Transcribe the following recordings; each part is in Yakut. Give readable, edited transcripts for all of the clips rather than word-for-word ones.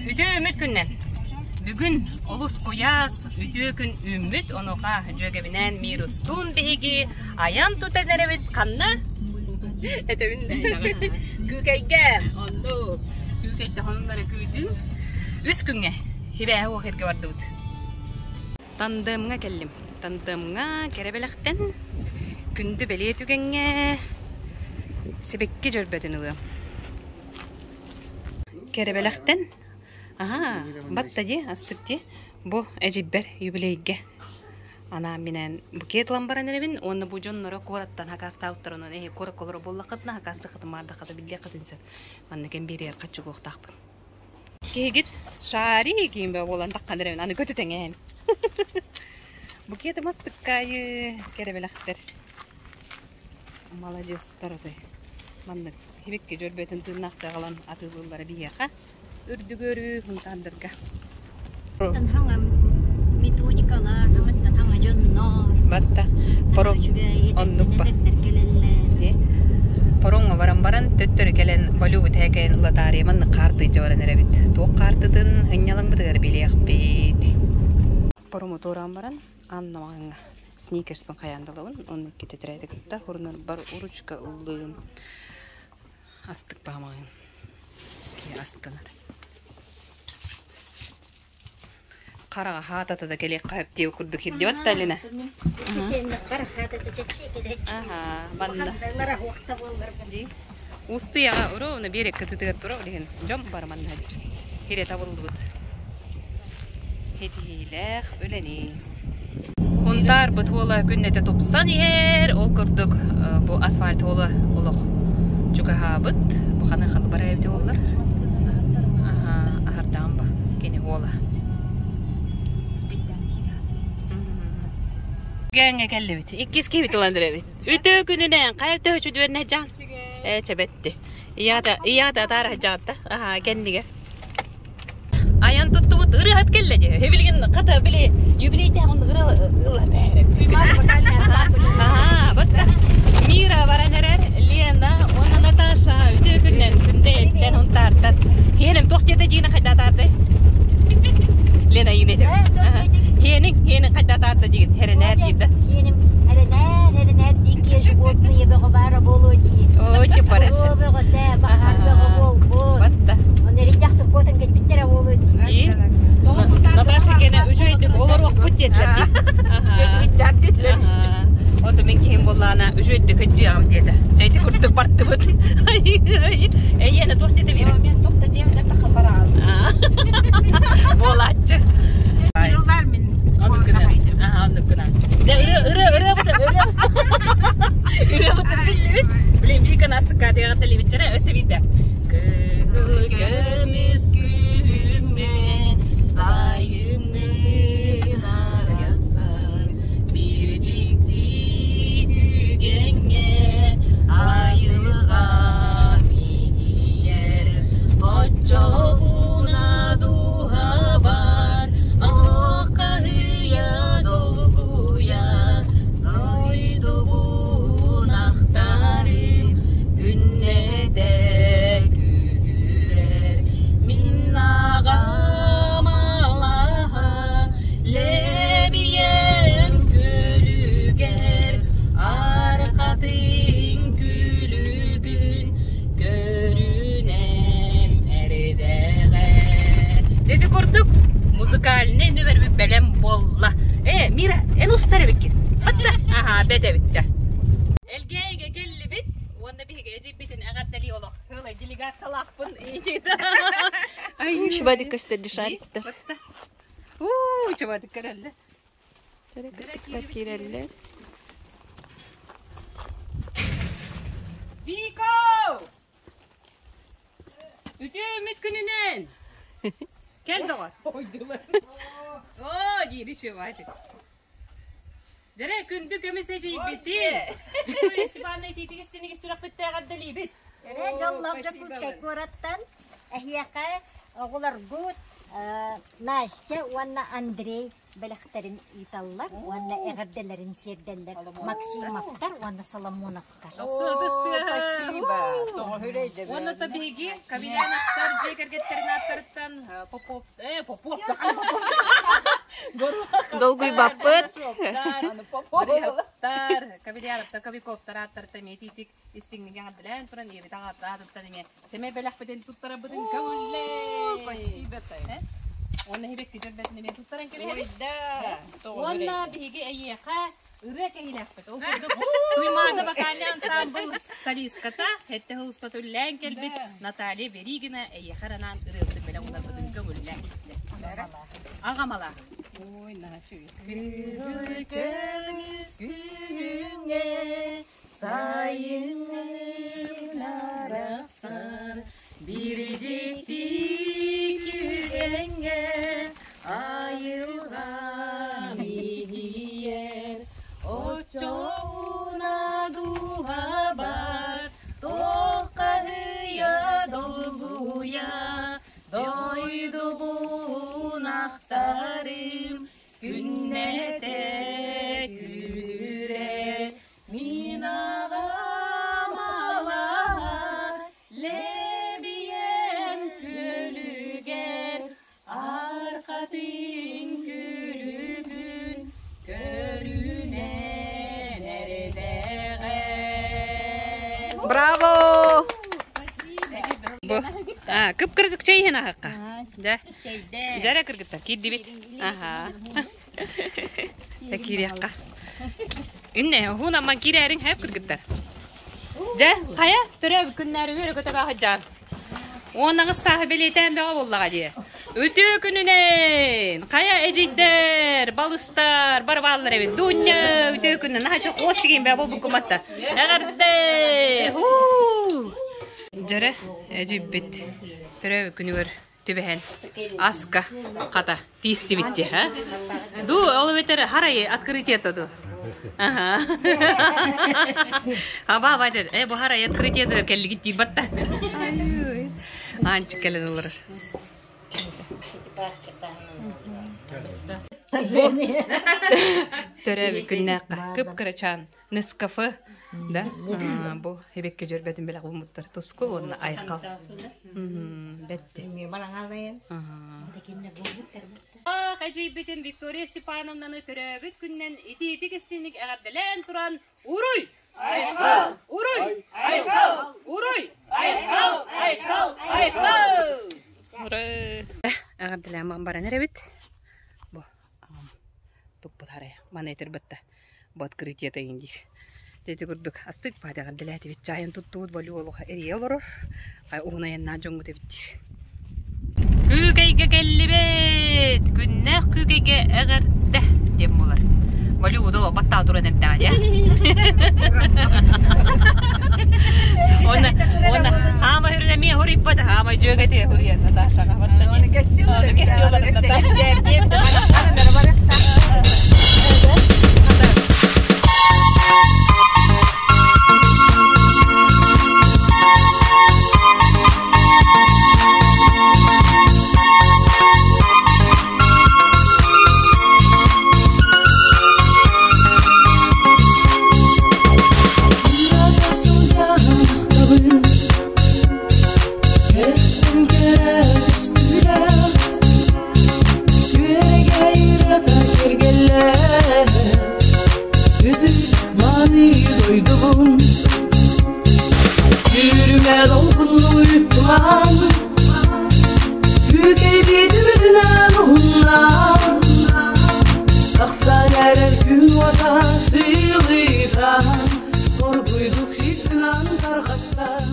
Үтүө үмүт күннэн. Бүгүн олус куйаас үтүө күн үүммүт. Онуоха дьүөгэбинээн Мирустуун биһиги айан тутан эрэбит ханна? Этэбин Күүкэйгэ. Оннук. Күүкэйдэ хонуннары күүтүн. Үс күҥҥэ хибээһи уох эргэ бардыбыт. Тандемҥа кэллим. Тандемҥа кэрэ бэлэхтэн күндү бэлиэ түгэҥҥэ сибэкки дьөрбөтүн ылыам. Кэрэ бэлэхтэн аһаа батта дии астык дии бу эдьийбэр юбилейгэ анаан-минээн букет ылан баран эрэбин уонна бу дьонноро куораттан хакаастаабыттар онон эһи куоракка олоро буоллаххытына хакаастыаххытын маардаххыта биллиэххитин сөп манна кэм биэрэр хаччыгуохтаахпын Киһигит шари киимбэ буолан таххан эрэбин аны көтүтэҥээн букетым астыккаайы кэрэ бэлэхтэр маладьыастар отой маннык хибикки дьөрбөтүн тыыннаахтыы аҕалан атыылыыллара биһиэхэ үрдүгөрүү хунтаандарга хаҥа методикалар хаҥаттан хаҥа дьоннор батта поро оннук ба Пороҥҥо баран баран төттөрү кэлэн Болюбут эһэкэйин ылатаарыйа маннык хаартыйдьа баран эрэбит. Туох хаартытын ынньалаҥбытыгар билиэхпит. Порому туораан баран Анна маҕаҥҥа сникерспин хайаан да ылабын. Онно икки тэтэрээти кытта хурунарбар ручка ыллым. Астык баамаҕын. Киһи астынар. Хараҕа хаатата да кэлиэххэ сөп диэбит курдук ирдибэт да Алина? Аха, манна. Устуйаҕа уруна биэрэк кытытыгар тура билигин дьон бары манна сылдьар. Хире табыллыбыт. Ситиһиилээх үлэни. Хунтаарбыт уола күннэтэ тупсан иһэр. Ол курдук бу асфальт уола олох чугаһаабыт. Бу ханы халы бара эбит уоллар. Аһардаан ба кини уола. Гәңе кэллибит. Иккис киһибит ылан эрэбит. Үтөө күнүнэн хайа төһөчү дүөрнэ жан. Э чэбэтти. Ията ията атаара жаатта. Аха кэннигэр. Айан туттубут ырыаһыт кэллэ дии. Билигин хата били юбилейдээх оннук ырыа ыллата Аhaa, батта. Мира баран эрэр, Лена уонна Наташа үтүө күннэн күндэйэттэн Унтаартан. Хиэним туох диэтэ диина хайдаатаардай? Лена иин этим. Хиэниҥ, хиэниҥ хайдаатаарда диигин, хэрэнээр диир да. Хиэним хэрэнээр, хэрэнээр дикие животные бөҕө баара буолуо дии. Ой, типа бөҕөтө, баһаар бөҕө буолбут. Батта. Оны эрийдэхтик куотан кэлбиттэрэ буолуо дии. Наташа кэнэ үчүгэйдик олоруохпут диэтилэр дии. диэтилэр. Ото мин киһим буоллаана үчүгэйдик кыдьыаҕым диэтэ. Чэйти курдук бартыбыт. Эйиэнэ туох диэтэ биир? Мен туох да диэбитэ таха бараҕын. Буолааччы. Тыллар мин. Оннуккунан. Аха, оннуккунан. Дэ ырыа ырыа ырыа ырыа ырыабытын биллибит. Блин, биир астыкка тиэҕэтэлибитчэрэ өссө биирдэ. Кыһыл көмүс күҥҥэ сайыннын арахсар биир дьикти түгэҥҥэ айылҕа минийэр оччоҕуна дууһабар Оһуохаһыйа долгуйа дойдубун ахтарым күннэтэ күүһүрэр мин аҕам алаһа лэбийэн күлүгэр арҕатын күлүгүн көрүнэн эрдэҕэ. Дьэ курдук музыкальный нүмербит бэлэм буолла. Э, Мира, эн устар эбиккин. Атта, аха, бэт эбиттэ. Элгээйигэ кэллибит уонна биһиги эдьийбитин эҕэрдэлии олох сыалай делегациялаахпын. Ай, Чубадик көстөр дешариктар. Уу, чубадик көрөллөр. Киирэллэр. Вико! Үтүө үмүт күнүнэн! Кэл доҕор. Оо, диир үчүгэй. Дьэрэ, күндү көмүс эдьиийбитин! Виктория Степановна итиитигис синигис сүрэхпиттээх эрдэлиибит. Эрэ дьоллоох Дьокуускай куораттан эһиэхэ оҕолоргут Настя уонна Андрей бэлэхтэрин ыыталлар уонна эҕэрдэлэрин тиэрдэллэр Максимовтар уонна Соломоновтар. Спасибо. Уонна то биһиги Кабеляновтар дьиэ кэргэттэрин ааттарыттан Попов Попов Долгуйбаппыт. Кабеляновтар, Кобяковтар ааттарыттан эмиэ итиитик истиҥник эҕэрдэлээн туран ийэбит аҕатыттан эмиэ сэмэй бэлэхпитин туттарабытын көҥүллээ. Спасибо, Тая. Уонна эһибэкки дьөрбөтүн эмиэ туттаран кэбиһэбит. Ой, да. Уонна биһиги эйиэхэ ырыа кэһиилээхпит. Ол курдук Туймаада вокальный ансамбл солистката Хэтте устата үллээн кэлбит Наталья Беригина эйиэхэ анаан ырыабытын бэлэх уунарбытын көҥүллээн. Аҕамала. Ой, наһаа Күһүр көмүс күһүҥҥэ сайыҥҥы арахсар биир дьикти түгэҥҥэ айылҕа иһийэр оччоҕуна дууһабар туоххаһыйа долгуйа дойдубун ахтарым күннэтэ күүрэр мин аҕам алаһа лэбийэн күөлүгэр архатын күлүгүн көрүнэн эрдэҕэ. Браво! Бу. А, кып-кырдык чэй иһин аһыкка. Да. Дьэрэ кыргыттар киирдибит. Аха. Та киириэххэ. Инне, уһун амман киирээриҥ хэп кыргыттар. Дьэ, хайа төрөөбүт күннээри үөрэ көтө баахыдьаан. Уон аҕыс сааһы бэлиэтээн бөҕө буоллаҕа дии. Үтүө күнүнэн! Хайа эдьиийдэр, балыстар, бары бааллар эбит. Дуня, үтүө күнүнэн. Наһаа чох хуос тигин бээ буолбуккуматта. Эҕэрдэ! Хуу! Дьэрэ, эдьиийбит төрөөбүт күнүгэр түбэһэн аска хата тиистибит дии, а? Ду, ол эбэтэр харай открытие-то ду. Ага. Аба, аба, бу харай открытие кэллигит дии батта. Аанчык кэлэн олорор. Төрөөбүт күннээххэ кып-кырачаан Нескафе да бу эбекке дьөрбөтүн бэлэх ууммуттар Тускул уонна Айхал бэтти Эдьиийбитин Виктория Степановнаны төрөөбүт күнүнэн итиитик истиҥник эҕэрдэлээн туран Уруй! Айхал! Уруй! Айхал! Уруй! Айхал! Айхал! Айхал! Эҕэрдэлээн баран эрэбит. Бу туппут харайа. Маны этэр бытта. Бу открытие диир. Дьэ курдук астык баат эҕэрдэлээтибит. Чаайын туттубут болю олуха эрийэ олорор. Уһун айаннаах дьоҥҥут эбит диир. Күүкэйгэ кэллибит! Күннээх күүкэйгэ эҕэрдэ диэн буолар. Болю удо баттаа туран эрдэҕэ дии. Онна онна хаама хүрүнэ эмиэ хуруйбат хаама дьүөгэтэ хуруйан Наташаҕа батта Оны кэссиолар Оны кэссиолар Наташа. Дойдубун Yürüme dolgunluğu yuttuman Күүкэйбит үбүтүнэн уһуннаан Тахсан эрэр күн уота сыылыытан Оргуйдук сиргынан тарҕаттан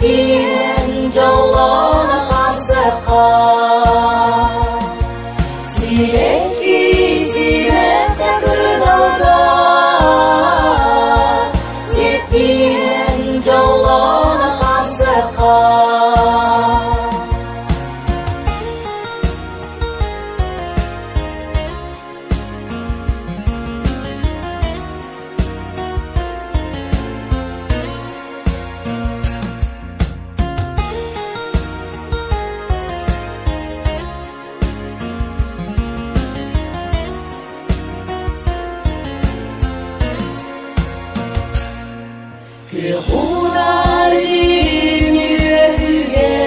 Сиэттиэн дьоллоно хамсыка Сибэкки симэхтэ кырдалга Сиэттиэн дьоллоно хамсыка Күөх дьирим үөһүгэр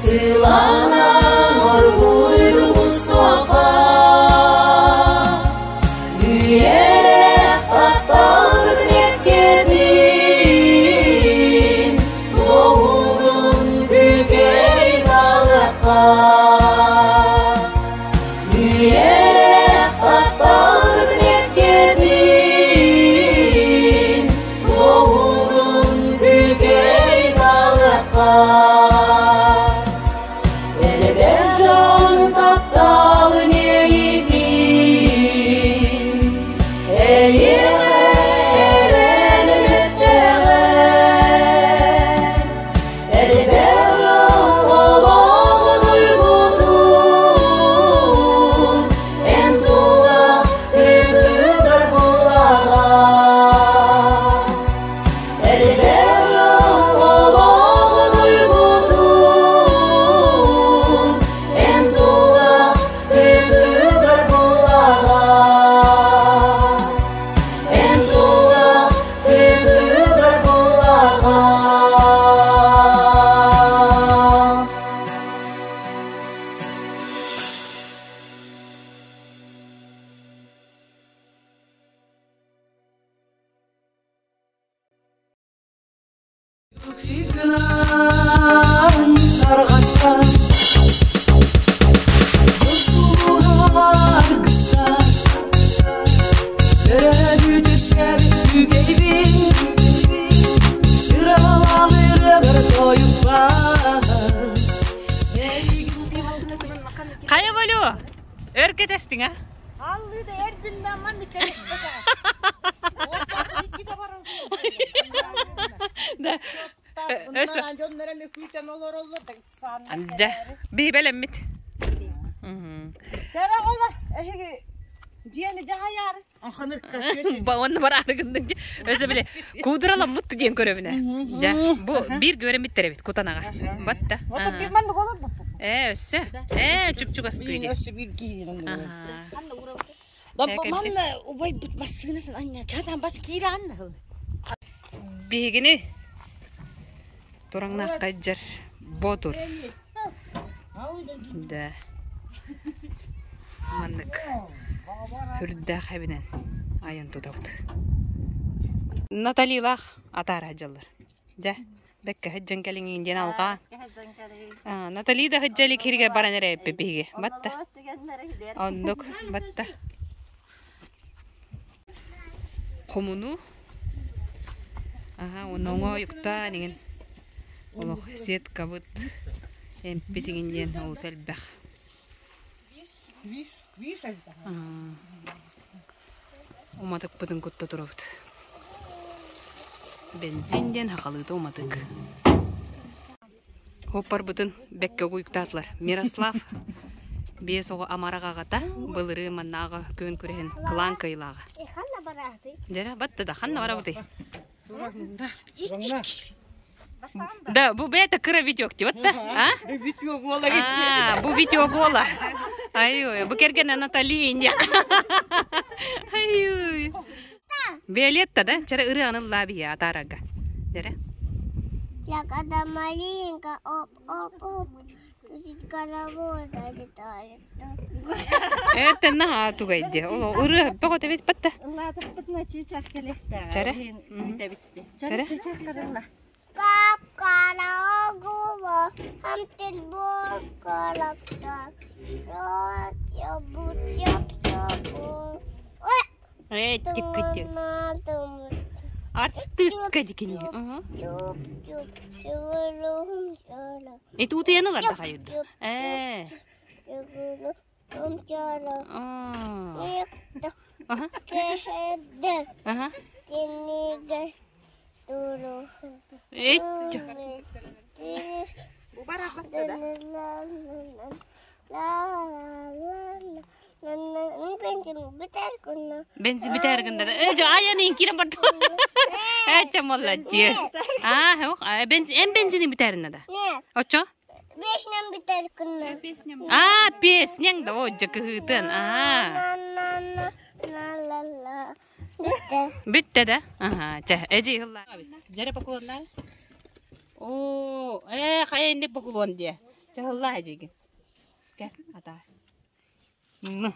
Тыланан оргуйдук устуохха Үйэлээх тапталбыт мэткэтин Боһугун күкэй талыахха Үйэлээх тапталбыт мэткэтин Боһугун күкэй талыахха Элбэх дьон тапталын иэйитин, Эйиэхэ эрэн өлүттэҕэ. Элбэх олоҕун уйгутун, Эн тула ытыгар булаҕа. Элбэх олоҕун уйгутун, Эн тула ытыгар булаҕа. Эн тула ытыгар булаҕа. Хайа болю? Өр кэтэстиҥ а? Аллыда эрбиннен маннык Да. Өссө Дьэ, биһи бэлэммит. Чара ола, эһиги дьиэни дьаһайаары. Уонна бараары гынныҥ дии. Өссө били куудураламмыт диэн көрөбүнэ. Дьэ, бу биир күөрэммиттэр эбит кутанаҕа. Батта. Ээ, өссө. Ээ, чуп-чугастыы дии. Өссө биир киһи. Манна убайбыт массыынатын анньа катан бас киирэ анна. Биһигини тураҥнаахха дьэр Ботур. Да. Маннык үрдээх эбинэн айан тутабыт. Наталилаах атаара дьаллар. Дьэ, бэккэ сылдьан кэлиҥиин диэн алҕаан. Натали да сылдьа илик сиригэр баран эрэ эппит биһиги. Батта. Оннук, батта. Хомуну. Аха, оноҥо уйуктаан иҥин. Олох сеткабыт эмпит иҥин диэн олус элбэх. Уматыкпытын кутта турабыт. Бензин диэн хахалыыта уматык. Хоппарбытын бэккэ угуйуктаатылар. Мирослав биэс оҕо амарах аҕата былырыы маннааҕы күөн күрэһин кылаан кыайылааҕа. Дьэрэ, батта да, ханна барабытый? Да, бу бэйэтэ кыра Витек дии, да? А? Витек уола. А, бу Витек уола. Ай-ой, бу кэргэнэ Натали инья. Ай-ой. Виолетта, да? Чара ырыаны ыллаа атаарарга. Дэрэ. Я когда маленькая, оп-оп-оп, тут головой залетает. Это наһаа тугай дии. Ол ырыа бөҕө тэбит батта. Ыллаатахпытына чыычаах кэлиэхтээҕэ. Чара. Күүтэбитти. Чара. Чара чыычаах каралла. Кап карагула, хамтельбор каракта, Э, тиккити. Артыыска дикини. Ити утуйан ылар да хайырды. Ээ. Аха. Аха. Бензин бүтэр гында. Э, айан кирен барды. Э, молодец. А, бензин, эм бензини бүтәрин да. Очо? Песням бүтэр гынна. А, песняң да, о, жакыһытын. А. Бүттэ да? Аха, чэ, эжи хылла. Жере поклоннар. О, э, хайа инник поклон дие. Чэ, хылла эжиги. Кэ, ата. Ну,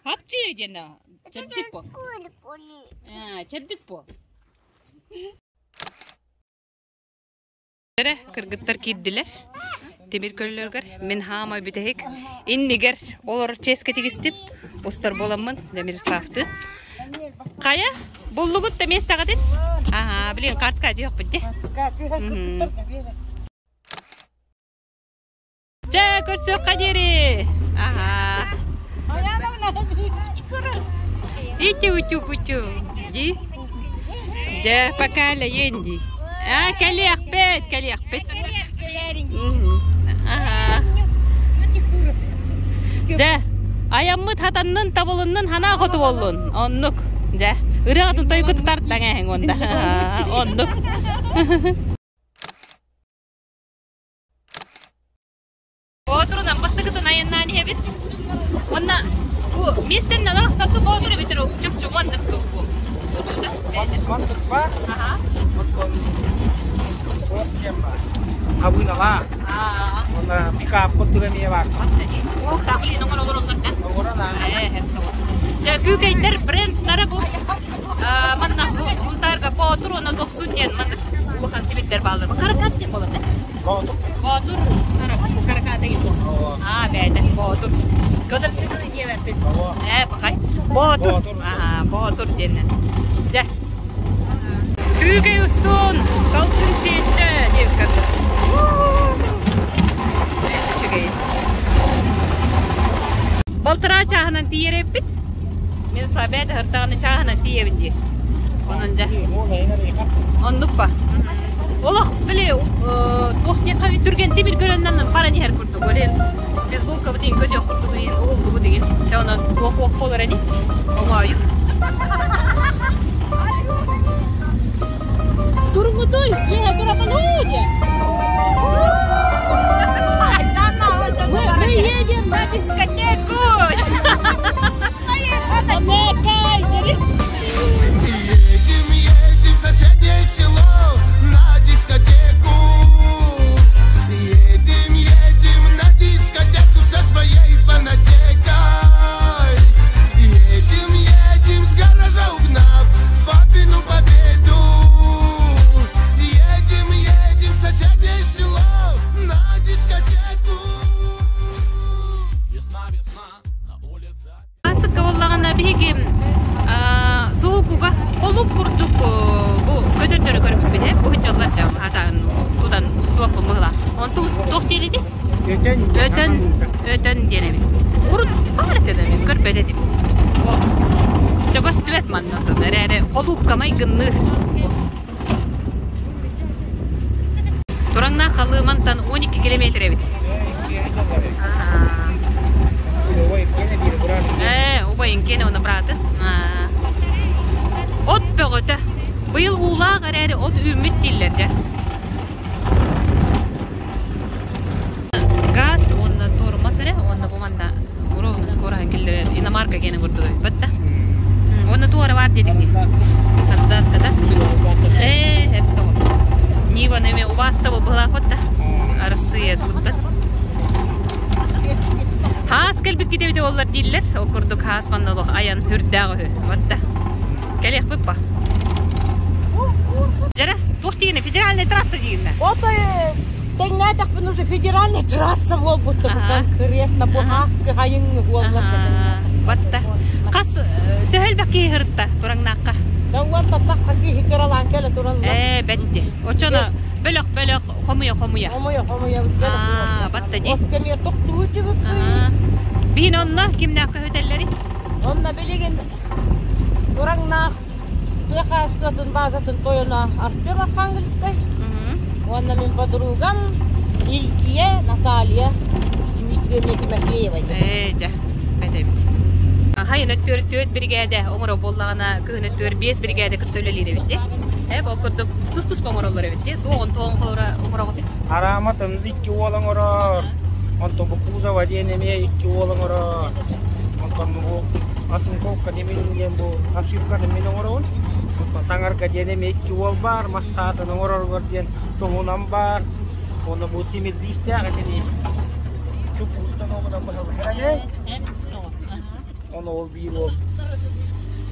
Хапчы диэн чэбдик по. А, чэбдик по. Эрэ кыргыттар киирдилэр. Тимир көллөргөр мин хаама бүтэһик иннигэр олор чиэскэ тигистим. Устар буоламмын Демирславты. Хайа, буллугут да миэстэҕитин? Аха, блин, картска диэхпит дии. Чэ, көрсүөххэ диэри. Аха. Ити утю путю. Ди. Дьэ, пока лэйэн ди. А, кэлиэхпит, кэлиэхпит. Аха. Дьэ, айаммыт хатаннын, табылыннын, ханаа хоту боллун. Оннук. Дьэ, ырыаҕытын тойгуту тартаҥ эһэҥ онда. Оннук. Боотурунан бастакытын айаннаан иһэбит. Уонна бу миэстэннэн арахсарга боотур эбэтэр чопчу маннык бу. Маннык баар. Аха. Оттон Хабыынала. Уонна пикаппыт туга эмиэ баар. Ох, таблин оҥор олороллор да. Оҥорон аа. Ээ, Дьэ, күүкэйдэр бренднара бу манна Мунтаарга Боотур уонна Дохсун диэн маннык улахан тимирдэр бааллар. Каракат диэн буолар да? Боотур. Боотур Караката Аа, бэйдэ Боотур. Квадроцикл диэбэппит. Ээ, бакай. Боотур. Аа, Боотур диэннэ. Дьэ. Күүкэй устун салгын сиэччэ диэбит курдук. Үчүгэй. Балтараа чааһынан тиийэр эбиппит. Мин слабэт ыһыртаҕына чааһынан тиийэбин дии. Онон дьэ. Оннук па. Олох били туох диэххэ түргэн тимир көрөннөн баран иһэр курдук. Олен бейсболкабыт иин көтүөх курдук иин уһуллубут иин. Дьэ онон туох-уох буолар ини. Оҥоойук. Тургутуй, үөһэ турапан уу диэ. Мы едем на дискотеку! Едем, едем в соседнее село на дискотеку. Едем, едем на дискотеку со своей фонотекой. Едем, едем с гаража угнав папину победу. Едем, едем в соседнее село на дискотеку. Весна, весна, на улице. Асыкка буоллаҕына биһиги суһукуга холук курдук бу көтөрдөрү көрбүппүт ээ бу дьаллар дьам атаан тутан устуоппун быһыла онту туох диэлити Өтөн. өтөн өтөн диэн эбит урут баар этэ да мин көрбөт этим о чогос түбэт маннатын эрээри холууккамай гынныыр Тураҥнаах Халыымантан 12 километр эбит. Ээ, убайын киэнэ уонна быраатын. От бөҕөтө. Быйыл уулаах эрээри от үүммүт дииллэр дьэ. Газ уонна тормоз эрэ уонна бу манна ровно скороһын киллэрэр иномарка киэнэ курдук эбит да. Уонна туора баар диэтиҥ дии. Раздатка да? Ээ, эптэ Нива неме убаастабыл быһылаахпыт да. Арассыыйа туттан. Хаас кэлбит китэбите оллар дииллэр. Ол курдук хаас манна олох айан үрдээх үһү. Батта. Кэлиэхпит ба. Жара, туох дигинэ федеральная трасса дигинэ. Ото тэҥнээтэхпин уже федеральная трасса буолбута конкретно бу ааскы хайыҥ буоллар. Батта. Хас төһөлбөх киһи һырытта тураҥнаахха? Дауан тахха киһи кыралаан кэлэ тураллар. Ээ, бэтти. Очоно бөлөх-бөлөх хомуйа-хомуйа. Хомуйа-хомуйа. Аа, батта ди. От кэмиэр тохтуу чыбыккый. Биһин онно кимнээх көһүтэллэри? Онно билигин Тураҥнаах тыа хаһаайыстыбатын баазатын тойоно Артем Архангельскай уонна мин подругам Илгия Наталья Дмитриевна Тимофеева. Ээ, дьэ, бэтэбит. Хайын өттүөр түөрт биригээдэ оҥоро буоллаҕына, кыһын өттүгэр биэс биригээдэ кытта үлэлиир эбит дии. Ээ, ол курдук тус-туспа оҥороллор эбит дии. Туоҕун туоҕун холоро оҥороҕут Арааматын икки уол оҥорор. Онтон бу Кузова диэн эмиэ икки уол оҥорор. Онтон бу Асынковка диэн диэн бу обшивканы мин оҥоробун. Онтон Таҥарга диэн эмиэ икки уол баар, мастаатын оҥороругар диэн туһунан баар. Уонна бу тимирдиистээх этини чуппустан оҕунан быһаллар. Ону ол биир уол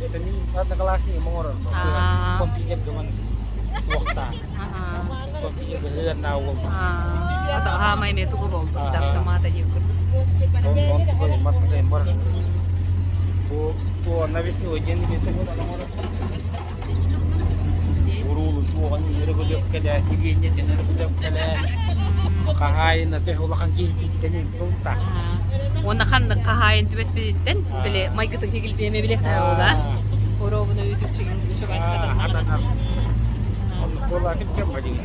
это мин одноклассник оҥорор. Компьютер гынан туохтаах. Аһаамай эмиэ тугу буолбут автомата диир курдук. Бу навесной диэн уруулу суоҕун өрө көтөккэлээ, тириэнньэтин өрө көтөккэлээ. Хаһаайына төһө улахан киһититтэн тулта. Уонна ханнык хаһаайын түбэспититтэн били майгытын кигилтиэмэ билиэхтээх буолаа. Оруобуна үтүкчүгүн үчүгэй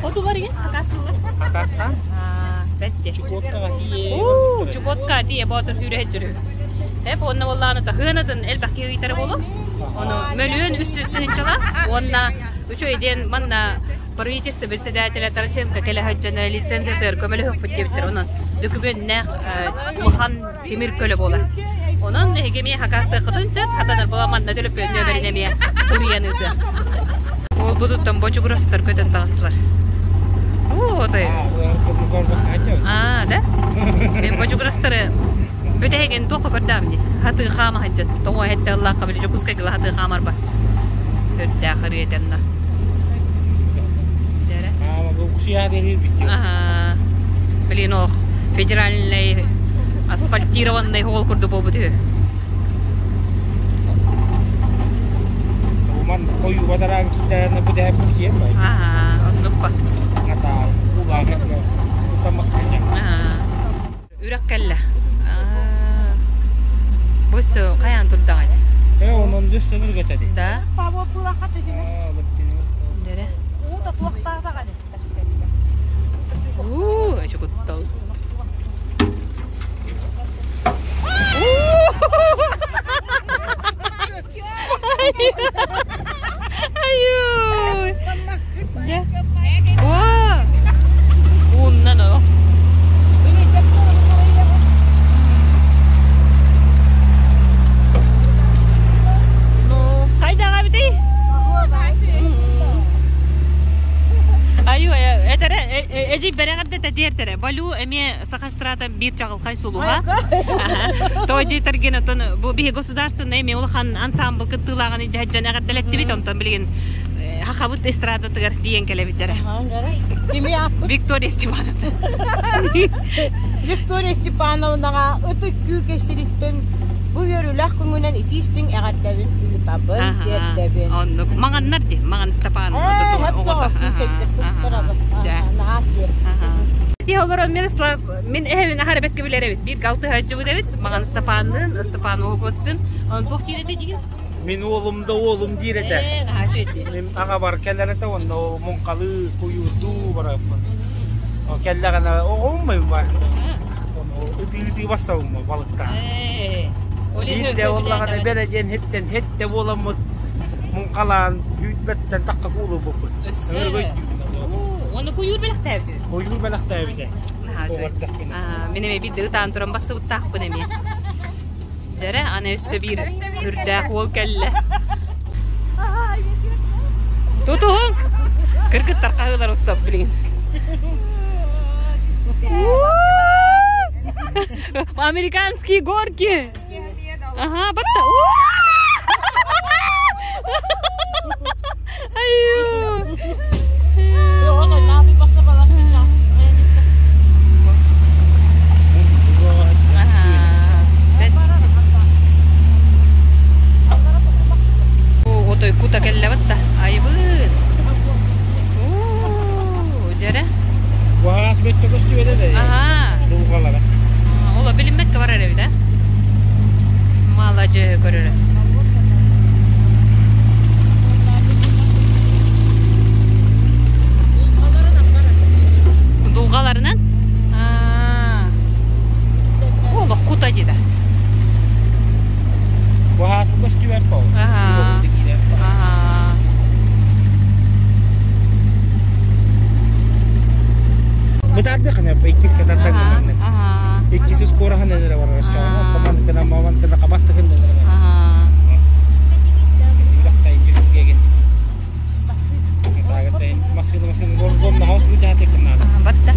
Хотулар иһин хакастылар. Хакастан? Бэтте. Чукоткаҕа тиийэ. Уу, Чукотка тиийэ боотур күүрэһит дьүрү. Эп онно боллааны таһыанатын элбэх киһи ыйтара болу. Ону мөлүөн 300 тыһынчала уонна үчүгэй диэн манна правительство председателя Тарасенко кэлэ сылдьан лицензиятыгар көмөлөһүөхпүт диэбиттэр. Онон дөкүмүөннээх улахан тимир көлө буолар. Онон эһиги эмиэ хакассыаххытын сөп, хатанар була манна төлөпүөн нүөмэрин эмиэ суруйан ыытыа. Ол будуттан бочугурастар көтөн таҕыстылар. Оо, отой. Аа, да? Мен бочугурастары бүтэһигин туохха көрдөм дии. Хатыы хаама сылдьан. Тоҕо эһэтте ыллаахха били Дьокуускайга хатыы хаамарба. Үрдээх ырыа этэнна. Аха. Блин, ох, федеральный асфальтированный холл курдук буолбут үһү. Уман хойуу батараан киттаана бүтэһэ бусиэн бай. Аха, оннук ба. Натаа, улаах утамаккача. Үрэх кэллэ. Бу өссө хайаан турдаҕай? Э, онон дөс төбүргэтэ Да. Дэрэ. Уу, эчи куттал. Айуу! Оо! Ууннан о. Хайдаҕа битий? Айуу, этэрэ эдьий бэрэҕэрдэ тиэртэрэ. Балю эмиэ саха эстрада биир чаҕылхай сулуһа. Тоҕо диэтэргин отон бу биһи государственный эмиэ улахан ансамбл кыттыылааҕын дьаһдьан эҕэрдэлэттибит онтон билигин хахабыт эстрадатыгар тиийэн кэлэбит дьэрэ. Виктория Степановна. Виктория Степановнаҕа ытык күүкэ сириттэн бу үөрүүлээх күҥүнэн итиистиҥ эҕэрдэбин ыытабын, тиэрдэбин. Оннук. Маҥаннар дии, Маҥан Степановна. Оҕото. Наһаа Ити олорон Мирослав мин эһэбин аһара бэккэ билэр эбит. Биир алтыһааччыбыт эбит. Маҕан Степанныын, Степан Оҕокостун. Туох диир этэ дигин? Мин уолум да уолум диир этэ. Ээ, наһаа үчүгэй Мин аҕабар кэлэр этэ уонна муҥхалыы, куйуурдуу бараппын. Кэллэҕинэ оҕом бар. Ытыы-ытыы бассабымма балыктаан. Ээ, Биирдэ буоллаҕына бэрэ диэн хиттэн хиттэ буоламмыт муҥхалаан үүтбэттэн тахха куулубуппут. Өссө. Уонна куйуур бэлэхтээбит үһү. Куйуур бэлэхтээбитэ. Мин эмиэ биирдэ ытаан туран бассыбыттаахпын эмиэ. Дьэрэ, аны өссө биир үрдээх уол кэллэ. Тутуһуҥ! Кыргыттар хаһыылар устап билигин. Американские горки! Ага, батта. Аю! Отой кута келлебит. Бытардыхына иккис катардан маннык. Иккис скороһын эрэ барар чоҕо. Команд кына маман кына хабастыгын эрэ барар. Батта.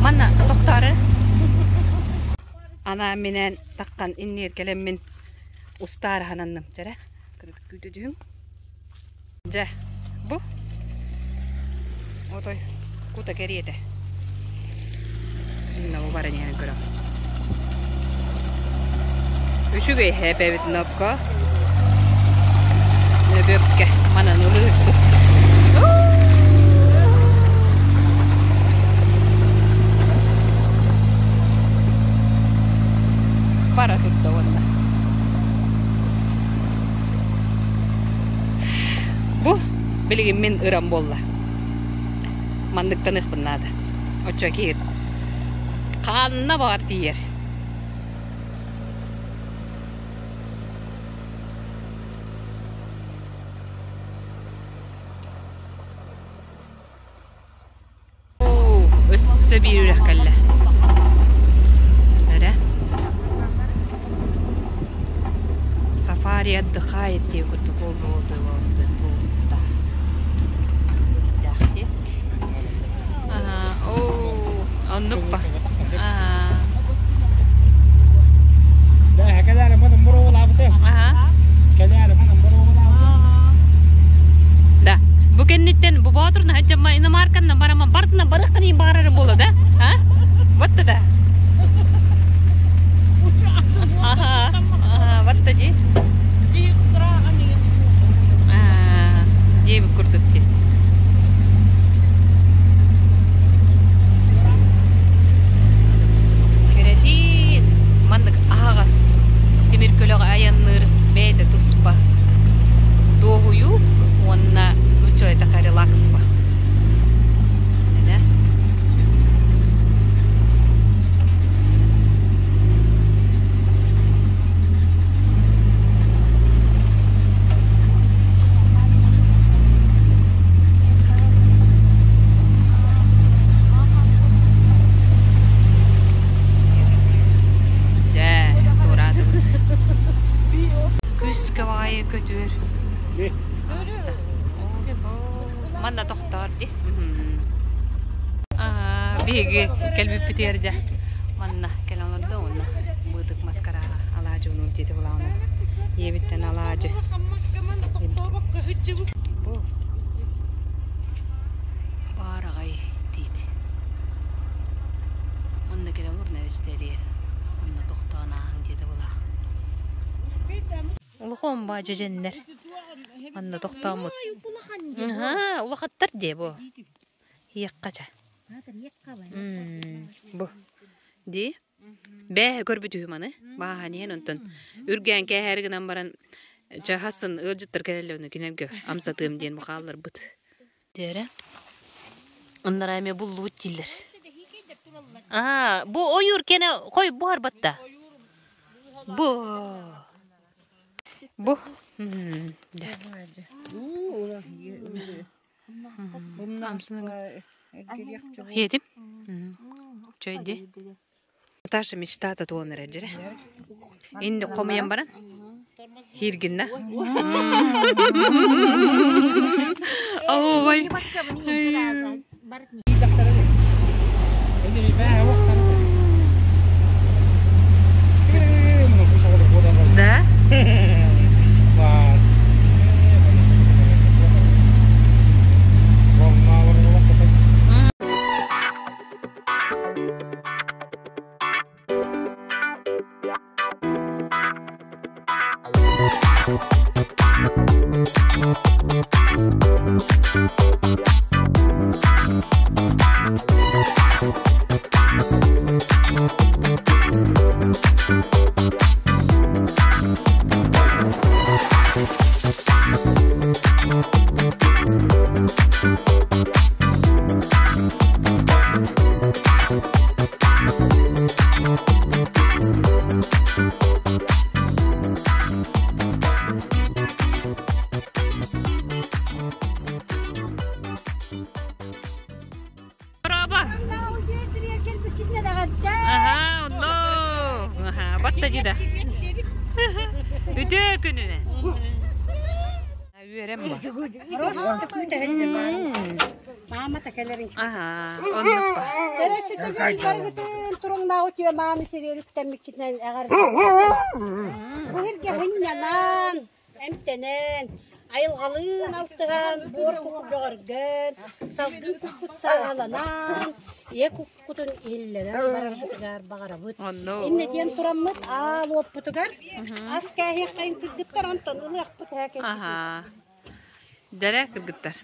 Манна тохтоору. Ана минен таққан иннир келеммин устаар хананным жара. Кырдык күүтүдүһүң. Дьэ, бу отой кута кэриэтэ. Инна бу баран иһэн көрөм. Үчүгэй хэпэбит нокко. Нөбөккэ манан ылыыппыт. Бара турда уонна. Бу билигин мин ырам буолла. Манныктаныахпын наада. Оччо киһи ханна баҕар тиийэр. Өссө биир үрэх кэллэ. Эрэ. Сафари отдыхает диye курдук болду болду болду. Дяхти. Ага, оо, оннук ба. Ага. Да. Бу кэнниттэн бу боотур наһаджамма иномарканна барама бардына барыххани баарары буола да? А? Вот да. Ага. Ага, вот ди. Аа, диэбит курдук ди. Кэрэтиин маннык аһаҕас тимир көлөҕө айанныыр бэйэтэ туспа дуоһуйуу уонна нуучча этэ релакс ба. Дьэ, туораатыбыт. Күүскэ баҕайы көтүөр ааста. Манна тохтоор дии. Биһиги кэлбиппитигэр дьэ манна кэлэн олордо уонна быытык маскарааҕа алаадьы унур диэти булаҕына ийэбиттэн алаадьы бу баараҕай тиит онно кэлэн олорно эстэлиэр онно тохтоон ааһыҥ диэтэ булаа улахан баа дьэдьэннэр манна тохтооммут улахаттар дии бу иэххэ бу дии бээ көрбүтүһү маны бааһан иһэн онтон үргээн кээһээри гынан баран чаһасын ыалдьыттар кэлэллэр ону кинилэргэ амсатыам диэн бу хаалларбыт Дээрэ оннара эмиэ буллубут дииллэр аа бу ойуур кэнэ хой буһарбатта бу бу Едим. Чөйди. Наташа мечтата туон эрэ дьире. Инди хомуйан баран. Хиргинна. Ой. Да? күнүнэн. Үөрем ба. Маама та кэлэрин. Аха, оннук ба. Тересүтүгүн баргытын туруҥнаа үтүө мааны сириэрүктэммиккитинэн эҕэр. Бу сиргэ хынньанан, эмтэнэн, айылҕалыын алтыһан, буор кукку бөҕөргөн, салгын куккут сааһыланан, ийэ куккутун иһиллэнэн барарбытыгар баҕарабыт. Иннэ диэн тураммыт аал уоппутугар ас кээһиэххэйин кыргыттар онтон ылыахпыт һээ Аха. Дэрэ кыргыттар.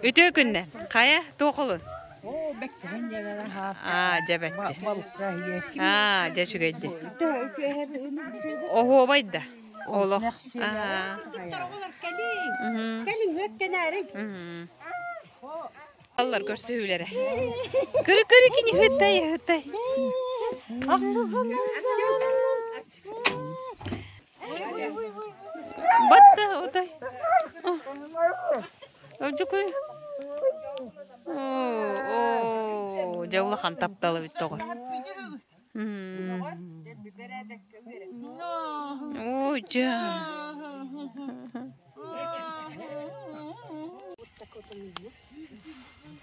Үтүө күннэ. Хайа, туохулун? Аа, дьэ бэтти. Аа, дьэ үчүгэйди. Оһуобай да. Олох. Аа. Кэлиҥ, үөттэнээриҥ. Аллар көрсүһүүлэрэ. Көрү көрү кини хытай хытай. Батта отой. Ожукуй. Оо, дьэ улахан тапталы бүттэ оҕор. Оо, дьэ.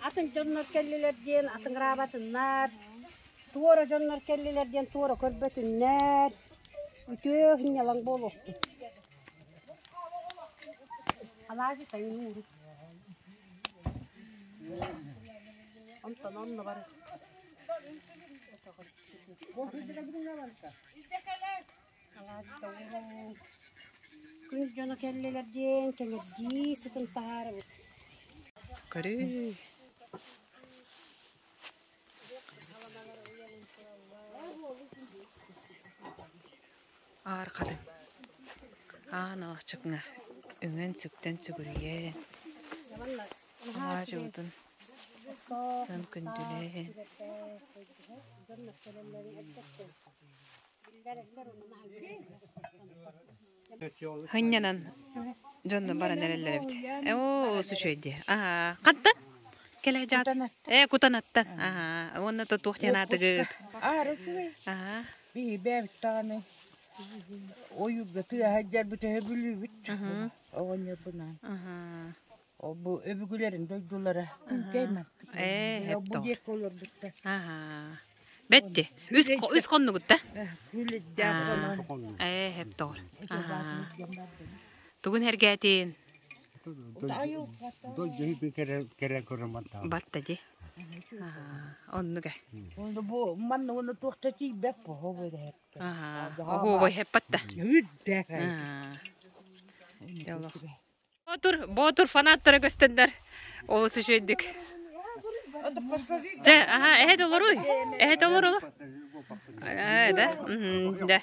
Атын дьоннор кэллилэр диэн атыҥыраабатыннар, туора дьоннор кэллилэр диэн туора көрбөтүннэр, үтүө сынньалаҥ буолуохтун. Алаадьы тайын ууру. Онтон онно бар. Алаадьыта ууру. Күн дьоно кэллилэр диэн кэҥэрдии сытын таһаарабыт. Көрүүй. Аар хатыҥ. Аан алахчыкҥа үҥэн-сүктэн сүгүрүйэн, алаадьыбытын күндүлээн. Хынньанан дьонно баран эрэллэр эбит. Оо, үчүгэй дии. Аа, хантан? Кэлэ дьаат. Ээ, Кутанаттан. Аа, уонна то туох диэн аатыгыт? Аара үчүгэй. Аа. Биһи бэйэбит даҕаны ойуурга тыаһа дьэрбит өһөбүлүүбүт. Оҕонньорбунаан. Ол бу өбүгэлэрин дойдулара Күүкэй мантык. Ээ, Бу диэки олорбуттар. Аа. Бэтти. Үс үс хоннугутта. Күлүддээх Ээ, хэп тоҕор. Аа. Тугун эргээтин? Батта ди. Оннуга. Онно бу манна уонна туохта тиийбэт бу береһэп. Оһуобай хеппатта. Үрдээх. Боотур, Боотур фанаттара көстөннөр. Олус үчүгэйдик. Дьэ, аха, эһэ толоруй. Эһэ толору. Ээ, да. Да.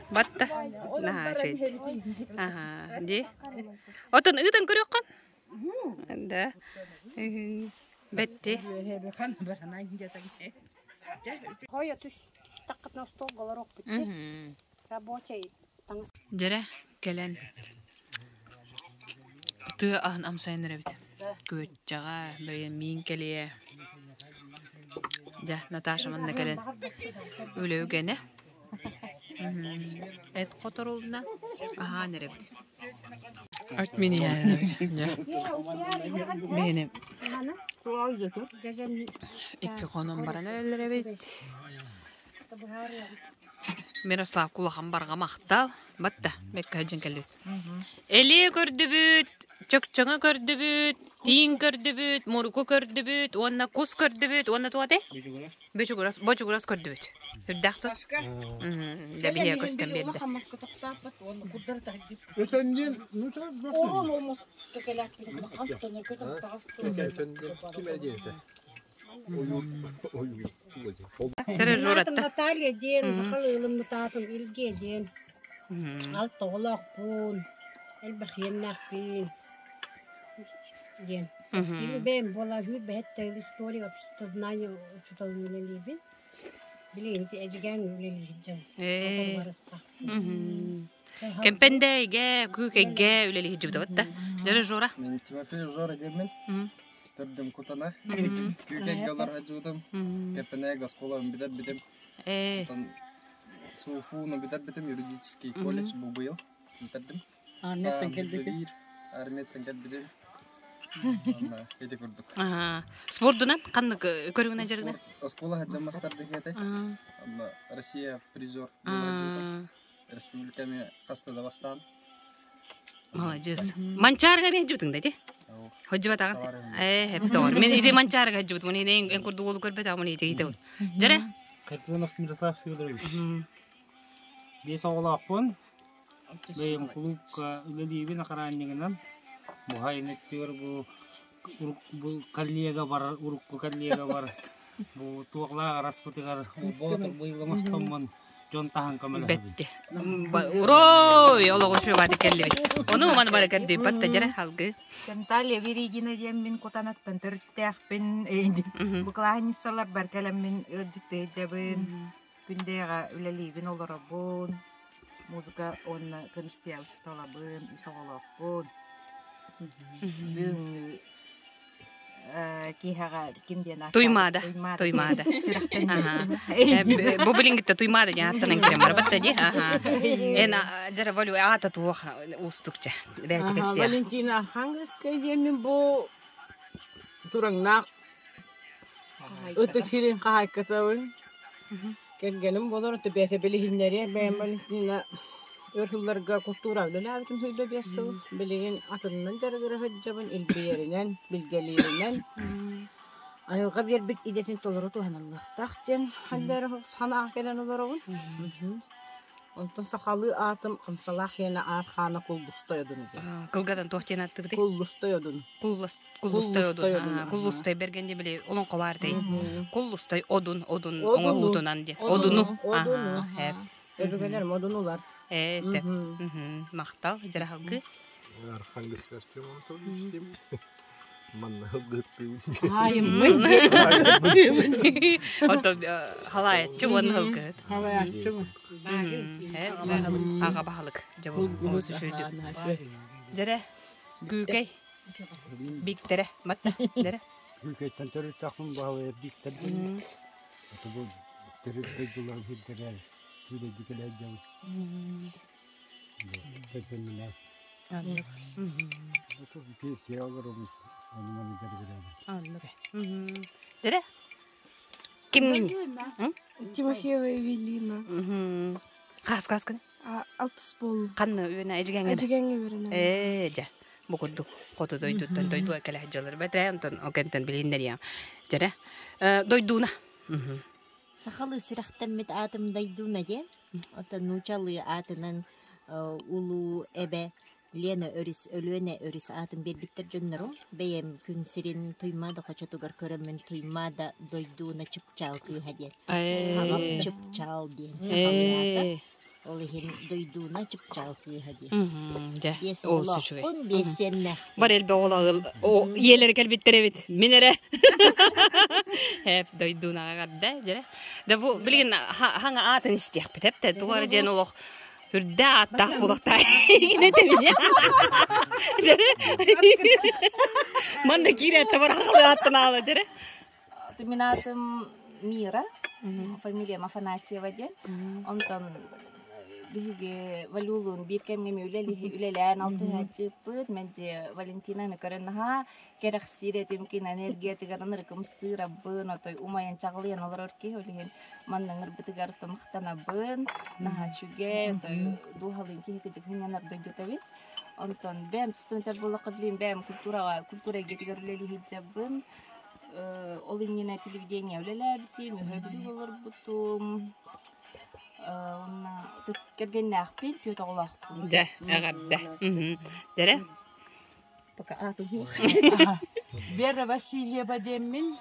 Батта. Наһаа үчүгэй. Аха, ди. Отон ыытан көрүөххүн. Да. Бэтти. Хойо түс таққытына столга олоруохпут рабочий таҥас. Дьэрэ кэлэн тыа аһын амсайан эрэбит. Күөччэҕэ, бэйэм миин кэлиэ. Дьэ, Наташа манна кэлэн үлэ үгэнэ. Эт хоторулна аһаан эрэбит. От мини дьэ. Миини икки хонон баран эрэллэр эбит. Мирослав кулахан барҕа махтал. Батта, бэккэ сылдьан кэллибит. Элиэ көрдүбүт, чөкчөҥө көрдүбүт, тииҥ көрдүбүт, муруку көрдүбүт уонна кус көрдүбүт уонна туох этэй? Бөчүгүрас, бочугурас көрдүбүт. Үрдээх тут. Дэ биһиэ көстөн биэрдэ. Наталья диэн, сахал ыалым мутаатын Илгэ диэн. Алта оҕолоохпун, элбэх иэннээхпин диэн. Бэйэм буола бэһэт история обществознания учууталын үлэлиибин. Билигин Эдьигээҥ үлэлиир дьон. Кэмпэндээйгэ, күүкэйгэ үлэлии сылдьыбыта да. Дьэрэ Жора. Мен Тимофей Жора диэммин. Төрдүм Кутана. Күүкэйгэ олорор сылдьыбытым. Кэмпэндээйгэ оскуолабын бүтэрбитим. Онтон СУФУ-ну бүтэрбитим, юридический колледж бу быйыл бүтэрдим. Армияттан кэлбитим. Армияттан кэлбитим. Ити курдук. Спордунан ханнык көрүҥүнэн дьарыгынан? Оскуола сылдьан мастар дэһиэтэй. Онно Россия призер Республика эмиэ хаста да бастаан. Молодец. Манчаарыга эмиэ сылдьыбытыҥ да ити? Сылдьыбатаҕын? Ээ, эптоҕор. Мин ити манчаарыга сылдьыбытым. Ини эн курдук уолу көрбөтөҕүм ити ити. Дьэрэ? Харитонов Мирослав Федорович. Биэс оҕолоохпун. Бэйэм кулуупка үлэлиибин охраннигынан. Буһайын өттүгэр бу бу коллега бар, урукку коллега бар. Бу туохлаах араспытыгар боотур быйыл оҥостоммун дьон таһан көмөлөһөбүн. Бэтти. Урой, олоҕу шубаты кэллибит. Ону маны бары кэрдийбат да дьэрэ алгы. Наталья Веригина диэммин Кутанаттан төрүттээхпин. Бу кылааһынньыссаларбар кэлэммин ыалдьыттыйдабын. Күндэйэҕэ үлэлиибин, олоробун, музыка уонна көмүскэл талабын, үс оҕолоохпун. Бүгүҥҥү киэһэҕэ ким диэн ааттаабыт? Туймаада. Туймаада. Бу билиҥҥиттэ Туймаада диэн ааттанан киирэн барбат да дии. Эн дьара волю аата туох уустукча. Бэйэтэ кэпсиэх. Валентина Архангельская диэммин бу тураҥнаах Ытык сирин хаһаайкатабын. Кэргэним буолар, бэйэтэ билиһиннэриэ. Бэйэм Валентина өр сылларга култуура үлэлээбитим 25 сыл. Билигин атынынан дьарыгыра сылдьабын, илбийэринэн, билгэлииринэн. Айылҕа биэрбит идэтин толору туһаныллыахтаах диэн ханна санааҕа кэлэн олоробун. Онтон сахалыы аатым Хамсалаах иэнэ Аар Хаана Куллустай Одун диэн. Кылгатан туох диэн ааттыыбытый? Куллустай Одун. Куллустай Одун. Куллустай бэргэн диэн били олоҥхо баар дии. Куллустай Одун, Одун оҥоһуутунан диэн. Одуну. Одуну. Өбүгэлэрим одунулар. Ээ, сөп. Махтал, дьараһалгы. Архангельскай Артем Анатольевич диэн. Манна ылгыттыыбын. Хаайыммын. Ото халаайаччы уонна ылгыт. Халаайаччы. Аҕа баһылык. Дьэ бу олус үчүгэй. Дьэрэ Күүкэй Бииктэрэ батта дэрэ. Күүкэйтэн төрүттахпын баһылайар Бииктэр диэн. Ото бу төрүт дойдуларын сирдэрэ күүлэйдик элэйдьэбит. Кэргэмминээн. Ото пенсия олоробун. Ону маны дьарыгырабын. Оннук. Дэрэ Кимҥин? Тимофеева Эвелина. Хаас хааскын? Алтыс буоллум. Ханна үөнэ Эдьигэҥҥэ? Эдьигэҥҥэ үөрэнэбин. Ээ, дьэ. Бу курдук хоту дойдуттан дойдуга кэлэ сылдьаллар бэтэ, онтон ол кэнтэн билиһиннэриэм. Дьэрэ. Дойдууна. Сахалыы сүрэхтэммит аатым Дайдууна диэн. Оттон нуучалыы аатынан улуу эбэ Лена өрүс, Өлүөнэ өрүс аатын биэрбиттэр дьоннорум. Бэйэм күн сирин Туймаада хочотугар көрөммүн Туймаада дойдууна Чыпчаал кыыһа диэн. Аҕам Чыпчаал диэн сахалыы аата. Ол иһин дойдууна Чыпчаал кыыһа диэн. Дьэ, Биэс олус үчүгэй. оҕолоохпун, биэс сиэннээхпин. Бар элбэх оҕолоох ийэлэрэ кэлбиттэр эбит. Мин эрэ. Эп дойдуунаҕа гарда дьэ. Да бу билигин хаҥа аатын истиэхпит эптэ. Тугу эрэ диэн олох Үрдэ ааттаах буолуохтаах тэбине. Манна киирээт табар ааттан аала дьэрэ. Мин аатым Мира, фамилиям Афанасьева диэн. Онтон биһиги Валюлуун биир кэмҥэ үлэлээн алтыһааччыппыт. Мэлдьи Валентинаны көрөн наһаа кэрэхсиир этим кин энергиятыгар ынырыкымсыырабын, отой умайан чаҕылыйан олорор киһи ол иһин манна ыҥырбытыгар махтанабын, наһаа үчүгэй, отой дууһалыын киһи кыдьык сынньанар дойдута эбит. Онтон бэйэм туспун этэр буоллахха билигин бэйэм культураҕа, культура эйгэтигэр үлэлии сылдьабын. Ол иннинэ телевидение үлэлээбитим, үһэ бүлүү олорбутум. Уонна кэргэннээхпин, түөрт оҕолоохпун. Дьэ, эҕэрдэ. Дэрэ? Пока аатым суох. Вера Васильева диэммин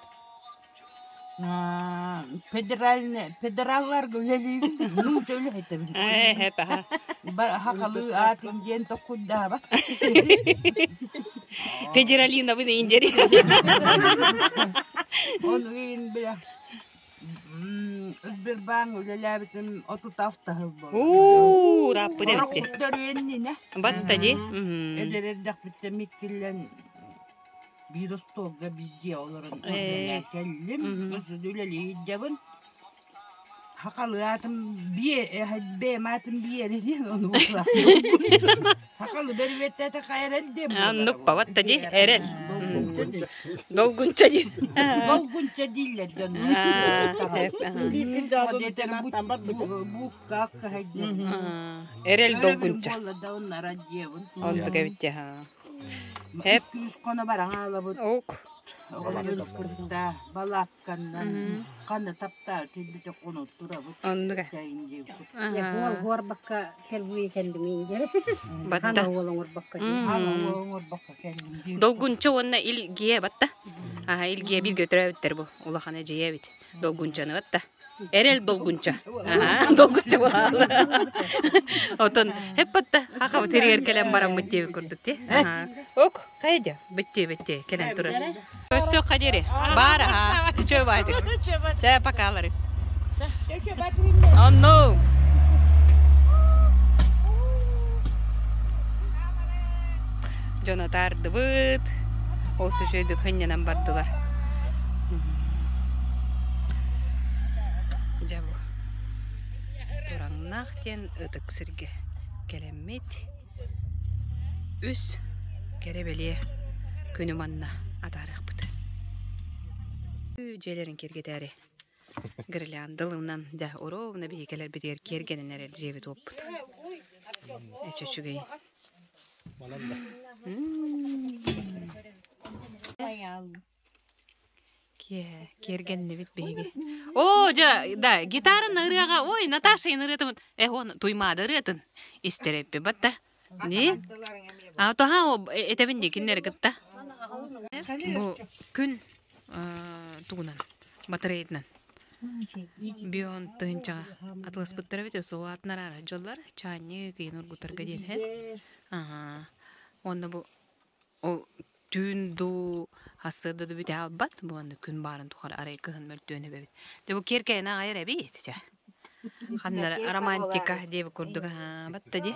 федеральный федералларга үлэлиибин нуучча үлэһитэбин хахалыы аатын диэн токкуйдаабат Федералинабын индери Ол иин бile. Сбербанк үлэлээбитим 36 сыл буолла. Уу, ырааппыт эбит. Орохтор Батта ди. Эдэр эрдэхпиттэн миккиллэн биир остуолга биир дьиэ олорон үлэлээн кэллим. Үлэлии сылдьабын. Хахалы аатым биэ бэйэм аатым биэрэ диэн ону Хахалы бэрибэттээтэ хайарел диэн Оннук батта ди эрэл. Долгунча диэн. Долгунча дииллэр дьон. Эрэл долгунча. Оннук эбит дьэ. Эп. Күс хоно баран хаалабыт. Ок. Оҕолорбут балаакканнан ханна таптаал тилбите хонот турабыт. Оннук. Уол уорбакка кэлбии кэллим диэн. Батта. Хана уол оҥорбокко. Хана уол оҥорбокко кэллим. Долгунча уонна Илгиэ батта. Аха Илгиэ бииргэ төрөөбүттэр бу. Улахан эдьиийэ эбит. Долгунчаны батта. Эрэл долгунча. Аха долгунча буолаалла. Отон хеп батта. Хахабыт иригэр кэлэн бараммыт диэбит курдук ти. Ок, хайдя. Битти битти кэлэн турар. Өссө хадери. Бар аха. Чөө байтык. Чэ покалары. Онно. Дьон атаардыбыт. Ол сөшөйдүк хынньанан бардылар. Дьэ бу. Тураҥнаах диэн ытык сиргэ кэлэммит. Үс кэрэ бэлиэ күнү манна атаарыахпыт. Дьиэлэрин киэргэтээри гирляндалынан дьэ уруубуна биһи кэлэрбитигэр киэргэнэн эрэр дьиэбит уоппут. Эчи үчүгэй. Киэһэ киэргэннибит биһиги. Оо, дьэ, да, гитараны ырыаҕа, ой, Наташа ырыатын, э, он Туймаада ырыатын истэр эппи батта. Не? А тоха этэбин дии кинилэри кытта. Бу күн тугунан, батареятынан. Бион тыһынчаҕа атыласпыттара эбит, өссө улаатынар аара дьоллар, чаанньы кыйын ургутарга диэн, һэ? Аха. Уонна бу Ол түүн дуу, сарсыарда дуу бүтэ хаалбат, бу аны күн баарын тухары арай кыһын мөлтүөн эбэбит. Дьэ бу киэркэйэн аҕайар эбит дьэ. Ханна романтика диэбит курдук аһаа батта дии.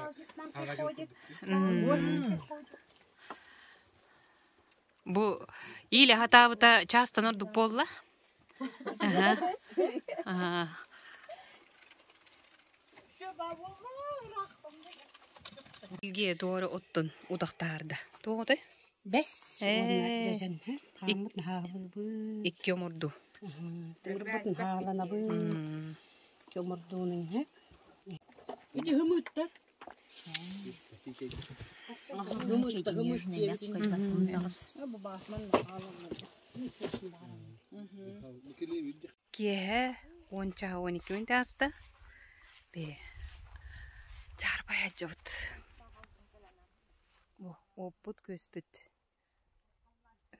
Бу иилэ хатаабыта чаастан ордук буолла. Аха. Аха. Илгиэ туора оттон утахтаарда. Туох отой? Бэс уонна дьэдьэн хааммыт наһаалыыбыт. Икки омурду. Тымырбыт наһааланабыт. Икки омурдуунун иһэ. Ити хымыттар. Киэһэ уон чаһа 12 мүнүүтэ ааста. Бээ, чаарбай сылдьабыт. Бу уоппут-күөспүт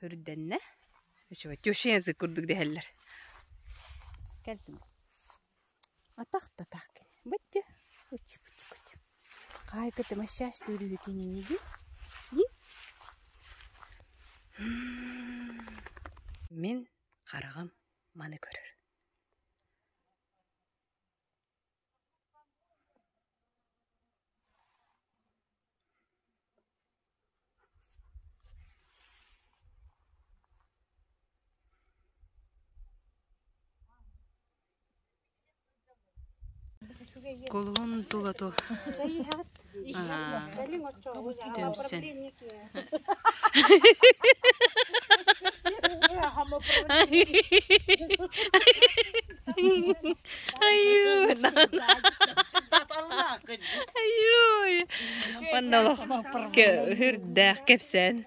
үрдэннэ. Үчүгэй теща язык курдук дэһэллэр. Кэллим. Атах да атах кини. Бытты. Учи бытты бытты. Хаайкыты массаж түрүһү кинини ди. Ди. Мин хараҕым маны көрөр. Кулун тулату түмсэн Айыы, манна үрдээх кэпсээн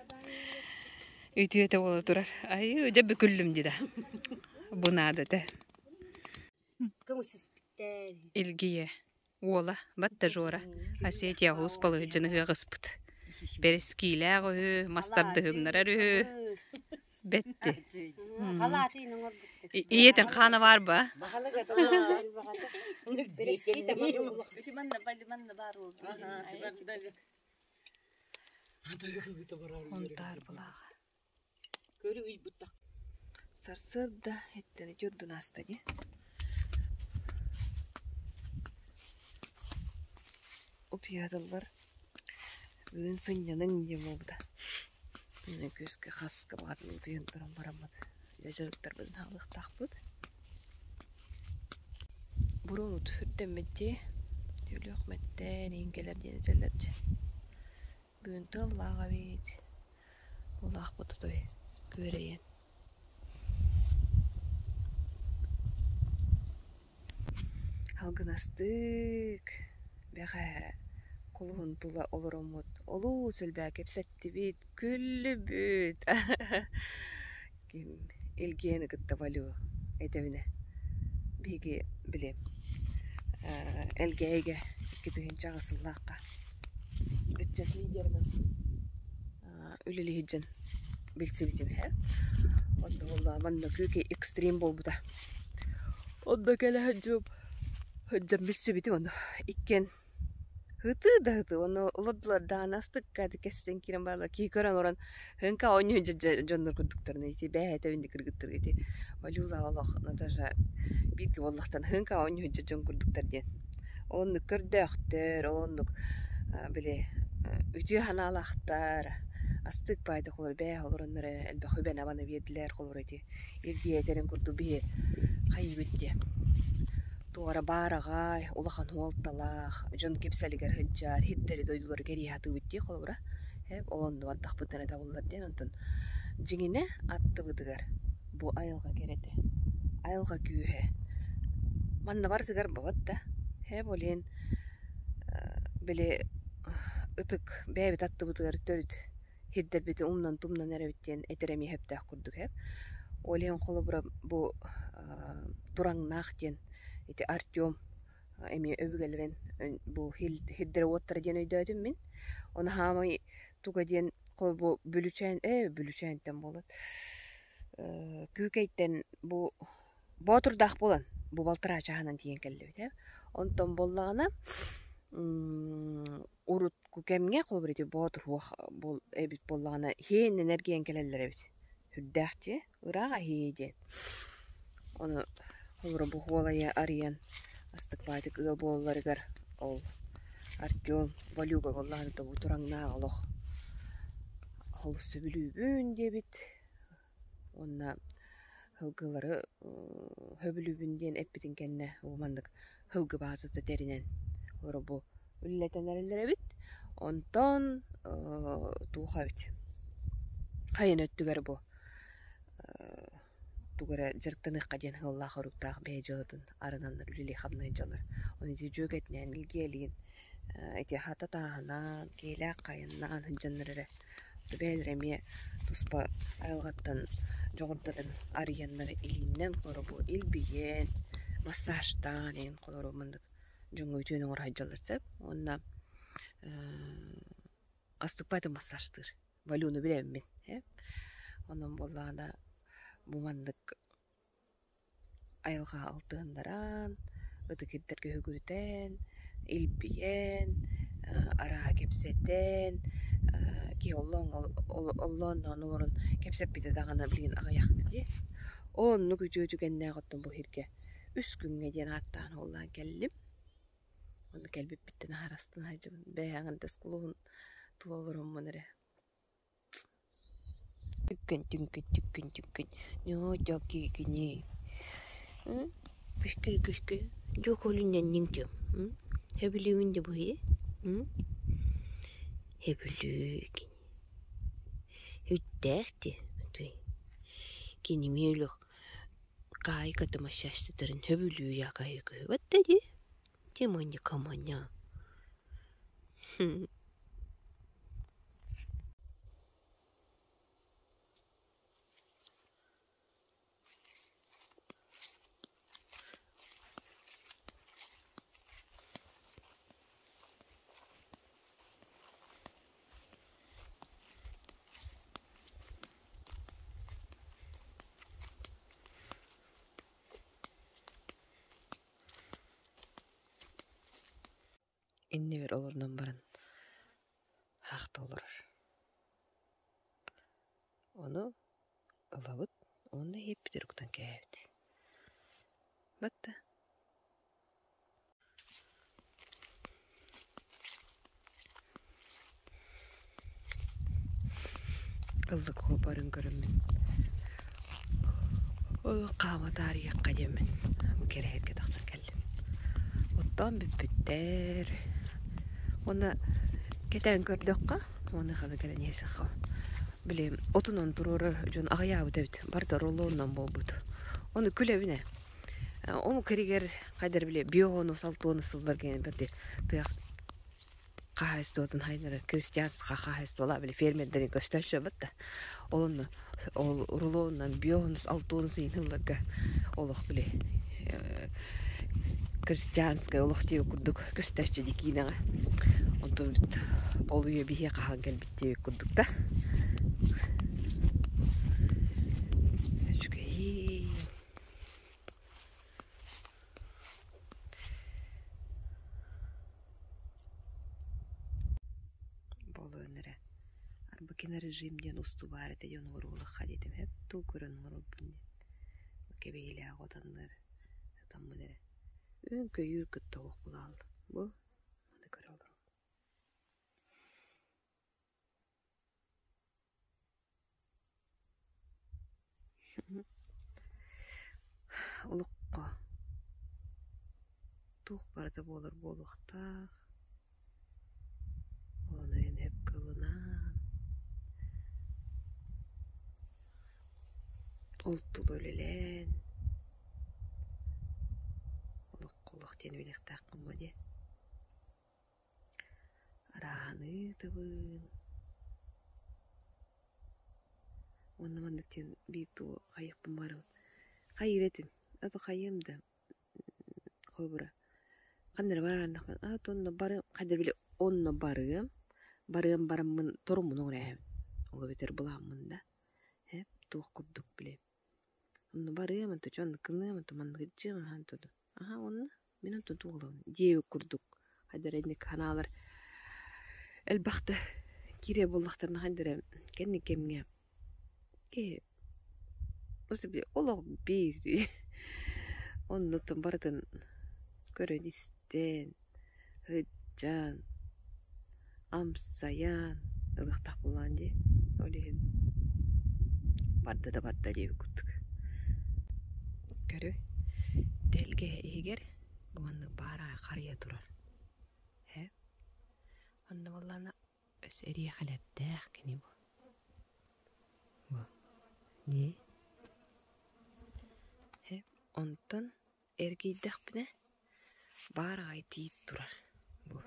үтүөтэ буола турар. Айыы, дьэ бүкүллүм дии да. Бу наада этэ. Илгийэ уола батта Жора Осетия уус балыһыдьыны ыаҕыспыт. Бэрэскиилээх үһү, мас тардыһыннарар үһү. Бэтти. Ийэтин хаана баар ба? Онтаар былааҕа. Сарсыарда эттэн дьурдун ааста дии. Утуйаатыллар. Бүгүн сынньаныҥ диэн буолбута. Күөскэ хаска баҕатын утуйан туран бараммыт. Дьэ дьарыктарбытын хаалыахтаахпыт. Буруобут үрдэммит дии. Түлүөх мэттэн иһин кэлэр диэн этэллэр дьэ. Бүгүн тыаллаах эбит. Улаахпыт отой күөрэйэн. Алгынастык бэҕэһээ кулуһун тула олороммут олус элбэҕи кэпсэттибит, күллүбүт. Ким Илгиэни кытта Валю этэбинэ биһиги били Элгээйигэ 2008 сыллаахха ыччат лидеринэн үлэлии сылдьан билсибитим иһэ. Онно буолла манна күүкэй экстрим буолбута. Онно кэлэ сылдьым сылдьан билсибитим ону иккиэн ытыы да ытыы ону олордулар даҕаны астыкка кэстэн киирэн бараллар киһи көрөн олорон һыҥка оонньуу дьоннор курдуктарына ити бэйэтэ кыргыттар ити Валюла олох Наташа бииргэ буоллахтан һыҥка оонньуу дьон курдуктар диэн Оннук көрдөөхтөр, оннук били үтүө санаалаахтар, астык баайдык олор бээ олороннор элбэх үбэн-абаны биэрдилэр холобур ити илдьиэтэрин курдук биһи хайыыбыт диэ туора баараҕай улахан уолталаах дьон кэпсэлигэр сылдьар сирдэри дойдулары кэрийэ сатыыбыт дии холобура ол онно бардахпытына табыллар диэн онтон дьиҥинэ аттыбытыгар бу айылҕа кэрэтэ айылҕа күүһэ манна барытыгар бобот да ээ болин били ытык бэйэбит аттыбытыгар төрүт сирдэрбитин умнан-тумнан эрэбит диэн этэр эмиэ сөптөөх курдук ээ. Ол иһин холобура бу Тураҥнаах диэн ити Артем эмиэ өбүгэлэрин бу сирдэрэ-уоттара диэн өйдөөтүм мин. Ону хаамай туга диэн холобу Бүлүчээн ээ Бүлүчээнтэн буолан Күүкэйтэн бу Боотурдаах буолан бу балтараа чааһынан тиийэн кэллибит ээ. Онтон буоллаҕына урукку кэмҥэ холобур ити Боотур уох эбит буоллаҕына иһиэннэн эргийэн кэлэллэр эбит. Сүрдээх дьиэ, ыраах иһии диэн. Ону холобура бу Хуолайы арыйан астык баайдык ыал буолалларыгар ол Артем Валюга буоллаҕына бу тураҥнаах олох олус сөбүлүүбүн диэбит. Уонна сылгылары сөбүлүүбүн диэн эппитин кэннэ бу маннык сылгы баазата тэринэн олору бу үлэлэтэн эрэллэр эбит. Онтон туох эбит хайын өттүгэр бу тугу эрэ дьарыктаныахха диэн сыаллаах-соруктаах бэйэ дьыалатын арынаннар үлэлии-хамныы дьаллар. Ону ити дьүөгэтинээн илгиэлиин ити хата тааһынаан, киэлээх хайаннаан сылдьаннар эрэ Бэйэлэрэ эмиэ туспа айылҕаттан дьоҕурдарын арыйаннар илииннэн хоробу илбийэн, массажтаан эҥин холору маннык дьоҥҥо үтүөнү оҥоро сылдьаллар сөп. Уонна астыкпат массажтыыр. Валюну билэммин ээ. Онон буоллаҕына бу маннык Айылҕа алтыһыннаран, ытык ирдэргэ үгүрүтэн, илбийэн, арааһы кэпсэтэн, киһи оллоонноон олорон кэпсэппитэ даҕаны билигин аҕыйах дии. Оннук үтүө түгэннээх оттон бу сиргэ үс күҥҥэ диэн ааттаан уоллаан кэллим. Онно кэлбиппиттэн аһара астына сылдьабын. Бэйэҕин да кулуһун тула олороммун эрэ Түккүн түҥкүн түккүн түккүн ньоо киикини күскүй күскүй дьуохулунньанньыҥ сөбүлүүгүн да быһыы сөбүлүү үрдээх дии кини эмиэ олох каайката массажтатарын сөбүлүү якайыкы батта дии тимонька маня Иннибэр олорунан баран хаахта олорор. Ону ылабыт уонна иһиппитигэр кутан кээһэбит. Батта. Ыллык уопарын көрөммүн хаама таарыйыахха диэммин бу кэрэһэргэ тахсан кэллим. Оттоон бүппүттэр. Уонна кэтээн көрдөххө, уонна ханы кэлэн иһэсэххэ били отунан туруорар дьон аҕыйаабыт эбит. Барыта рулонунан буолбут. Ону күлэбин ээ. Омук иригэр хайдары били биону салтуону сыллар гэн бэрди тыах хаһаайыстыбатын хайдары крестьянскай хаһаайыстыбалаах били фермердэрин көстөөччү эбит да ол онно ол рулонунан биоһунус алтуонус ыйын ылларга олох били крестьянскай олох диэбит курдук көстөөччү дии киинэҕэ онтон ол үйэ биһиэхэ хаһан кэлбит диэбит курдук да үчүгэйин Буолуон эрэ Арбакина режим диэн устуу баар этэ диэн оҥоруолахха диэтим эп туу көрөн оҥорорбун диэн кэбиһиилээх отоннор отоммун эрэ үөн-көйүүр кытта олох булаал бу маны көрө олоробун Олоххо туох барыта буолар буолуохтаах, ону иһин сөпкө ылынан, ол тула үлэлээн, олоххо олох диэн үөрэхтээххин буо диэн Арааһыныы тыбын уонна маннык диэн биир тугу хайыахпын баҕарабын хайыыр этим а то хайыам да холобура ханна эрэ барааннахпына а то онно барыам хайда били онно барыам барыам бараммын торуммун оҥорээһэбин ол эбэтэр былааммын да ээ туох курдук били онно барыам онто чэ оннук гыныам онто маннык илдьиэм аһаан Аһа уонна мин онтон туох ылабын диэбит курдук хайдах эрэ инник санаалар элбэхтэ киирэр буоллахтарына хайдах эрэ кэнник кэмҥэ киһи олох биир оннуттан барытын көрөн-истэн сылдьан амсайан ылыахтаах буоллаҕын дии ол иһин барда да барда диэбит курдук Көрү тэлгэһэ иһигэр бу маннык баараҕай харыйа турар ээ онно буоллаҕына өссө эриэхэлэрдээх кини бу бу дии ээ онтон Эргийдэхпинэ баар аҕай тиит турар бу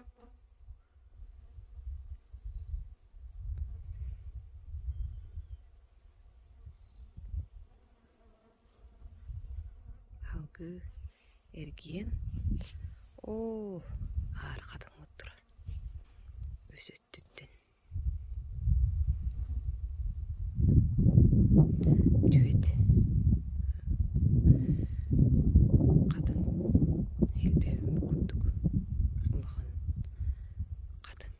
Салгыы эргийэн оо аара хатыҥмыт турар үс өттүттэн Түөт хатыҥ илбэһиммит курдук улахан хатыҥ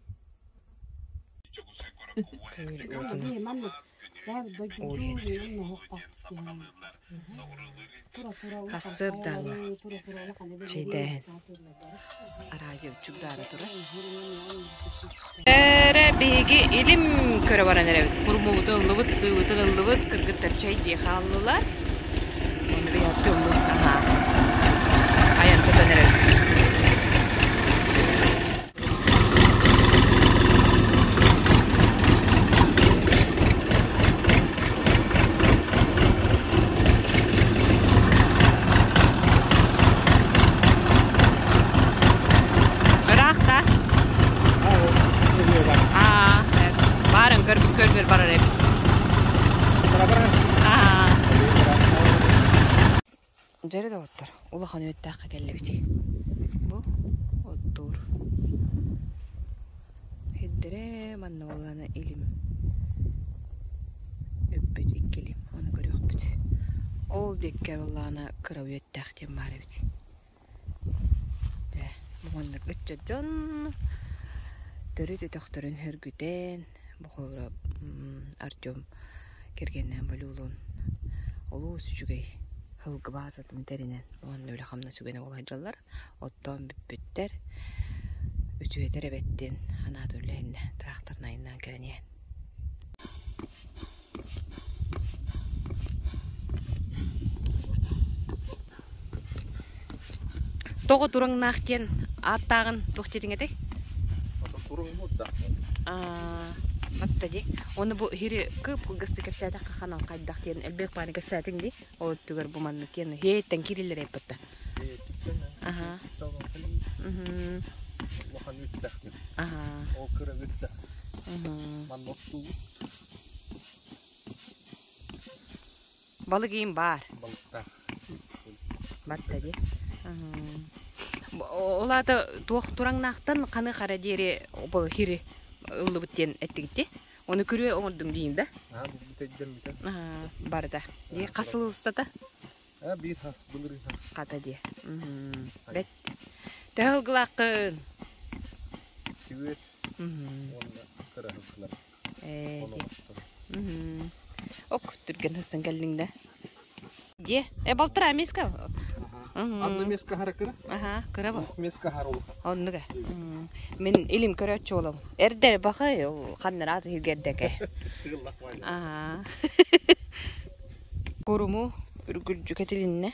Сарсыардааҥҥы чэйдээһин Араадьыйа чугдаара турар. Эрэ биһиги илим көрө баран эрэбит. Курмуубутун ыллыбыт, тыыбытын ыллыбыт, кыргыттар чэйдии хааллылар. Уонна биһиги тыыммыт аһаа айан тутан эрэбит. Ыраах да? Аа, баарын көрбүт көрбүт барар эбит. Аа. Дьэрэ доҕоттор, улахан үөттээххэ кэллибит. Бу оттуур. Сирдэрэ манна буоллаҕына илим. Үппүт икки илим, ону көрүөхпүт. Ол диэккэ буоллаҕына кыра үөттээх диэн баар эбит. Дьэ, бу маннык ыччат дьон төрүт өтөхтөрүн сөргүтэн, бу холобура Артем кэргэннээн Болюлуун олус үчүгэй сылгы баазатын тэринэн уонна үлэ-хамнас үгэнэ буола сылдьаллар. Оттоон бүппүттэр, үтүөтэр эбэттин анаат үллэһиннэ тыраахтарынан айаннаан кэлэн иһэн. Тоҕо тураҥнаах диэн ааттааҕын туох диэтиҥ этэй? Туруҥмут да. Батта дии. Оны бу хири кып-кылгастык кэпсээтэххэ ханан хайдах диэн элбэх бааны кэпсээтиҥ дии. Ол өттүгэр бу маннык диэн хиэттэн киириллэр эппитта. Аха. Улахан үттэхпит. Аха. Ол кыра үттэх. Манна оттуубут. Балык иин баар. Балыктаах. Батта дии. Ол аата туох тураҥнаахтан ханы хара диэри бу хири ыллыбыт диэн эттигит Оны күрүө оҥордуҥ диин да? Аа, бу бүтэйдэммитэ. Барыта. Дии хас сыл устата? Аа, биир хас, былырыын хас. Хата дии. Бэт. Төһө ылгылааххын? Түөрт. Уонна кыра ылгылар. Ээ. Ок, түргэн хассан кэллиҥ да. Дьиэ, э балтараа миэскэ. Анна миэскэ хара кыра. Аха, кыра бу. Миэскэ хара улахан. Оннук э. Мин илим көрөөччү буолабын. Эрдэ бахай, ол ханнараат иһиргэрдэке. Аа. Куруму үргүлдьү кэтилиннэ.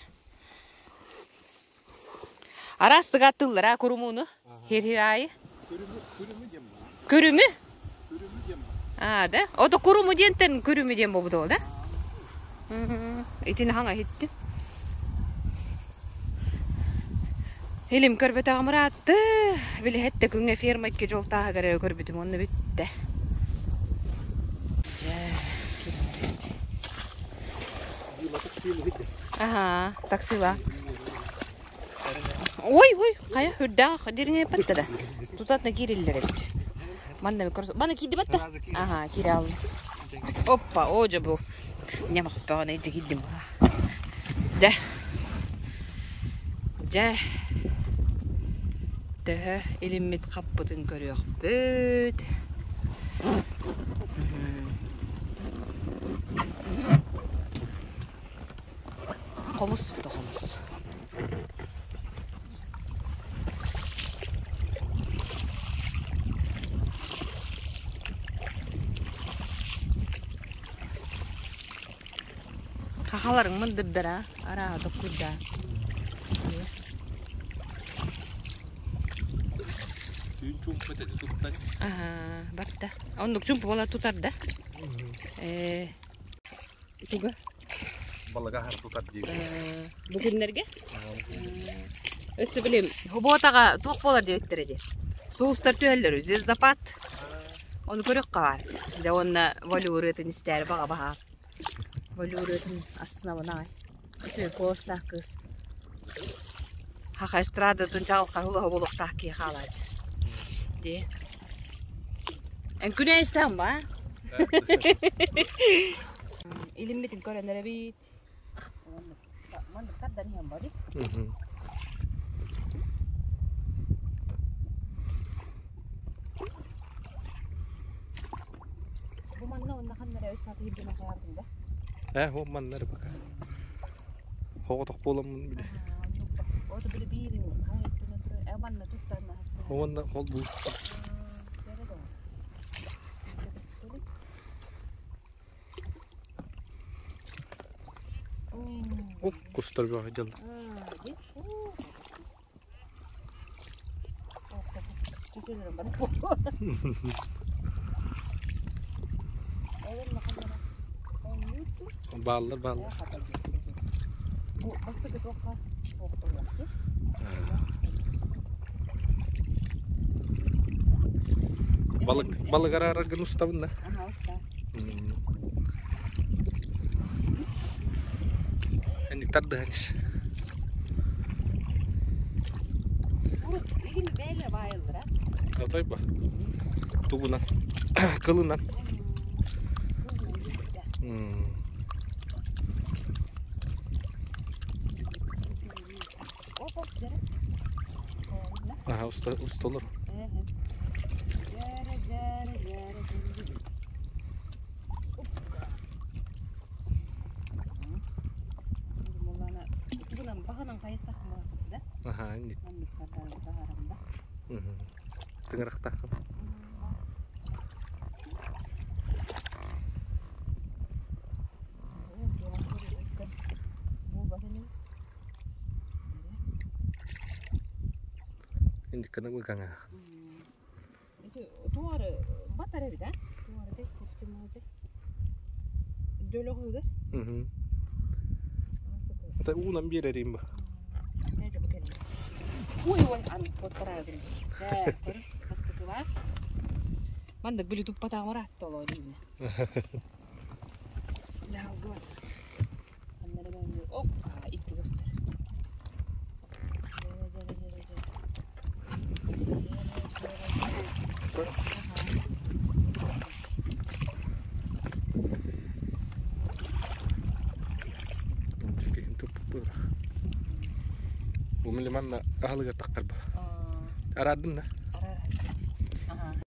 Араас тыгааттыыллара курумууну. Хир-хир аайы. Күрүмү? Аа, да? Ото куруму диэнтэн күрүмү диэн буолбут ол, да? Итини хаҥа иһиттим. Илим көрбөтөҕүм ыраатты. Билиһэттэ күҥҥэ ферма икки дьол тааһыгар эрэ көрбүтүм онно бүттэ. Дьэ, киирбит. Аха, таксила. Ой, ой, хайа үрдээх дириҥэппэттэ да. Тутатына киириллэр эбит. Манна микро... Манна киирди батта? Аха, киирэ алла. Оппа, оо дьэ бу. Ньамахпаҕына илдьэ киирдим. Дьэ. Дьэ. Төһө илиммит хаппытын көрүөхпүт. Хомус да хомус. Хахаларыҥ мындырдара, арааһа токкуйдаа. Түүн чуумпу этэ туттан. Аһаа, барда. Оннук чуумпу буола тутар да. Ээ, туга? Балыга аһар тутар диибин. Бу күннэргэ? Өссө билим, Хуботаҕа туох буолар диэбиттэрэ дии. Суустар түһэллэр, звездопад. Ону көрүөххэ баар. Дьэ уонна волю ырыатын истээри баҕа баһаам. Волю ырыатын астынабын аҕай. Үчүгэй куоластаах кыыс. Хаха эстрадатын чаҕылхай улаһа буолуохтаах киһи хаалааччы. Дии. Эн күнэ истэҕин ба? Илиммитин көрөн эрэбит. Маннык тардан иһэн бari. Бу манна онна ханна эрэ үс саат иһирдьэн хайаабытым да. Ээ, ол манна эрэ пока. Хоҕотох буоламмын били. Ото били биирин хайыттан турар. Э манна туттан Уонна ол бу. Оп, кустар бөҕө дьалла. Бааллар, бааллар. Балык, балык араараргын устабын да. Энник тардыһан ис. Отой ба. Тугунан. Кылынан. Аха, уста, усталар. Аха, инник. Тыҥырахтааххын. Индикканы быгаҥа. Туары батар эбит, а? Туары де, куптимады. Дөлөгүгө. Мм. Ата уунан биэрэрим ба. Ой, ой, ан коттара гин. Дэ, көр, бастыкыла. Мандык били туппатаҕар атта олоо диибинэ. Дьаһалга барбыт. Аннары мөҥү окка икки көстөр. Бу мили манна аһылыгар таххарба. Араардым да?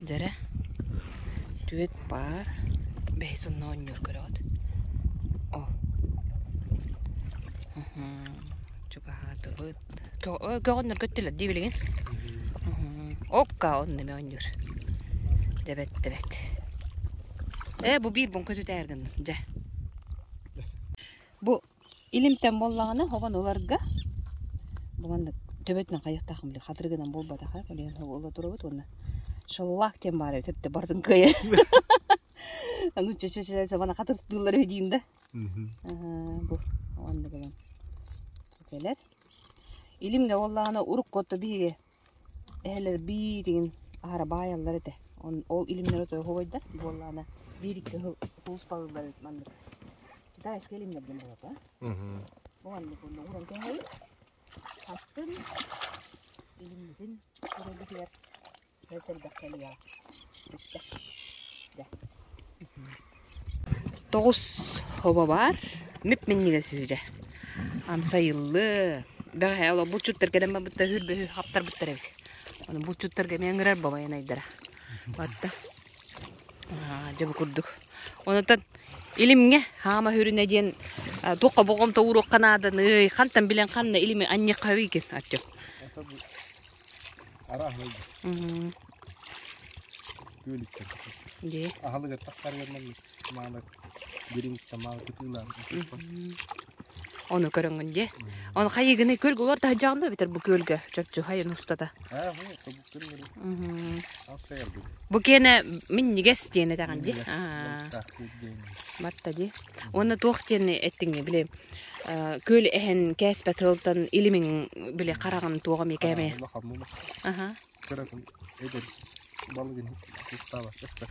Дьэрэ түөт баар бэһис онно оонньуур көрөҕүт. Ол. Чугаһаатыбыт. Көҕөннөр көттүлэр дии билигин. Окка онно эмэ оонньуур. Дэбэт дэбэт. Ээ бу биир бун көтүтээр гынным дьэ. Бу Илимтэн буоллаҕына хобон ыларга бу маннык төбөтүнэн хайыахтааххын били хатырыгынан буолбатаха билигин ыла турабыт уонна шаллаах диэн баар эбит өттө барытын кыайар аны чөчө мана хатырыктыыллар үһү диин да бу оннук ылан кэлэр илимҥэ буоллаҕына урукку отто биһиги Эһэлэр бииригин аһара баайаллар этэ. Ол илимнэрэ отой буоллаҕына биир-икки сыл сулууспалыыллар эбит маннык. Китайскай илимнэр диэн буолар да. Бу маннык уонна ууран кэһэбит. Атын илиммитин көрөрбүтүгэр бэрт элбэх кэлиэҕэ. Бүттэ. Дьэ. Тоҕус хобо баар. Мип-минньигэс үһү дьэ. Амсайыллы. Бэҕэһээ олох булчуттар кэлэн барбыттар үһүр-бөһү хаптарбыттар эбит. Ону булчуттарга эмиэ ыҥырар бабайанайдара. Батта. Дьэ бу курдук. Онотон илимҥэ хаама хүрүнэ диэн туохха боҕомто ууруохха нааданый, хантан билэн ханна илими анньыахха үһү Артем. Күөлүттэр. Аһылыгар тахсарыгар маннык маалар дириҥ маал кытыылаан. Ону көрөҥҥүн дии. Ону хайыгыный көлгө олор таһдьаҕын да эбэтэр бу күөлгэ чопчу хайын устата. Бу киэнэ минньигэс диэн этэҕин дии. Батта дии. Уонна туох диэн эттиҥ били күөл эһэн кээспэт тылтан илимиҥ били хараҕын туоҕа эмиэ кээмэйэ. Аха. Кыратын эдэр балыгын кустаабат эспэт.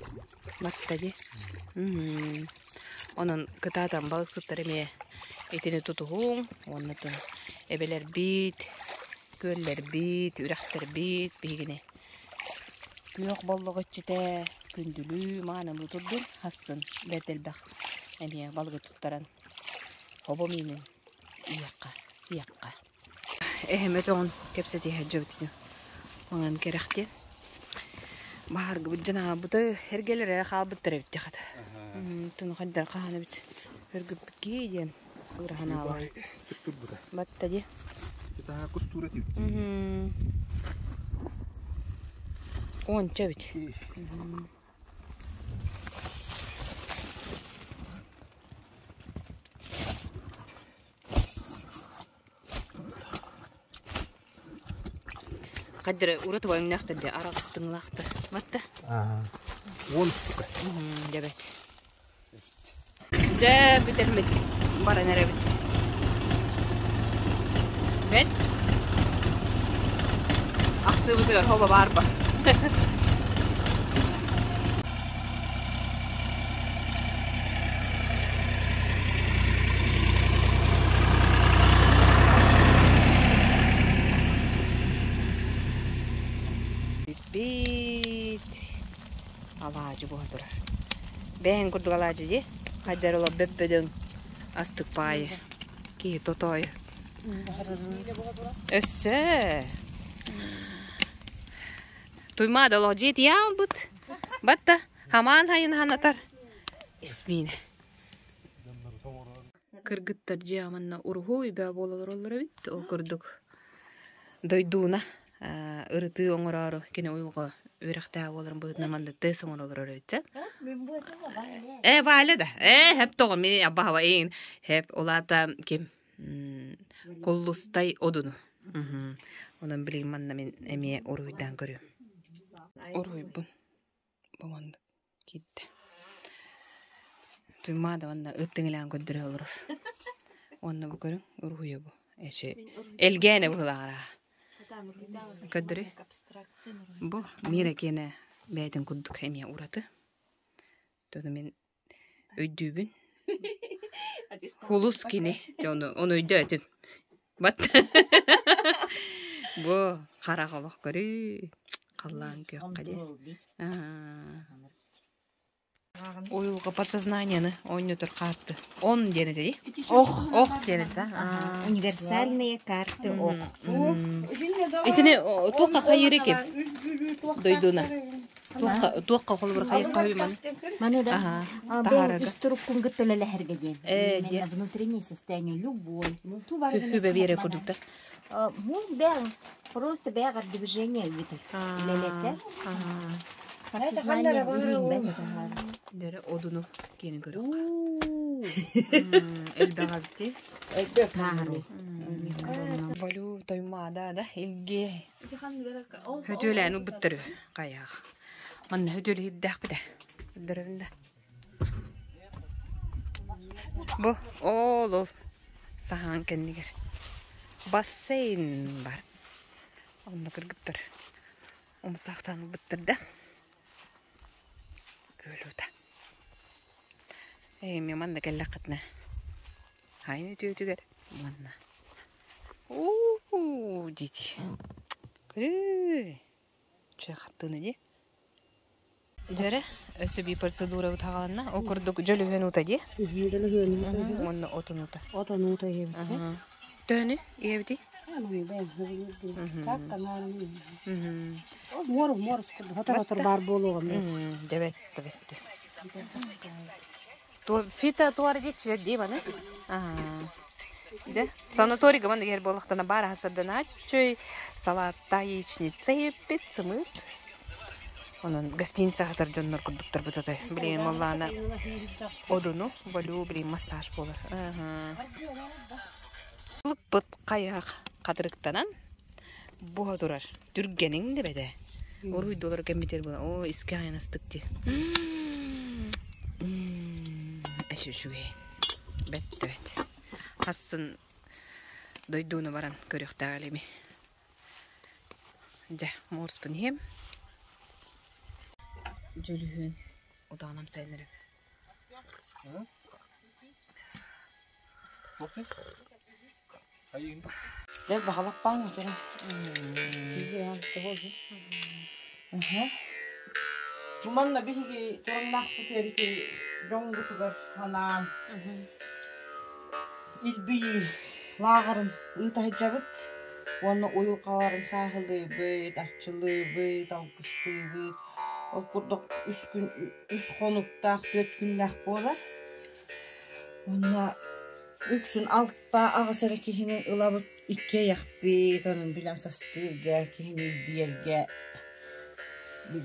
Батта дии. Онон кытаатан балыксыттар эмиэ итини тутуһуҥ уонна эбэлэрбит, күөллэрбит, үрэхтэрбит биһигини күөх боллох иччитэ күндүлүү маанылыы турдун хассын бэрт элбэх эмиэ балыгы туттаран хобо миинин иһиэххэ иһиэххэ Эһэм өтөҕүн кэпсэтиһэ дьэбитин маҥан кэрэхтиэн. Баһаргыбыт дьон аҕалбыта эргэлэрэ хаалбыттар эбит хата. Туну хайдар хаһан эбит өргүппүт киһи диэн ырахан аалар. Батта дии. Кустуура тибит. Уонча эбит. Хаддары ураты өҥнөөхтөр дии араҕастыҥылаахтар. Батта? Уон штука. Дьэбэт. Дьэ бүтэрмит баран эрэбит. Бэт. Ахсыбытыгар хоба баарба. Бүппүт. Алаадьы буола турар. Бэйэҥ курдук алаадьы дии. Хайдар олор бөп-бөдөҥ астык паайы. Киһи тотоойу. Өссө. Туймаада олох дьиэтийэ аалбыт. Батта хамаан хайын ханатар. Исмиинэ. Кыргыттар дьиэ манна уруһуй бөҕө буола олороллор эбит. Ол курдук дойдууна ырытыы оҥороору кини уйулҕа үөрэхтээх буоларын быһыытынан манна тест оҥоро олорор эбит Э, Валя да. Э, хэп тоҕо ми абаһаба иин. Хэп улаата ким? Куллустай одуну. Онон билигин манна мин эмиэ уруһуйдаан көрүөм. Уруһуйбун бу маннык киирдэ. Туймаада уонна ыт тыҥылаан көрдөрө олорор. Уонна бу көрүҥ уруһуйа бу. Эчи элгээнэ быһылаара. Көрдөрүй. Бу Мира киэнэ бэйэтин курдук эмиэ ураты. Тону мин өйдүүбүн. Хулус кини. Дьэ ону, ону өйдөөтүм. Бат. Бу харах олох көрүү. Халлаан күөххэ диэн. Уйулҕа подсознанияны оонньотор карты. Он диэн этэ дии. Ох. Ох диэн этэ. Универсальные карты ох. Итини туохха хайыыр ким? Дойдуна. Туохха холобур хайыр маны? Маны да. Бу ис туруккун кытта үлэлэһэргэ диэн. Именно внутреннее состояние любой. Хүбэ биэрэ курдук да. Бу бэҕ просто бэҕэр движение ыытар. Үлэлэтэр. Дөрө одуну киэни көрүөх. Элбэх эбити. Болю тоймаада да илге. Хөтүөлээн убуттары хайаах. Манна хөтүөлэ хирдээхпитэ. Көрдөрөбүн да. Бу ол ол саһаан кэннигэр бассейн бар. Онно кыргыттар умсаахтаан ылбыттар да. Күөлүта. Ээ, манна кэллэххитинэ хайын үтүөтүгэр манна уу дии көрүүй чэ хаттыына дии Дьэрэ, өссө биир процедура бытаҕаланна. Ол курдук дьөлүһүөн уута дии. Дьөлүһүөн Уонна отун уута. Отон уута ийэбит. Төһөнү ийэбитий? Муор муор хотор баар буолуоҕум. Дебет, дебет. Фита туар диччилер дии маны. Дьэ, санаторийга маннык иһэр буоллахтана баар аһасарданааччый, салаатта яичница иһиппит, сымыыт. Онон гостиница аһатар дьоннор курдуктар бутатай. Билигин буоллаана одуну, болю, билигин массаж буолар. Лыппыт хайах хатырыктанан буһа турар. Түргэниҥ да бэтэ. Уруйдулар кэммитер була. О, искэ айанастык ди. Эш үчүгэй. Бэт бэт. Хассын дойдууну баран көрүөхтээх элими. Дьэ, муорспун иһиэм. Дьөлүһүөн удаанам сайыннарым. Бэл баһалаппаан отуран. Бу манна биһиги тураннаахпыт эбити дьоҥҥутугар анаан илбийии лааҕырын ыыта сылдьабыт уонна уйулҕаларын сааһылыыбыт, арчылыыбыт, алгыстыыбыт. Ол курдук үс күн үс хонуктаах, түөрт күннээх буолар. Уонна үксүн алта аҕыс эрэ киһини ылабыт иккиэйэхпит, онон билэн састыырга, киһини илбийэргэ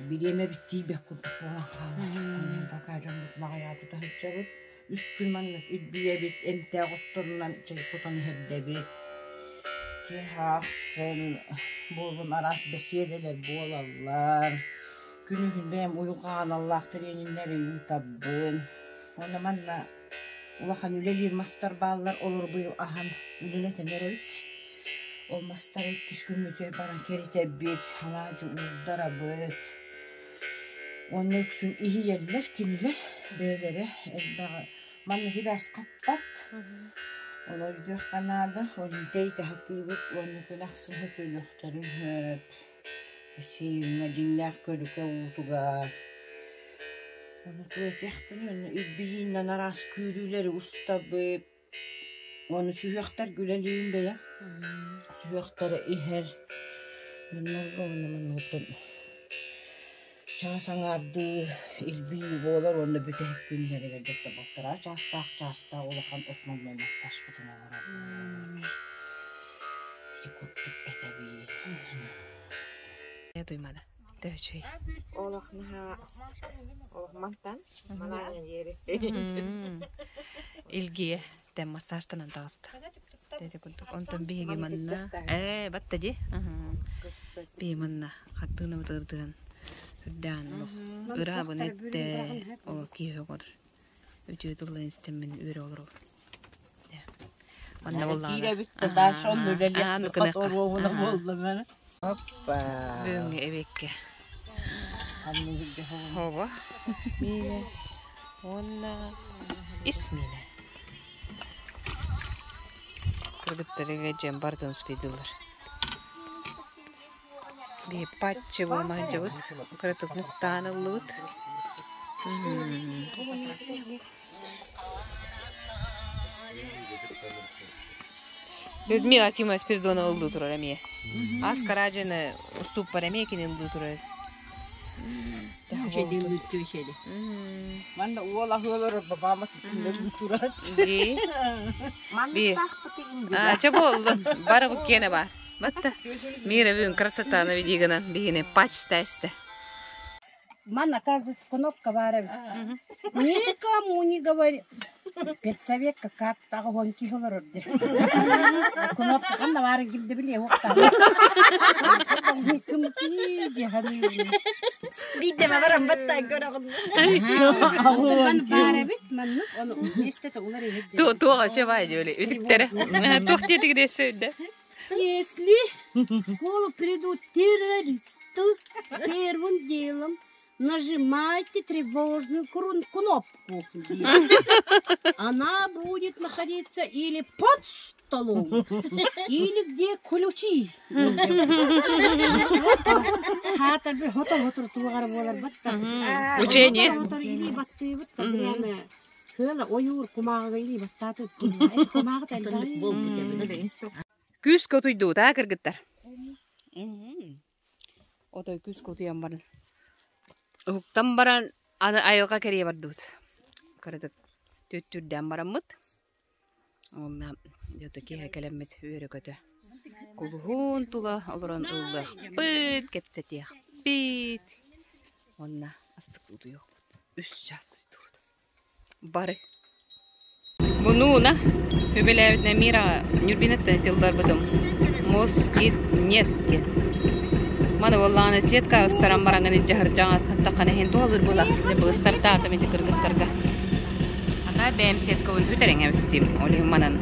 бириэмэбит тиийбэт курдук буолан хаалар. Онон пока дьоммут маҕайаҕа тута сылдьабыт. Үс күн маннык илбийэбит, эмтээх отторунан чэй кутан иһэрдэбит. Киэһэ ахсын буолун араас бэсиэдэлэр буолаллар. Күнүһүн бэйэм уйулҕа аналлаах трениннэри ыытабын. Уонна манна улахан үлэлиир мастар бааллар, олору быйыл аһан үлэлэтэн эрэбит. Ол мастары иккис күммүтүгэр баран кэритэбит, алаадьы уурдарабыт. Уонна үксүн иһийэллэр кинилэр бэйэлэрэ элбэҕи манна сибээс хаппат. Ону өйдүөххэ наада, ол иитэ-иитэ сатыыбыт уонна күн ахсын сөтүөлүөхтэрин сөп. Сиэҥҥэ дьиҥнээх көлүкэ уутугар Ону туойуохпун уонна илбийииннэн араас күүрүүлэри устабыт. Уонна сүһүөхтэр үлэлиибин бэйэм. Сүһүөхтэрэ иһэр. Маннарга уонна манныгыттан чаас аҥаардыы илбийии буолар уонна бүтэһик күннэригэр дьэ балтараа чаастаах чаастаах улахан основной массажпытын оҥоробут. Ити курдук этэбин. Туймада. Төһөчүй. Олох наһаа олох мантан манаан диэри. Илгие тэн массажтанан таҕыста. Тэти курдук. Онтон биһиги манна ээ батта ди. Биһи манна хаттыына бытырдыан үрдээн олох ыраабын эттэ ол киһи оҕор үтүө тылларын истэммин үөрэ олоробун. Манна буоллаҕына. Киирэбит да дальше онно үлэлиэх оруоһуна буолла мэн. Оппа. Бүгүҥҥү эбиэккэ. Хоба миинэ уонна ис миинэ. Кыргыттарыга дьэн бардын успейдылар. Биһи патчы буолмаһдьабыт, кыратык нуктаан ыллыбыт. Людмила Акимова Спиридонова ыллыы турар эмиэ. Ас Караджины устууппар эмиэ кини ыллыы турар. Манна уол аһыалар бабама турар. Би. А, чэ буоллун. Бары киэнэ бар. Батта. Мира бүгүн красотаны видигынан биһини пачта эстэ. Ман, оказывается, кнопка баар эбит. Никому не говори. Педсоветка как таҕа киһи олорор де. Кнопка ханна баарын ким да билиэ уохтаах. Биирдэ баран баттаан көрөҕүн. Ман баар эбит маннык ону истете улар иһит. Туоға че бай диэли үтүктэрэ. Туох диэтигин эссе Если в школу придут террористы, первым делом нажимайте тревожную кнопку. Она будет находиться или под столом, или где ключи. Хаатар bir хотор хотор тугар буолар батта. Учение. Хотор или баттыбыт прямо Хыла ойуур кумааҕыга илии баттааты. Кумааҕы Күүс котуйдуу таа кыргыттар. Отой күүс котуйан баран. Уһуктан баран аны айылҕа кэрийэ бардыбыт. Кыратык түттүрдээн бараммыт. Уонна дьото киэһэ кэлэммит үөрэ-көтө. Кулуһун тула олорон ыллыахпыт, кэпсэтиэхпит. Уонна астык утуйуохпут. Үс час утуйдубут. Бары. Бунууна үбэлээбитинэ Мира Нюрбинаттан тылларбытым. Мос-ит нет диэн. Маны буоллаҕына сетка ыстаран бараҥын илдьэ сылдьаҥ таххана иһин туһалыыр буолар. Былыстартаатым ити кыргыттарга. Ата бэйэм сеткабын бүтэрэн эбистим. Ол иһин манан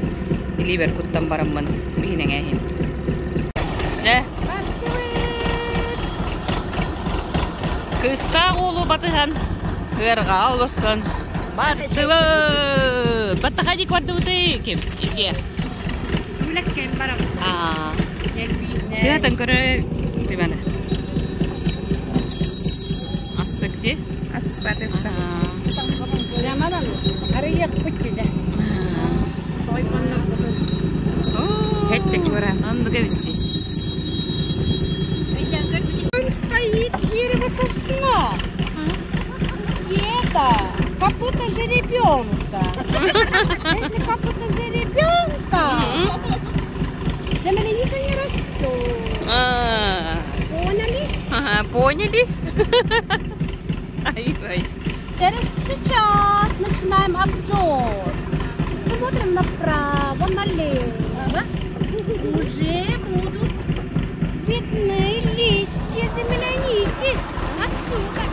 илиибэр куттан бараммын биһинэҥэ иһин. Дьэ. Кыыстаах уолу батыһан Ыарҕаҕа олорсон бардыбыт. Баттахайдик бардыбытый ким? Илья. Үлэккэн барабыт. Аа. Тыатан көрө түмэне. Астык ди. Рамадан арыйыахпыт дьэ. Тойбоннорбутун. Хетте чура. Оннук эбит дии. Он стоит дерево сосна. И это копыта жеребенка. Если копыта жеребенка, земляника не растет. Поняли? Ага, поняли. Ай, ай. Через сейчас начинаем обзор. Смотрим направо, налево. Уже будут видны листья земляники. Отсюда.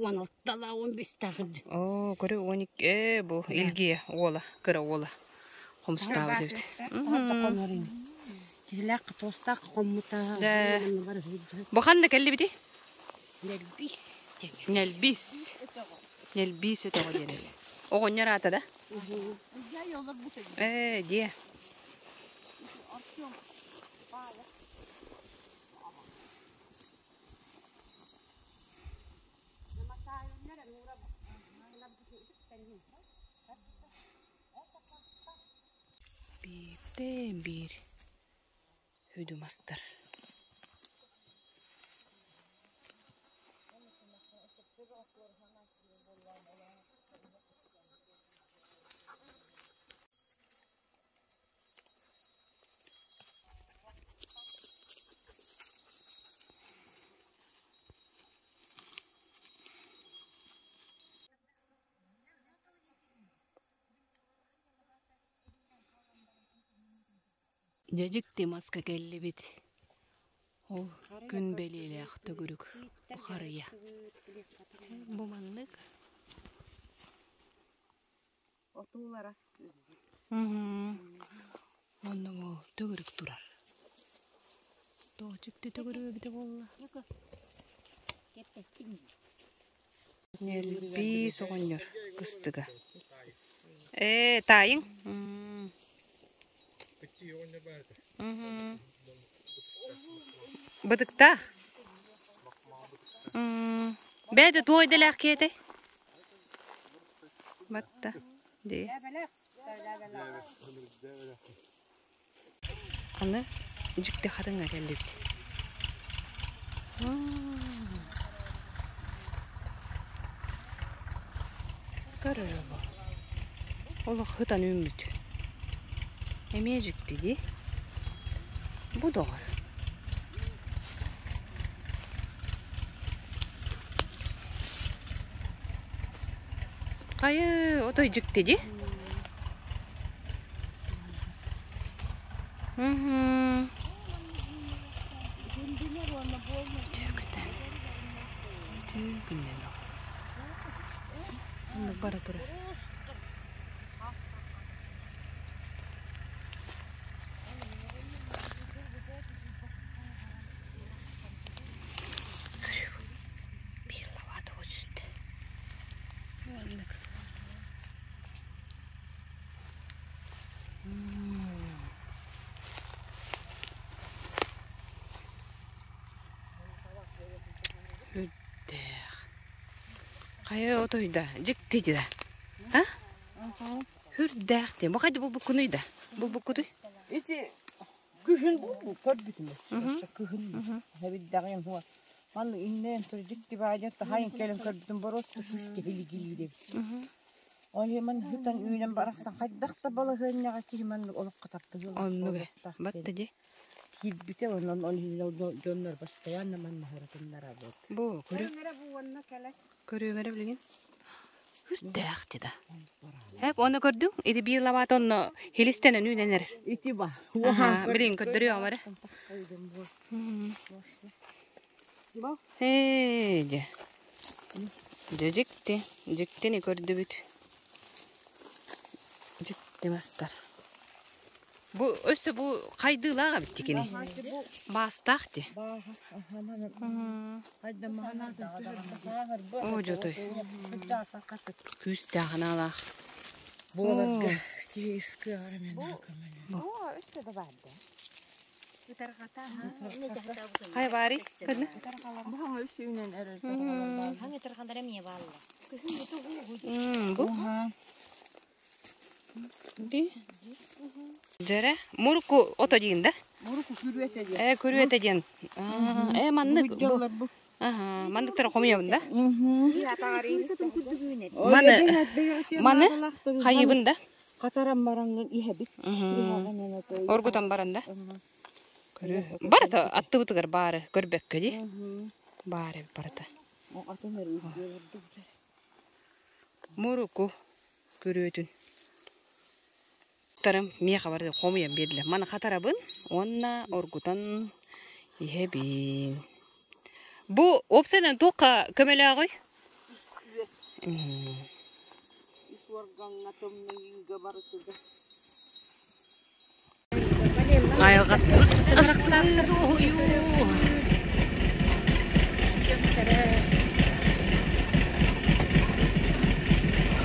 Он алтала, он бестагыд. Оо, көрү 12 бу Илгия уола, кыра уола. Хомустаабыт эбит. Килэх тостах хоммута. Бу ханна кэллибити? Нэлбис. Нэлбис. Нэлбис өтөҕө диэн эбит. Оҕонньор аата да? Ээ, диэ. Бииртэн биир үдү мастар. Дьэ дьикти маска кэллибит. Ол күн бэлиэлээх төгүрүк харыйа. Бу маннык. Отуулара. Онно ол төгүрүк турар. Тоҕо дьикти төгүрүк эбитэ буолла? Ньэлбии соҕонньор кыстыга. Ээ, таайыҥ? Бытыктаах? Бэйэтэ туох идэлээх киһи этэй? Батта. Дии. Аны дьикти хатыҥҥа кэллибит. Көрөрө бу. Олох ытан үүммүт. Эмиэ дьикти дии. Бу доҕор. Хайы, отой дьикти дии. Үтүө Үтүө күннэн Оннук бара турар. Биир лавата түстэ. Маннык. Үрдээх. Хайа отойда, дьикти да. А? Үрдээх дии. Бу хайда булбуккунуй да? Булбуккутуй? Ити күһүн көрбүтүм. Күһүн. Эбиддэҕин хуа. Манны иннен тур дьикти баайдын тахайын кэлин көрбүтүм боруоста күскэ билигилиир эбит. Ол иһин хытан үүнэн барахсан хайдах да балаһыанньаҕа киһи маннык олоххо тардыһыылаах Оннук ээ. буолуохтаах Батта диэн дии. киирбитэ онон ол иһин дьоннор постоянно манна сырытыннарабыт. Бу көрү көрүөм эрэ билигин. Үрдээх дии да. Эп оны көрдүҥ? Ити биир лабаат онно хилистэнэн үүнэн эрэр. Ити ба. Аха, билигин көрдөрүөм эрэ. Ээ, дьэ. Дьэ дьикти, дьиктини көрдүбүт. Дьикти мастар. Бу өссө бу хайдыылаах эбит кини. Баастаах дии. Оо, дьотой. Күүстээх анаалаах. Буоларга киһи искыаҕар мен Оо, өссө да баар да. Хай баарый? Көнө. Бу хаҥа үс үүнэн эрэр. Хаҥа ытырҕалара эмиэ бааллар. Бу. Ди. Дьэрэ, муруку ото диин да? Муруку күрүөтэ диэн. Э, күрүөтэ диэн. Э, маннык бу. Аха, манныктара хомуйабын да? Маны, маны хайыбын да? Хатаран бараҥҥын иһэбит. Оргутан баран да? Барыта аттыбытыгар баары көрбөккө дии. Баары барыта. Муруку күрүөтүн. Тарым миэхэ бары хомуйан биэрдилэр. Маны хатарабын уонна оргутан иһэбин. Бу уопсайынан туохха көмөлөөҕүй? Үс уоргаҥҥа тымныйыыга барытыгар. Айылҕа астыы дуоһуйуу.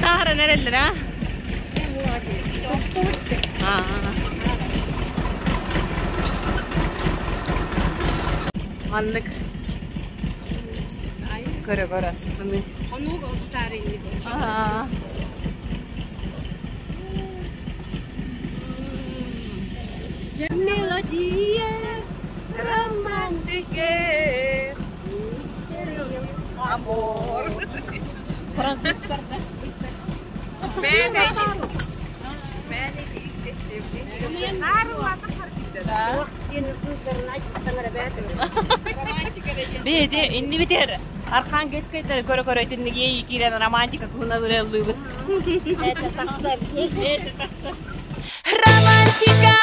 Саһаран эрэллэр а? Маннык көрө-көрө астыныы. Хонууга устаар инник. Мелодия романтики Амор. Французтарда. Бэйэтэ иннибитигэр Архангельскайтары көрө-көрө итинник иэйии киирэн романтика туһунан ырыаллыыбыт. Это тахсар. Это тахсар. Романтика!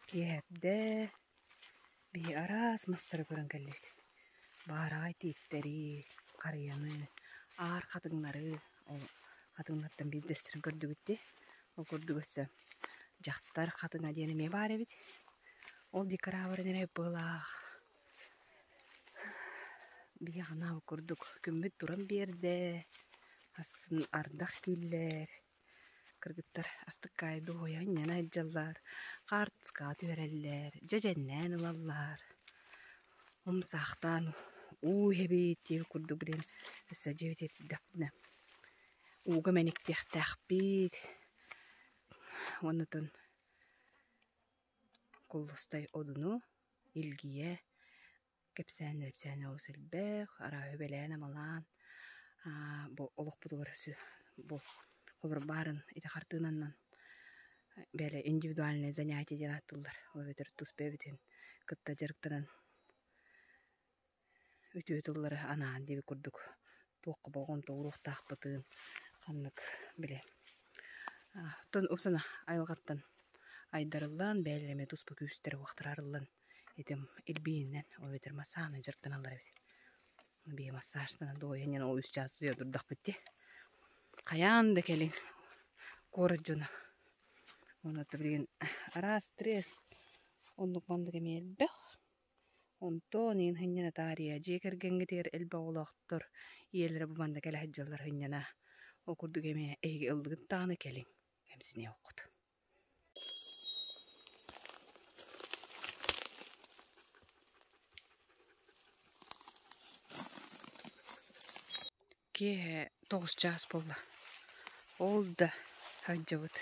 Киэһэрдэ биһи араас мастары көрөн кэллибит. Баараҕай тииттэри, харыйаны, аар хатыҥнары, ол хатыҥнартан биирдэстэрин көрдүгүт дии. Ол курдук өссө дьахтар хатыҥа диэн эмиэ баар эбит. Ол декорабарын эрэ быалаах. Биһи анаал курдук күммүт туран биэрдэ, астын ардах кииллэр. Кыргыттар астыккаай дуоһуйа анньан сылдьаллар, хаартыскаҕа түһэрэллэр, дьэдьэннээн ылаллар, умсаахтаан уу иһэбит диэбит курдук билигин өссө дьиэбит итийдэхпитинэ ууга мэниктиэхтээхпит уонна Куллустай Одуну илгийэ кэпсээн-рэпсээн олус элбэх, арааһы үбэлээн-амалаан бу олохпутугар бу холобур баарын ити хартыынанан бэйэлэрэ индивидуальное занятие диэн ааттыыллар. Ол эбэтэр тус бэйэбитин кытта дьарыктанан үтүө тыллары анаан диэбит курдук туохха болҕомто ууруохтаахпытын ханнык били оттон упсана айылҕаттан айдарыллан бэйэлэрэ эмиэ туспа күүстэрэ уохтара арыллан Этим илбиинэн, ол эбэтэр массааһынан дьарыктаналлар эбит. Биһи массажтанан дуоһуйан диэн ол үс чаас утуйа турдахпыт дии. Хайаан да кэлиҥ куорат дьоно. Уонна билигин араас стресс оннук маннык эмиэ элбэх. Онтон иин сынньана таарыйа дьиэ кэргэҥҥитигэр элбэх оҕолоохтор ийэлэрэ бу манна кэлэ сылдьаллар сынньана. Ол курдук эмиэ эһиги ыллыгыт даҕаны кэлиҥ, кэмсиниэ оххут. Киэһэ тоҕус чаас буолла. Ол да сылдьабыт.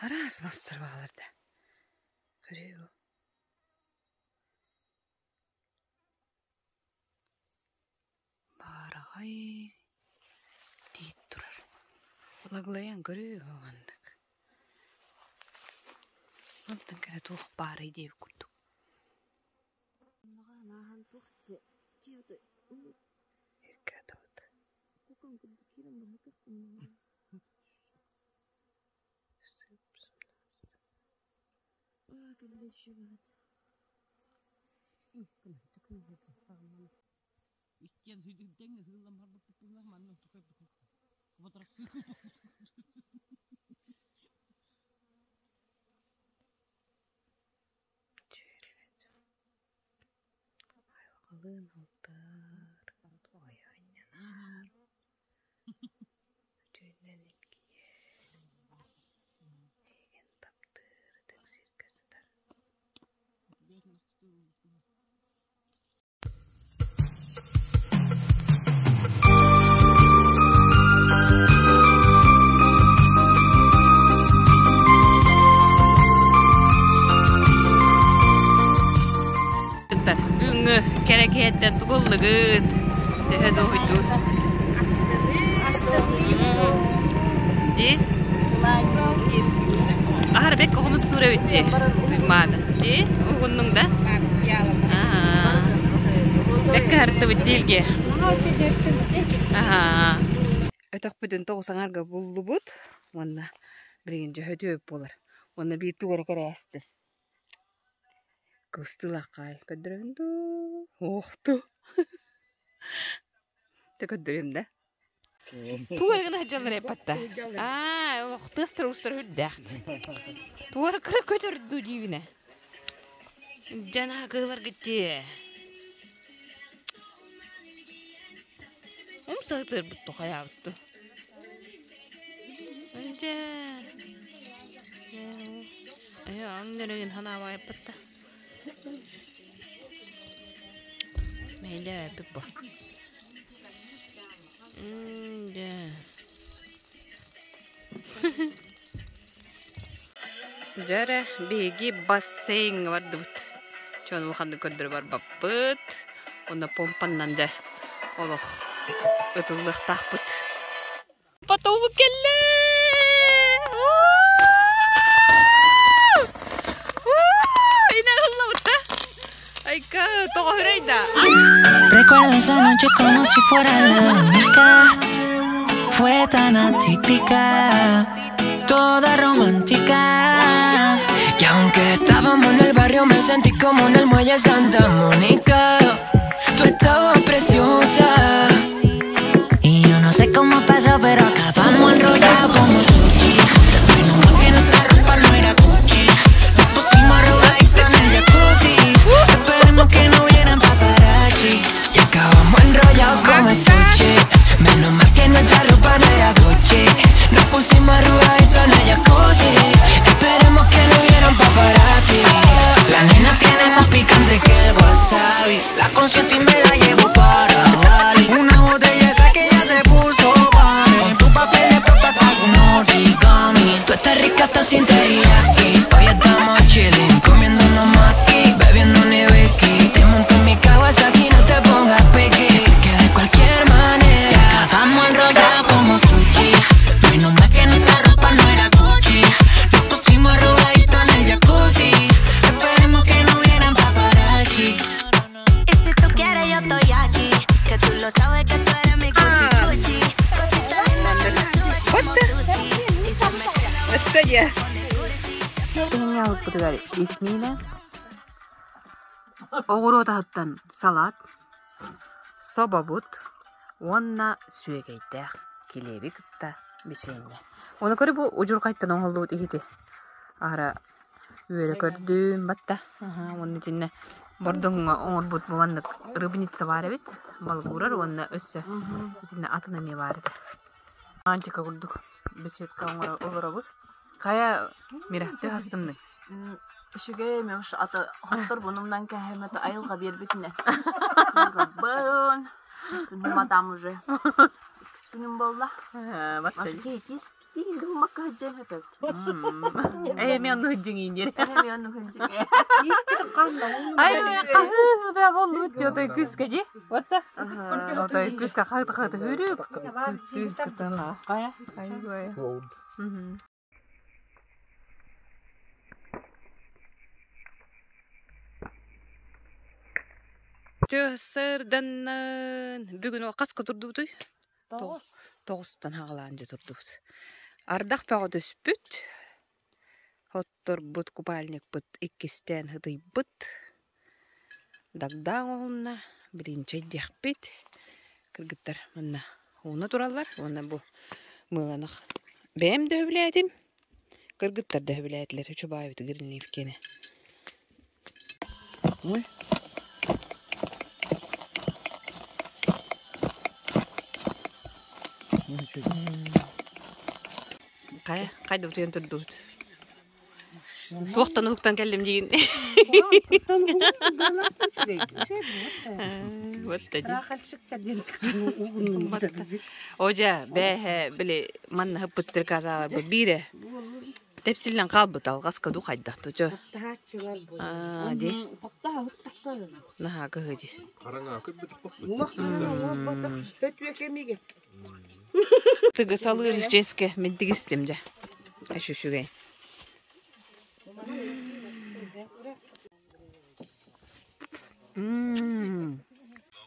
Араас мастар бааллар да. Көрүө Баараҕай тиит турар. Лаглайан көрүө маннык. Онтон кэрэ туох баарый диэбит курдук. Айылҕалыын алтыһар, ойонньонор, үтүөнэн илгийэр, эйигин таптыыр ытык сиргэ сытар. Бүгүҥҥү кэрэ киһиттэн тугуллугут? Төһө дуоһуйдугут? Дии? Аһар бэк хомустуур эбит дии. Туймаада. Дии? Угуннуҥ да? Бэккэ һартыбыт диилге. Өтөхпүтүн тоҕус аҥарга буллубут. Уонна билигин дьөһөтүө буолар. Уонна биир тугу эрэ кэрээстим. Кыстылаххай көрдөрөбүн дуу, уохту. Тэ көрдөрүөм да. Тугу эрэ гына сылдьаллар эппатта. Аа, олох тыастар устар үрдээх. Тугу эрэ кыра көтөрдүү диибинэ. Дьана кыыларгыт дии. Умсаһытыарбыт тухайаабытту. Дьэ. Ээ, аңнарыгын ханаабайыппыт да. Мэйдээппит бу. Дьэ. Дьэ эрэ, биһиги бассейҥҥа бардыбыт. Чон улаханнык көрдөрө барбаппыт. Онно помпаннан дьэ олох ытыллыахтаахпыт. Потом кэллэ! Инэ ыллабыт да? Айка, тоҕо да. Recuerdo esa noche como si fuera la única. Fue tan atípica, toda romántica. Y aunque estábamos en el barrio, me sentí como en el muelle Santa Mónica. Tú estabas preciosa. Y yo no sé cómo pasó, pero acabamos enrollado como sushi. Menos mal que nuestra ropa no era Gucci. Nos pusimos arrugaditos en el jacuzzi. Esperemos que no hubieran paparazzi. Y acabamos enrollados como el sushi. Menos mal que nuestra ropa no era Gucci. Nos pusimos arrugaditos en el jacuzzi. Esperemos que no hubieran paparazzi. La nena tiene más picante que el wasabi. La consiento y me la llevo para Bali. Una botella esa que ya se puso vale. Con tu papel de prota te hago un origami. Tú estás rica hasta sin teriyaki. Hoy estamos chilling, comiendo unos maki, bebiendo un whisky. Te monto en mi Kawasaki, no te pongas piqui. Se que de cualquier manera. Y acabamos enrollados como sushi. Menos mal que nuestra ropa no era Gucci. Nos pusimos arrugaditos en el jacuzzi. Esperemos que no hubieran paparazzi. Y si tú quieres, yo estoy aquí. Que tú lo sabes que tú eres mi cuchi cuchi. Cosita linda que me sube como tú sí. Y se me Өттөйе. Тиһиҥҥэ аһылыкпытыгар ис миинэ, оҕуруот аһыттан салат, собобут уонна сүөгэйдээх килиэби кытта бичиэнньэ. Ону көрү бу удьурҕайтан оҥоһуллубут иһити аһара үөрэ көрдүм батта. Уонна итиннэ бордоҥҥо оҥорбут бу маннык рыбница баар эбит. Балык уурар уонна өссө итиннэ атын эмиэ баар этэ. Антика курдук беседка оҥоро олоробут. Хайа, Мира, төһө астынныҥ? Үчүгэй эмэ уж аты хоттор бунумнан кэһэмэт айылҕа биэрбитинэ. Бын. Күнүм атам уже. Иккис күнүм буолла. Кейтис кити гыммакка сылдьан өтөт. Ээ, мен онну сылдьыҥ диэн. Ээ, мен онну сылдьыҥ. Ай, хаһыы бэ боллут диотой күскэ ди. Отта. Отой күскэ хаһыт хаһыт хүрүк. Күттү кытына. Кая? Ай, Сырданнан бүгүн ол хаска турдубутуй? Тоҕустан хаҕалаан дьэ турдубут. Ардах бөҕө түспүт. Хотторбут купальникпыт иккистээн ытыйбыт. Дагдаан оһунна, билинчэйдиэхпит. Кыргыттар манна ууна тураллар уонна бу мыыланах бэйэм да өбүлээтим, кыргыттар да өбүлээтилэр Чубаевы Гринливкини. Ой. Хайа, хайда утуйан турдубут? Туохтан уһуктан кэллим диигин. Одьа, бээһэ, били манна хыппыт стрекозаларбыт биирэ тэпсиллэн хаалбыт алҕаска ду хайдах тучу. Аа, ди. Наһаа кыһыы ди. Тыгы салыыр чиэскэ мин тигистим дьэ. Үчүгэй.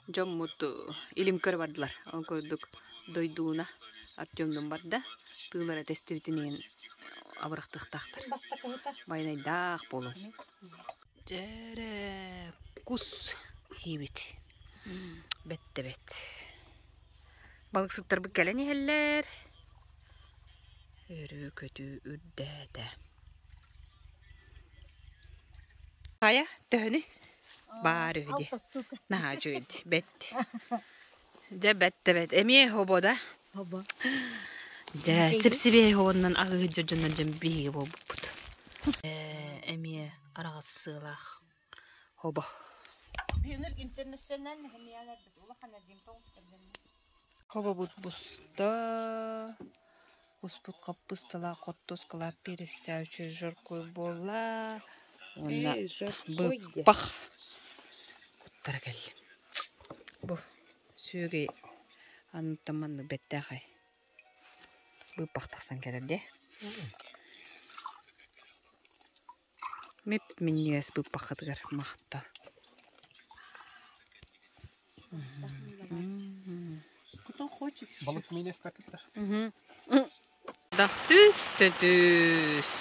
Дьоммут илим көрө бардылар. Ол курдук дойдууна Артемнуун барда. Тыылара тэстибитин иһин абырахтыахтаахтар. Байанайдаах буолуҥ. Дьэрэ кус иһибит. Бэттэ бэт. Балыксыттарбыт кэлэн иһэллэр. Өрүү-көтүү үрдээтэ. Хайа, төһөнүй? Баар үһү дии. Наһаа үчүгэй дии. Бэт. Дьэ, бэт да бэт. Эмиэ хобо да? Хобо. Дьэ, сип-сибиэһэй хобоннон аһыы сылдьар дьоннор дьон биһиги буолбуппут. Эмиэ араҕас сыалаах хобо. Хобобут буста. Куспут хаппыысталаах хортуоскалаах перестээх үчүгэй жаркой буолла уонна быыппах куттара кэллим. Бу сүөгэй анныттан маннык бэртээхэй быыппах тахсан кэлэр дии. Мип-минньигэс быыппаххытыгар махтал. Кто хочет еще. Балык миинэ испэккиттэр. Дах түс түс.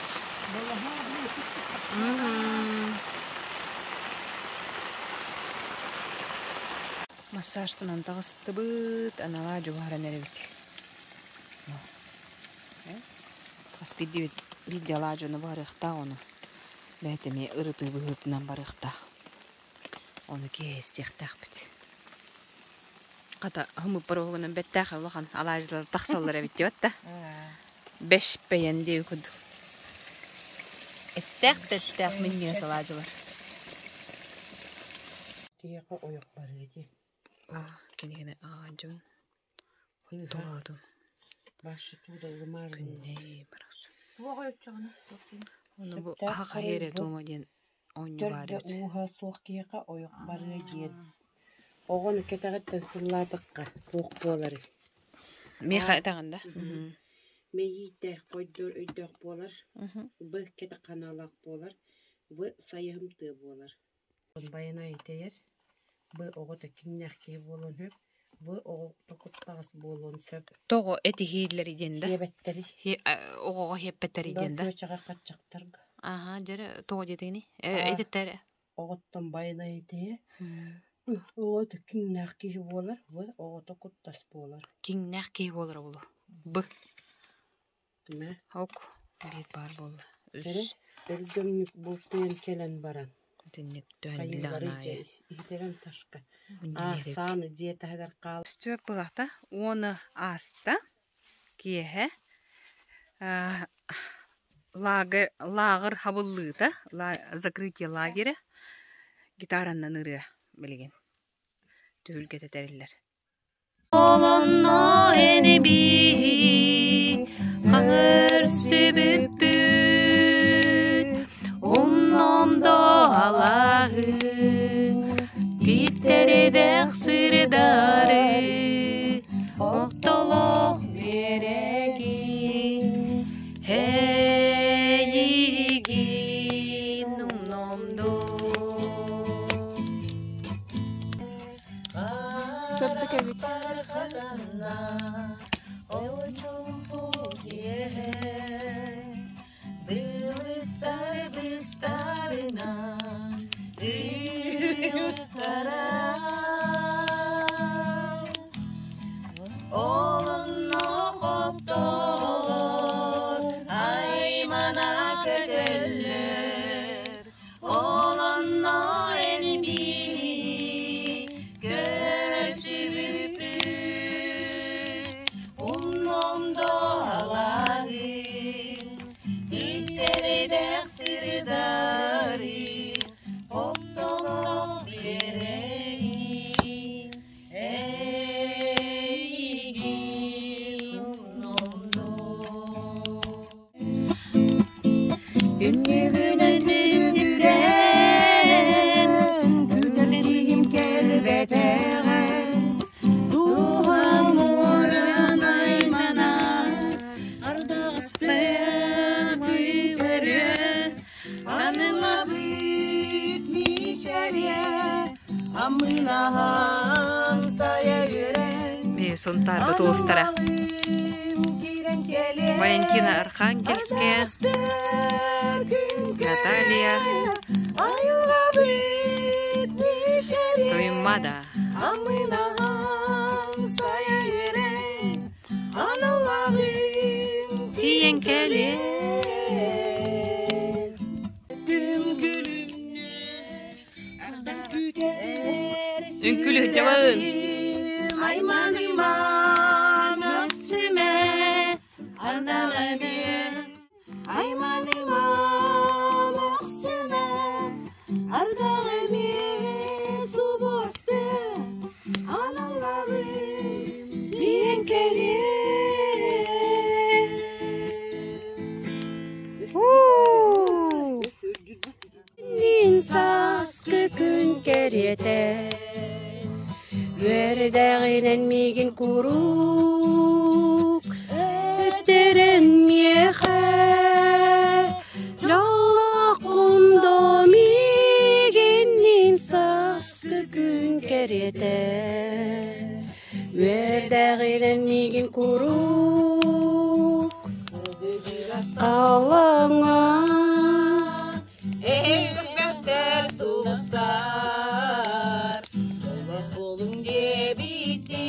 Массажтан таҕыстыбыт, анала дьуһаран эрэбит. Хас биирдии биирдии алаадьыны барыахтаах ону. Бэйэтэ эмиэ ырытыы быһыытынан барыахтаах. Ону киэһэ истиэхтээхпит. Хата хымыппар уһугунан бэттээхэ улахан алаадьылар тахсаллар эбит диэбэт да. Бэш бэйэн диэби курдук. Эттээх да эттээх минньигэс алаадьылар. Киһиэхэ ойох барыа дии. Кинигини ааҕан Толоотум. Күннэй барахсан. Ону бу аһа хайа эрэ туома диэн оонньуу баар Төрдө эбит. ууһа суох киһиэхэ ойох барыа диэн. Оҕону кэтэҕиттэн сыллаатахха туох буоларый? Миэхэ этэҕин да? Мэйиитээх хойдор өйдөөх буолар, Б кэтэх ханаалаах буолар, В сайыһымтыа буолар. Байанай тэйэр, Б оҕото киҥнээх киһи буолуон сөп, В оҕото куттаҕас буолуон сөп. Тоҕо этиһииллэри диэн да? Хиэбэттэри. Оҕоҕо хиэппэттэри диэн да? Чүөчэҕэ хаччахтарга. Аха, дьэрэ тоҕо диэтигиний? Этиттэр. Оҕоттон байанай тэйэ. Оҕото киҥнээх киһи буолар, В оҕото куттас буолар. Киҥнээх киһи буолара буолуо. Б. Ок, биир баар буолла. Үс. Өлгөмнүк бултуйан кэлэн баран. Итинник төһөн Хайыылары биллэҕин аайы. иһитэрэн ташка. Аа, сааны дьиэ таһыгар хаал. Үстүөк былахта уону ааста киэһэ лагерь лааҕыр хабыллыыта закрытие лагеря гитараннан ырыа билигин түһүлгэтэ тэриллэр. Олонно эни-биһи хаҥырсыбыппыт, умном доалаһы, тииттэрэдэх сырдары, оттолох биэрэги, эйигин умном Сырдык эбит. Ол онно эн-биһи көрсүбүппүт, умнум доалаһын, иттэрэдэх сырдары, оттолох биэрэйин, эйигин умнум Түннүгүнэн түннүгүрэн, күтэлигим кэлбэтэҕэ, дууһам уоран аймана, ардаҕастык көрө, анылабыт мичэрьэ, амынаһан сайа үөрэн, Сунтаарбыт уустара. Валентина Архангельская, Наталья Туймада. Тиийэн кэлин. Үҥкүлүһүдьэбин. Айманыма мөксүмэ, аналэмиэ. Айманыма мөксүмэ, ардаҕымиэ субуосты, аналлабын тиийэн кэлиэ. Сааскы күн кэриэтэ Үөрдэҕинэн миигин куруук Өттөрөн миэхэ Дьоллооххун доо миигинниин сааскы күн кэриэтэ. Үөрдэҕинэн миигин куруук Халаҥа Элбэхтэр сулустар Олох буолуҥ диэбиттии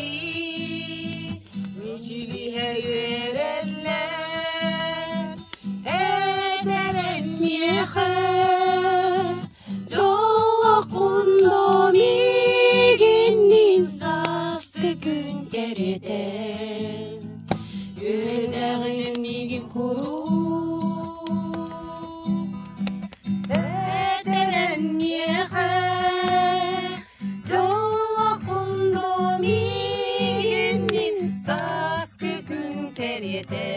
Мичилиһэ үөрэллэр Этэрэн миэхэ Дьоллоххун миигинниин сааскы күн кэрэтэ Үөрдэҕинэн миигин куруук Этэрэн миэхэ Дьоллоххун миигинниин сааскы күн кэриэтэ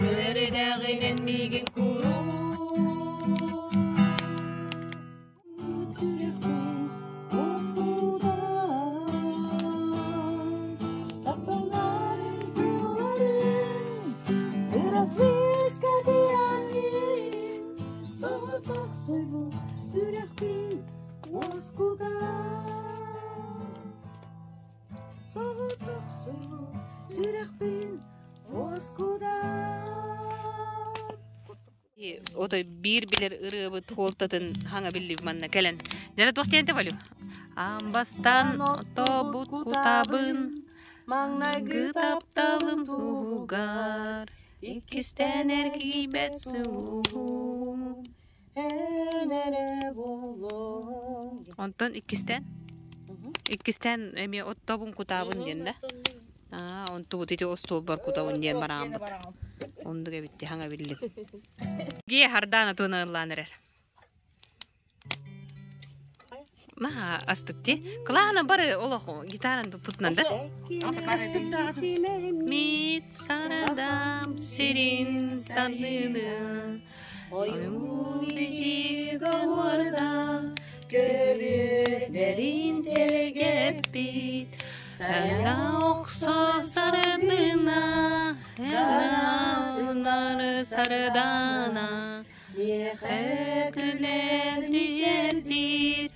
Үөрдэҕинэн миигин куруук Отой биир билэр ырыабыт хуолтатын хаҥа биллибит манна кэлэн. Дьэ туох диэн Валю? Аан бастаан отобут кутабын маҥнайгы тапталым туһугар иккистээн эргийбэт сулуһум. Онтон иккистээн иккистээн эмиэ оттобун кутаабын диэн да. Аа, онтубут ити остуолбар кутабын диэн барааммыт. Оннук эбитти хаҥа биллим. Гиэ хардаана туна ыллаан эрэр. Наһаа астык ти. Кылаана бары олох гитаран туппутунан да. Мит сарадам сирин санныны Ойуун бичигэ уорда көбүөрдэрин тэлгэппит Сана охсо сарыдына Сарыдана сарыдана Миэхэ күлэн мичээрдиир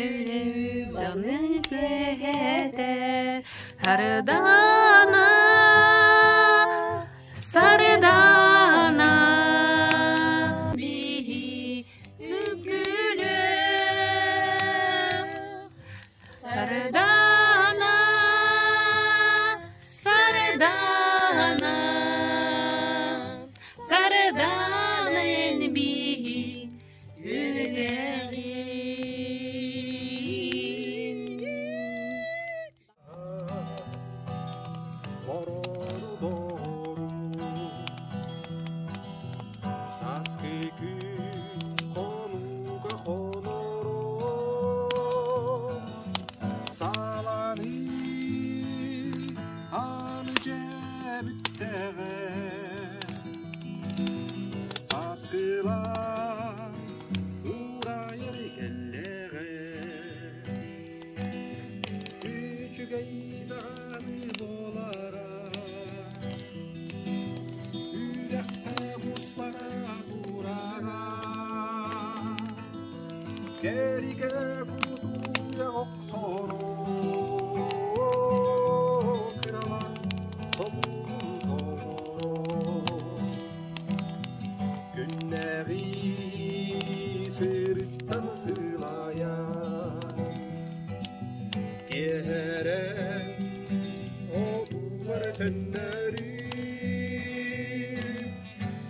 Өлүмэҕин кэһэтэ Сарыдана Сарыдана биһи үкүлүө Сарыдана Сарыдана Сарыдана эн биһи үрлэҕин Сааскы күн хонууга хоноро Сааланы аны дьэбиттэҕэ Сааскылар уурайар кэллэҕэ Үчүгэй даҕаны буолара Үрэххэ мустара турара Кэригэ кутуйа охсоро Кыралар тобулун толоро Күннээҕи сырыттан сылайа Киэһэрэн отугар төннөрү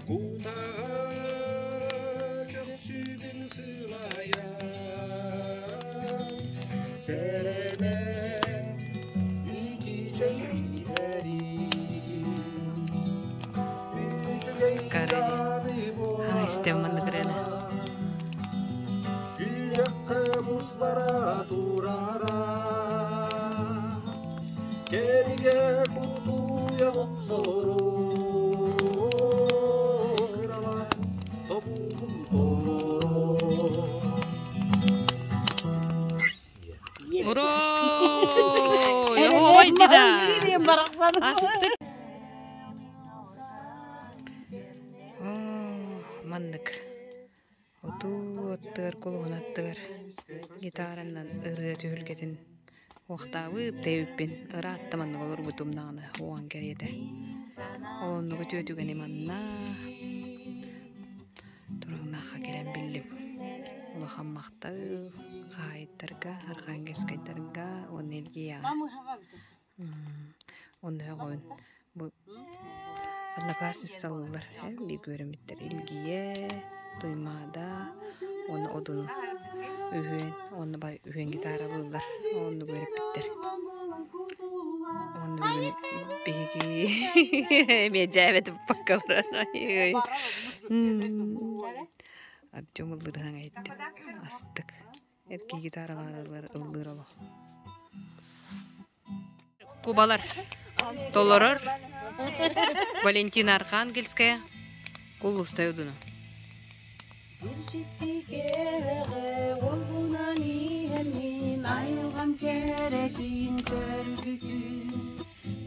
Кутаҕа көхсүбүн сылайа Сэрэнэн итичэй Ха истем маннык ырыаны. Үрэххэ мустара турара Кэригэ кутуйа охсору Кырала тобугум толору Ура! Ой, да! Астык! Маннык отуу аттыгар, кулуһун аттыгар гитаранан ырыа түһүлгэтин. Уохтаабыт тэйбиппин ыраатта маннык олорбутум даҕаны уоҕан кэриэтэ. Ол оннук үтүө түгэни манна Тураҥнаахха кэлэн биллим. Улахан махтал хаһаайыттарга, архангельскайдарга уонна Илгияҕа. Онно өҕөбүн бу одноклассницалыыллар бииргэ үөрэммиттэр Илгийэ, Туймаада уонна Одун үһүөн уонна үһүөн гитаралыыллар оннук үөрэппиттэр. Уонна бүгүн биһиги эмиэ дьээбэтим бакка баран Артем ыллыырыһаҥ иһиттим астык эркий гитаралаалар ыллыыр олох. Кубалар толорор Валентина Архангельская Куллустай удуну.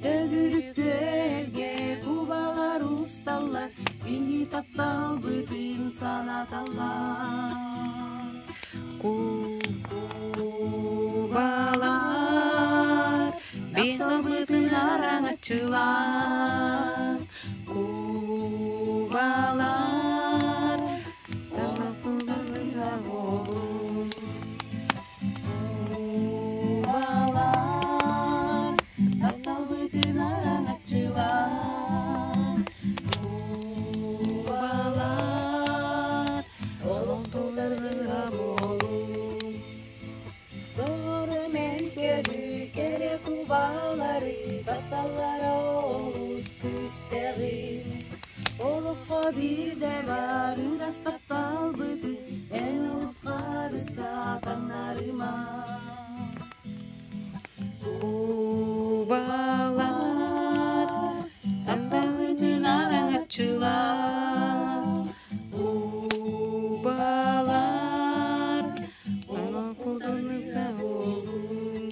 Төгүрүк күөлгэ кубалар усталлар, Кини тапталбытын санаталлар. Кубалар тапталбытын араҥаччылар, Кубалар Кубалар тапталбытын араҥаччылар, Кубалар олохтууларга буолун. Доҕорум көрүү кэрэ кубалары тапталлара олус күүстэҕин. Олоххо биирдэ бар ырас тапталбытын эн олус харыста таҥнарыма. Кубалар тапталбытын араҥаччылар, Кубалар олохтууларга буолун.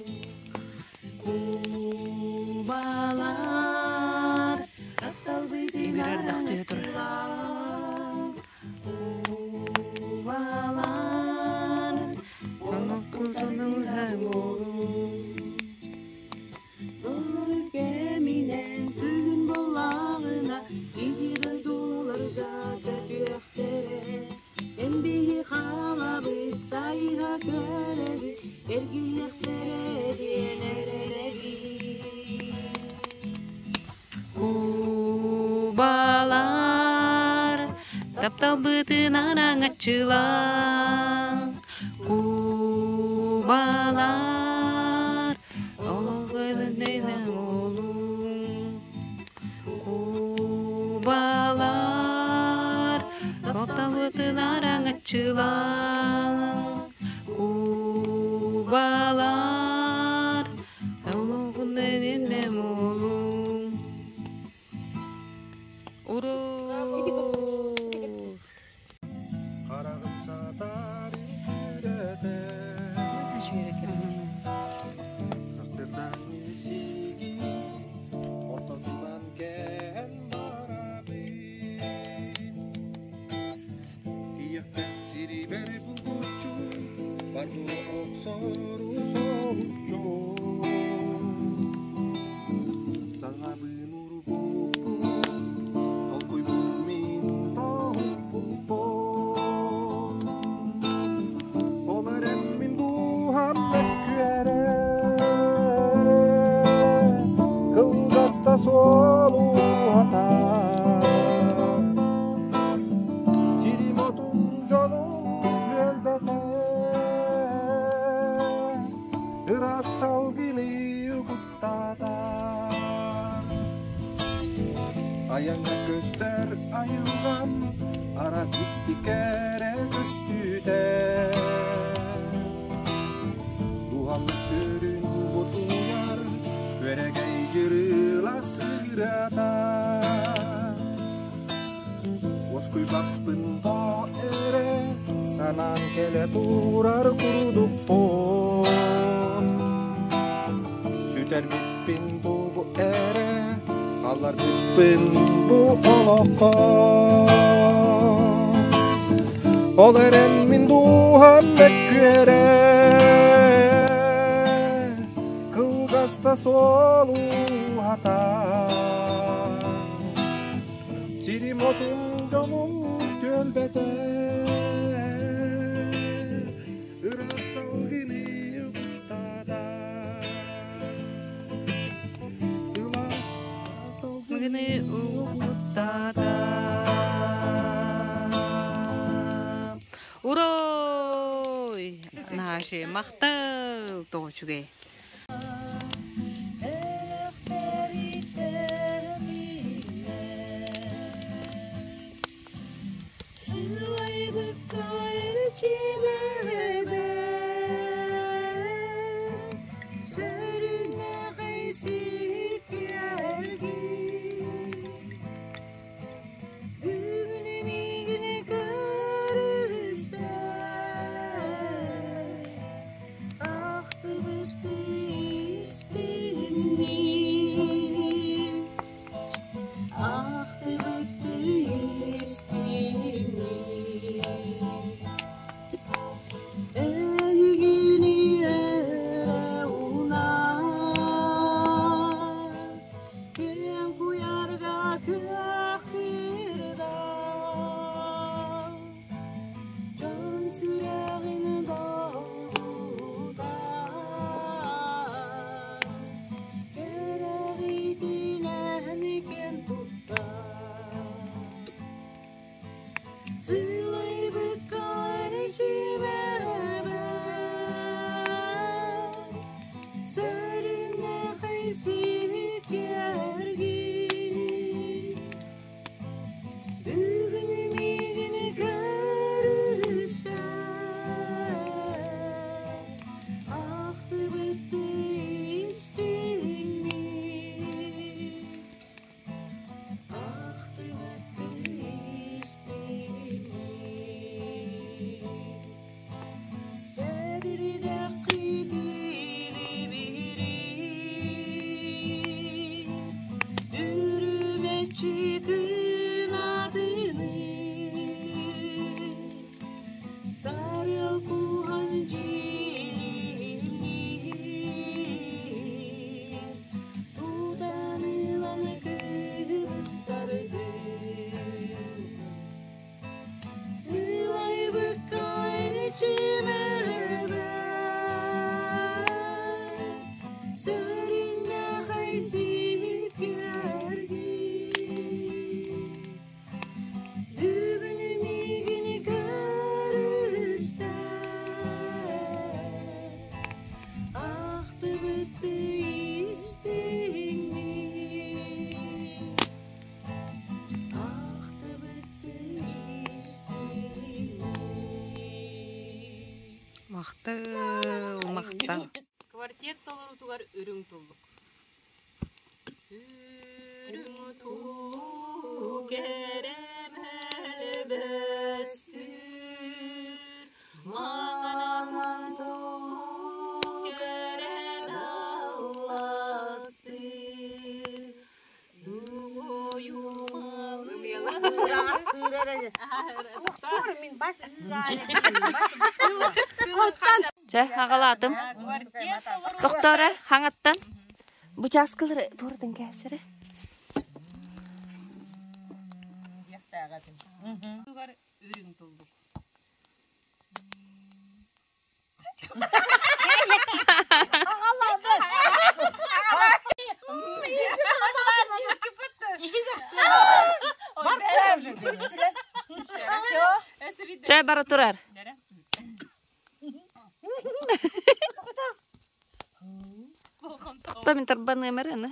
Кубалар тапталбытын Тимир ардах түһэ турар. Кубалар олохтууларга буолун. Доннору кэминэн күһүн буоллаҕына киһи дойдуларга көтүөхтэрэ. Эн биһи хаалабыт сайыһа көрөбүт, эргиллиэхтэрэ диэн эрэнэбит. Кубалар тапталбытын араҥаччылаан, Кубалар олоҕун олуҥ, Кубалар тапталбытын араҥаччылаан, Кубалар олоҕун олуҥ. Уруу! Хараҕым сатар үөрэтэ Сарсыардан сиги ортотунан кэһэн барабын Тиийэхпин сирибэр булгуччу барду охсору соһуччу Санаабын урбуппун толкуйбун мин тоһуппуппун Ол эрэн мин дууһам мөккүөрэ Кылгас да суолу уһатар Сирим отун дьонун түөлбэтэ Ыраас салгыны угуттаата Айаҥҥа көстөр айылҕам араас дьикти кэрэ көстүүтэ Дууһам көрүн бутуйар күөрэгэй дьырылас ырыата Уоскуйбаппын тоо эрэ санаан кэлэ турар курдукпун Сүтэрбиппин тугу эрэ хаалларбыппын бу олоххо Ол эрэн мин дууһам мөккүөрэ. Хас да суол ууһатан, Сирим отун дьонум түөлбэтэ, Ыраас салгыны угуттата. Ылаас салгыны угуттата. Урой! Наши махтал тоҕочугэй. Махтал, махтал. Квартет толорутугар үрүҥ туллук. Үрүҥ туллук эрэмэл бөстүр, маҥан туллук эрэн алластыр. Чэ, аҕалаатым. Тохтооро, хаҥаттан. Бу чааскылары туоратан кээсэрэ. Үрүҥ туллук. Чэ, бара турар. Тохто мин тарбаныам эрэ аны.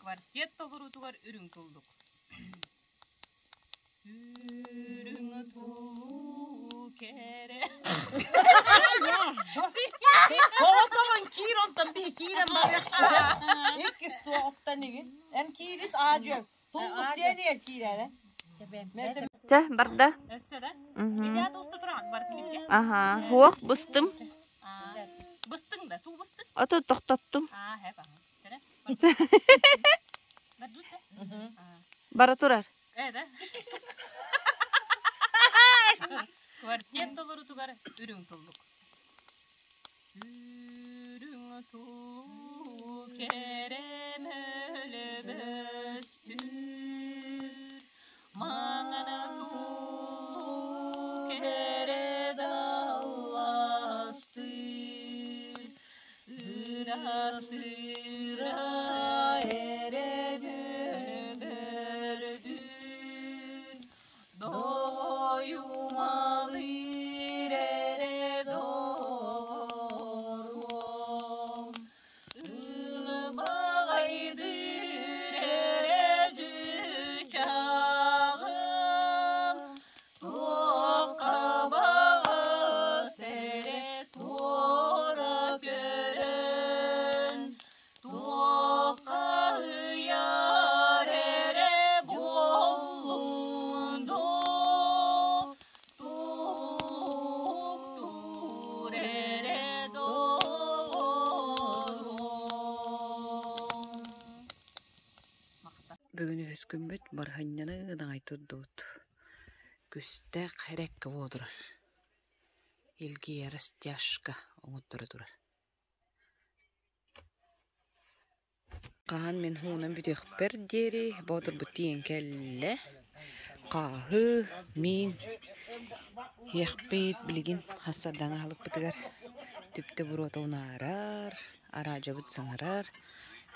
Квартет толоруутугар үрүҥ туллук. Үрүҥ тулуу кэрэ. Тоҕотоҕон киир онтон биһи киирэн барыахтара. Иккис туоҕуттан игин. Эн киирис аадьыар. Туллук диэн киирэрэ. Чэ, барда. Аха, хуох быстым. Быстың да, туу быстың. Ото тохтоттум. Бара турар. Э, да? Квартет толорутугар үрүҥ туллук. Үрүҥ туллук кэрэ мөлөбөстүр, маҥан туллук кэрэ далластыр, ырастыра эрэ бөлөбөрдүн, Доҕойумалыыр эрэ доҕоруом, ылбаҕайдыыр эрэ чыычааҕым, туохха баҕас эрэ туора көрөн, Туохха ыйар эрэ буоллун дуу, туохтуур эрэ доҕоруом. Бүгүн үһүс күммүт барыһынньаны ынаҕай турдубут. Күстээх эрэккэ буола турар. Илгийэ растяжка оҥотторо турар. Хаһан мин уунан бүтүөхпэр диэри Боотурбут тиийэн кэллэ. Хааһы, миин иэхпит билигин хас сардаҥа аһылыкпытыгар түптэ буруота унаарар, араадьабыт саҥарар.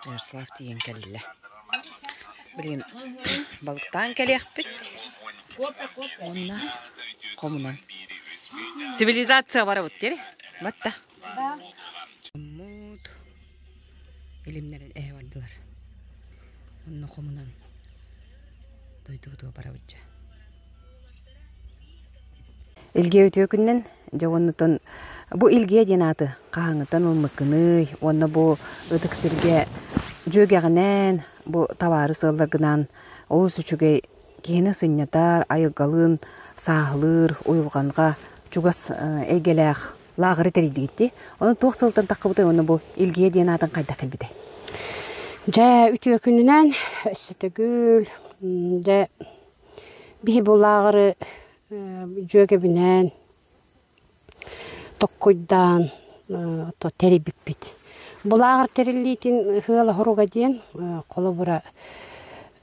Ярослав тиийэн кэллэ. Билигин балыктаан кэлиэхпит уонна хомунан. Цивилизация барабыт диэри. Батта. Мут илимнэрин эһэ бардылар. Онно хомунан дойдубутугар барабыт дьэ. Илгиэ үтүө күнүнэн дьэ уоннутун бу Илгиэ диэн ааты хаһааҥҥыттан ылмыккыный уонна бу ытык сиргэ дьүөгэҕинээн бу табаары сыалларгынаан олус үчүгэй киһини сынньатар, айылҕалыын сааһылыыр, уйулҕанҕа чугас эйгэлээх лааҕыры тэрийдигит дии. Онон туох сылтан таххыбытай уонна бу Илгийэ диэн аатын хайдах кэлбитэй? Дьэ, үтүө күнүнэн, өссө төгүл, дьэ, биһи бу лааҕыры дьүөгэбинээн токкуйдаан тэрийбиппит. Бу лааҕыр тэриллиитин ыала хоруга диэн, холобура,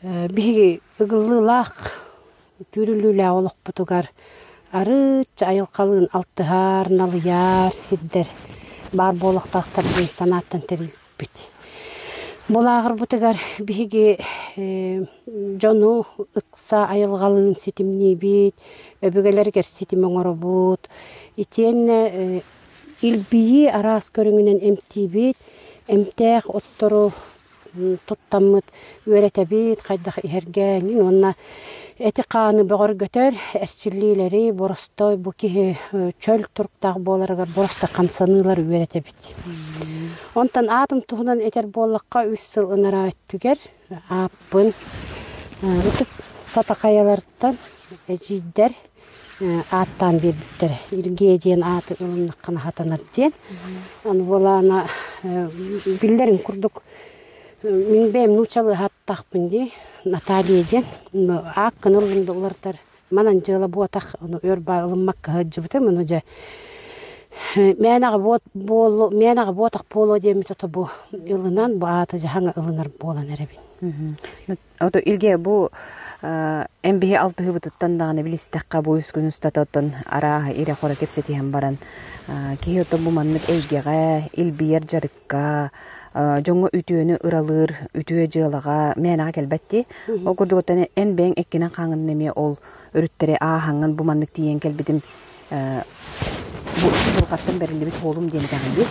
биһиги ыгыллыылаах Түүрүллүүлээх олохпутугар арыычча айылҕалыын алтыһар, налыйар сирдэр баар буолуохтаахтар диэн санааттан тэрийбиппит. Бу лааҕырбытыгар биһиги дьону ыкса айылҕалыын ситимниибит, өбүгэлэригэр ситим оҥоробут, итиэннэ илбийии араас көрүҥүнэн эмтиибит, эмтээх оттору туттаммыт үөрэтэбит, хайдах иһэргэ эҥин уонна эти-хааны бөҕөргөтөр эрчиллиилэри боростой бу киһи чөл туруктаах буоларыгар боростой хамсаныылары үөрэтэбит. Онтон аатым туһунан этэр буоллахха үс сыл ынараа өттүгэр ааппын ытык сатахайалартан эдьиийдэр ааттаан биэрбиттэрэ. Илгиэ диэн ааты ылыннаххына хатанар диэн. Аны буолаана биллэрин курдук мин бэйэм нууччалыы ааттаахпын дии Наталья диэн. Ааккын ыллым да уларытар манан дьыала буотах ону өр баа ылыммакка сылдьыбытым. Ону дьэ мээнэҕэ буот буолу мээнэҕэ буотах буолуо диэммит ото бу ылынан бу ааты дьаһаҥа ылынар буолан эрэбин. Ото Илгэ бу эн биһи алтыһыбытыттан даҕаны билистэххэ бу үс күн устата оттон арааһа ирэ-хоро кэпсэтиһэн баран киһи оттон бу маннык эйгэҕэ илбийэр дьарыкка дьоҥҥо үтүөнү ыралыыр үтүө дьыалаҕа мээнэҕэ кэлбэт дии. Ол курдук оттон эн бэйэҥ эккинэн хааҥҥын эмиэ ол өрүттэри ааһаҥҥын бу маннык тиийэн кэлбитим бу дьылҕаттан бэриллибит буолум диэн этэҕин дии.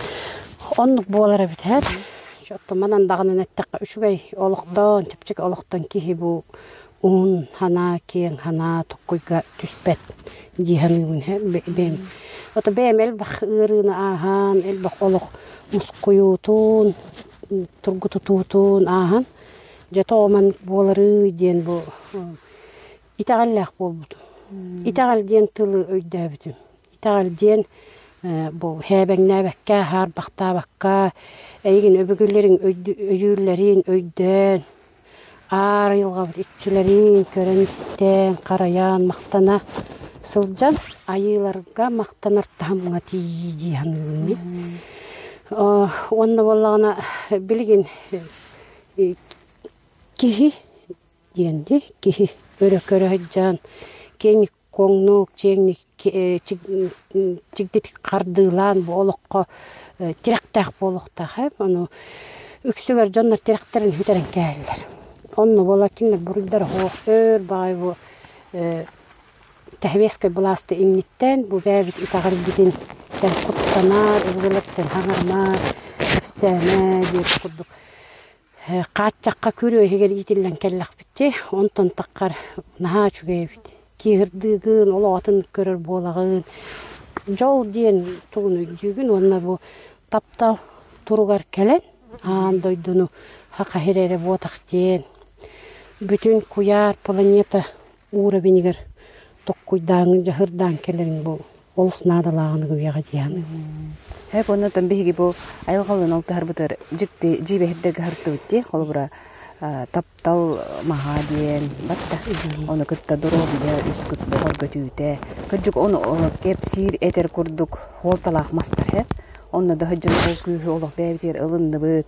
Оннук буолар эбит эр. Оттон манан даҕанан эттэххэ үчүгэй олохтон, чэпчэки олохтон киһи бу уһун санаа, киэҥ санаа токкуйга түспэт дии саныыбын бэйэм. Ото бэйэм элбэх ыарыыны ааһан, элбэх олох мускуйуутун, тургутутуутун ааһан, дьэ тоҕо маннык буоларый диэн бу итэҕэллээх буолбутум. Итэҕэл диэн тылы өйдөөбүтүм. Итэҕэл диэн бу һээбэҥнээбэккэ, хаарбахтаабакка, эйигин өбүгэлэриҥ өйүүллэрин өйдөөн, Аар айылҕабыт иччилэрин көрөн-истэн, харайан, махтана сылдьан айыыларга махтанар таһымҥа тиийии дии саныыбын мин. Уонна буоллаҕына билигин киһи диэн дии киһи өрө көрө сылдьан киэҥник куоҥнук чиэҥник чигдитик хардыылаан бу олоххо тирэхтээх буолуохтаах ээ ону үксүгэр дьоннор тирэхтэрин сүтэрэн кээһэллэр онно буола кинилэр буруйдара суох өөр баҕайы бу тэһэбиэскэй былааста инниттэн бу бэйэбит итэҕэлбитин куттанар өбүгэлэртэн хаҥарымар кэпсээмэ диэбит курдук Хааччахха күрүө иһигэр иитиллэн кэллэхпитчи, онтон таххар наһаа үчүгэй эбит. Киһирдыыгын, олох атын көрөр буолаҕын. Дьол диэн тугун өйдүүгүн уонна бу таптал туругар кэлэн аан дойдуну хахаһир эрэ буотах диэн бүтүн куйаар планета уура-бинигэр токкуйдааҥҥын дьаһырдаан кэлэриҥ бу олус наадалааҕын үйэҕэ диэхин. Һэп оннотон биһиги бу айылҕалыын алтыһарбытыгар дьикти дьиибэһирдэргэ һыртыбыт дии холобура таптал маһа диэн батта ону кытта доруобуйа үс кут бөҕөргөтүүтэ кырдьык ону кэпсиир этэр курдук хуолталаах мастар һэ онно да сылдьан ол күүһү олох бэйэбитигэр ылынныбыт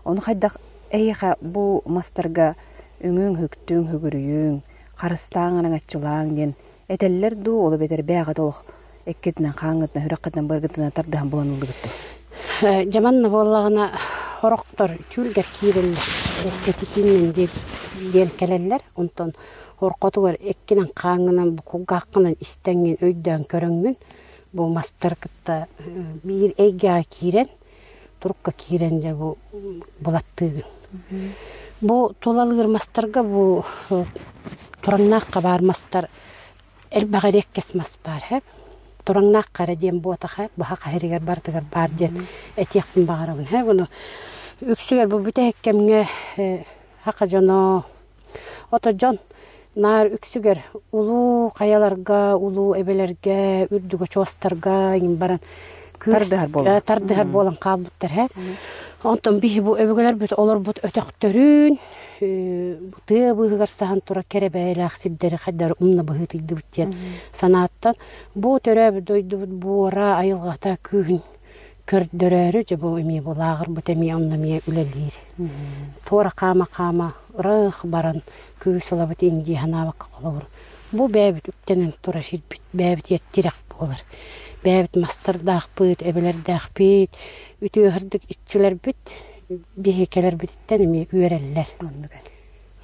ону хайдах эһиэхэ бу мастарга үҥүҥ үктүҥ үгүрүйүҥ харыстааҥ араҥаччылааҥ диэн этэллэр дуу, ол эбэтэр бээҕит олох эккитинэн, хааҥҥытынан, сүрэххитинэн, быаргытынан тардыһан булан ыллыгыт дуу? Дьэ манна буоллаҕына сорохтор түүргэр киирэллэр, этитиинэн диэн кэлэллэр. Онтон орхотугар эккинэн хааҥҥынан, бу кулгааххынан истэҥҥин, өйдөөн көрөҥҥүн бу мастары кытта биир эйгэҕэ киирэн, турукка киирэн дьэ бу булаттыыгын. Бу тулалыыр мастарга бу тураҥнаах хабаар мастар элбэх эриэккэс мас баар һэ. Тураҥнаах хара диэн буотаха баһа хаһырыгар барытыгар баар диэн этиэхпин баҕарабын һэ. Буну үксүгэр бу бүтэһик кэмҥэ хаха дьоно ото дьон наар үксүгэр улуу хайаларга, улуу эбэлэргэ, үрдүк очуостарга иҥин баран Тардыһар буолан. Тардыһар буолан хаалбыттар һэ. Онтон биһи бу өбүгэлэрбит олорбут өтөхтөрүн тыа быыһыгар саһан турар кэрэ бэйэлээх сирдэри хайдары умна быһыытыйдыбыт диэн санааттан бу төрөөбүт дойдубут буора айылҕата күүһүн көрдөрөөрү дьэ бу эмиэ бу лааҕырбыт эмиэ онно эмиэ үлэлиир. Туора хаама-хаама ыраах баран күүс ылабыт индии санаабакка холобур бу бэйэбит үктэнэн тура сирбит бэйэбит тирэх буолар. Бэйэбит мастардаахпыт, эбэлэрдээхпит, үтүө иччилэрбит биһи кэлэрбититтэн эмиэ үөрэллэр.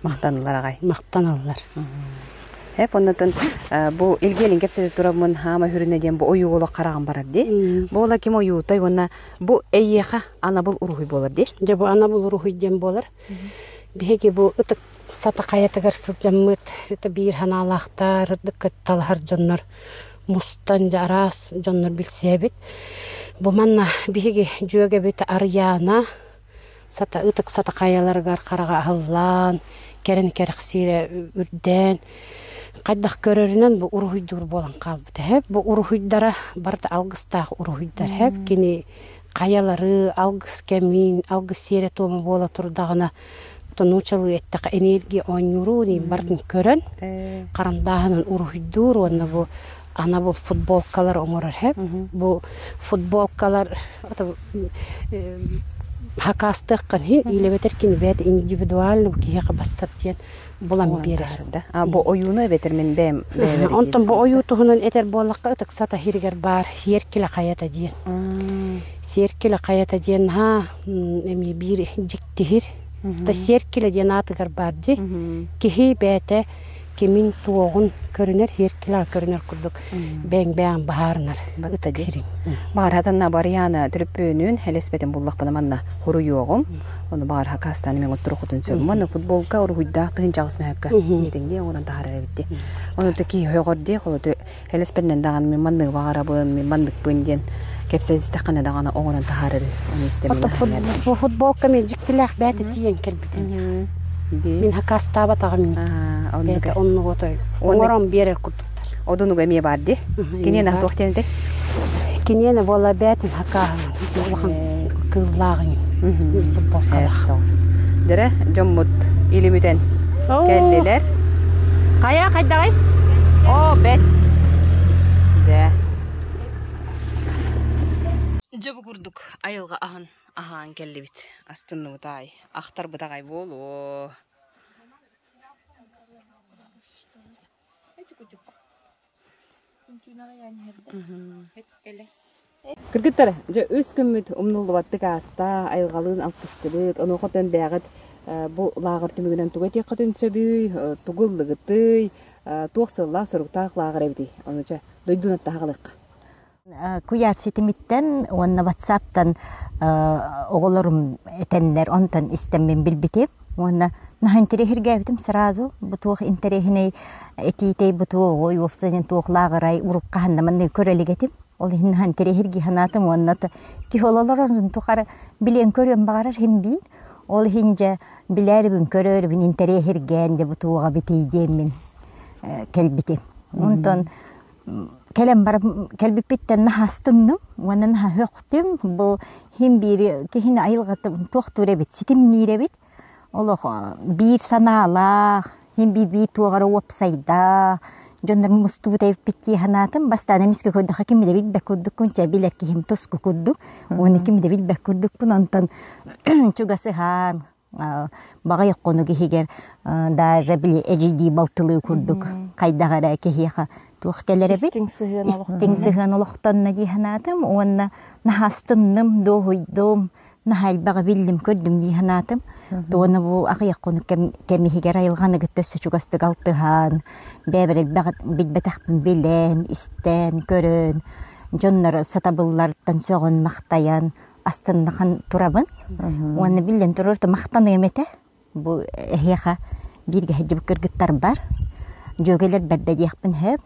Махтаналлар аҕай. Махтаналлар. Эп оннотон бу илгиэлин кэпсэтэ тураммын хаама хүрүнэ диэн бу ойуу олох хараҕым барар дии. Бу ола ким ойуутай уонна бу эйиэхэ анабыл уруһуй буолар дии. Дьэ бу анабыл уруһуй диэн буолар. Биһиги бу ытык сата хайатыгар сылдьаммыт это биир ханаалаахтар, ырдык талаһар дьоннор мустан дьэ араас дьоннор билсиэбит. Бу манна биһиги дьүөгэбит Арыйаана сата ытык сата хайаларыгар хараҕа аһыллан, кэрэн кэрэхсиирэ үрдээн, хайдах көрөрүнэн бу уруһуйдуур буолан хаалбыта һэп. Бу уруһуйдара барыта алгыстаах уруһуйдар һэп. Кини хайалары, алгыс кэмин, алгыс сиэрэ-туома буола турдаҕына, нуучалыы эттэххэ энергия оонньууру барытын көрөн, харандааһынан уруһуйдуур уонна бу анабыл футболкалар оҥорор һэп. Бу футболкалар хакаастыаххын иһин иилэбэтэр кини бэйэтэ индивидуально киһиэхэ бассар диэн булан биэрэр. А бу ойууну эбэтэр мин бэйэм бэйэбэр Онтон бу ойуу туһунан этэр буоллахха ытык сата иһигэр баар сиэркилэ хайата диэн. Сиэркилэ хайата диэн наһаа эмиэ биир дьиктиһир. То сиэркилэ диэн аатыгар баар дии. Киһи бэйэтэ кимин туоҕун көрүнэр сиэркилэҕэ көрүнэр курдук бэйэҥ-бэйэҥ баһаарынар ытык иһириҥ. Баархатанна Барьяна төлөппүөнүн элэспэтин буллахпына манна хоруйуоҕум. Ону баар хакаастаан мен оттурухутун сөп. Манна футболка уруһуйдаах тыһынчаҕыс мөһөккө диэтиҥ оҥорон таһаарар эбит Ону то киһи өҕөр дии холоту элэспэтинэн даҕаны мен манныгы баҕарабын, мен манныкпын диэн кэпсэтистэххинэ даҕаны оҥорон таһаарар ону истэмин Футболка мен дьиктилээх бэйэтэ тиийэн кэлбитим. Мин хакаастаабатаҕым бэйэтэ оннук отой оҥорон биэрэр курдуктар. Одунуга эмиэ баар дии. Киниэнэ туох диэн этэй? Киниэнэ буола бээтин хакааһын улахан кыыллааҕын футболкалаах. Дэрэ дьоммут илимүтэн Кэллилэр. Хайа хайдаҕый? Оо, бэт. Дэ. Дьэ бу курдук айылҕа аһын аһаан кэллибит. Астынныбыт аай. Ахтарбыт аҕай буолуо. Кыргыттар, дьэ үс күммүт умнуллубаттык ааста, айылҕалыын алтыстыбыт, онуоха оттон бэйэҕит бу лааҕыр түмүгүнэн тугу этиэххитин сөбүй, тугу ыллыгытый, туох сыаллаах-соруктаах лааҕыр эбитий? Ону чэ, дойдуну аттаһа Куйаар ситимиттэн уонна ватсаптан оҕолорум этэннэр, онтон истэммин билбитим. Уонна наһаа интэриэһиргээбитим сразу. Бу туох интэриэһинэй этиитэй, бу туох уопсайынан туох лааҕырай, урут хаһан да манныгы көрө илик этим. Ол иһин наһаа интэриэһиргии санаатым уонна киһи олорорун тухары билиэн көрүөн баҕарар иһин биир. Ол иһин дьэ билээрибин, көрөөрүбүн интэриэһиргээн дьэ бу туоҕа битий диэммин кэлбитим. Онтон кэлэн баран кэлбиппиттэн наһаа астынным уонна наһаа сөхтүм. Бу иһин биир киһини айылҕатын туохтуур эбит, ситимниир эбит. Олох биир санаалаах, иһин биир биир туох эрэ уопсайдаах, дьоннор мустубут эбиппит дии санаатым. Бастаан эмискэ көрдөххө ким да билбэт курдуккун, чэ билэр киһим туску курдук. Уонна ким да билбэт курдукпун. Онтон чугасыһан, Баҕайах хонук иһигэр даже били эдьиийдии балтылыы курдук хайдах эрэ киһиэхэ туох кэлэр эбит истиҥ сыһыан олохтонно дии санаатым уонна наһаа астынным дуоһуйдум наһаа элбэҕи биллим көрдүм дии санаатым туона бу аҕыйах хонук кэм иһигэр айылҕаны кытта өссө чугастык алтыһан бэйэбэр элбэх билбэтэхпин билэн истэн көрөн дьоннор сатабылларыттан сөҕөн махтайан астыннахан турабын. Уонна биллэн турар махтаныам этэ. Бу эһиэхэ бииргэ сылдьыбыт кыргыттарбар, дьүөгэлэрбэр да диэхпин сөп.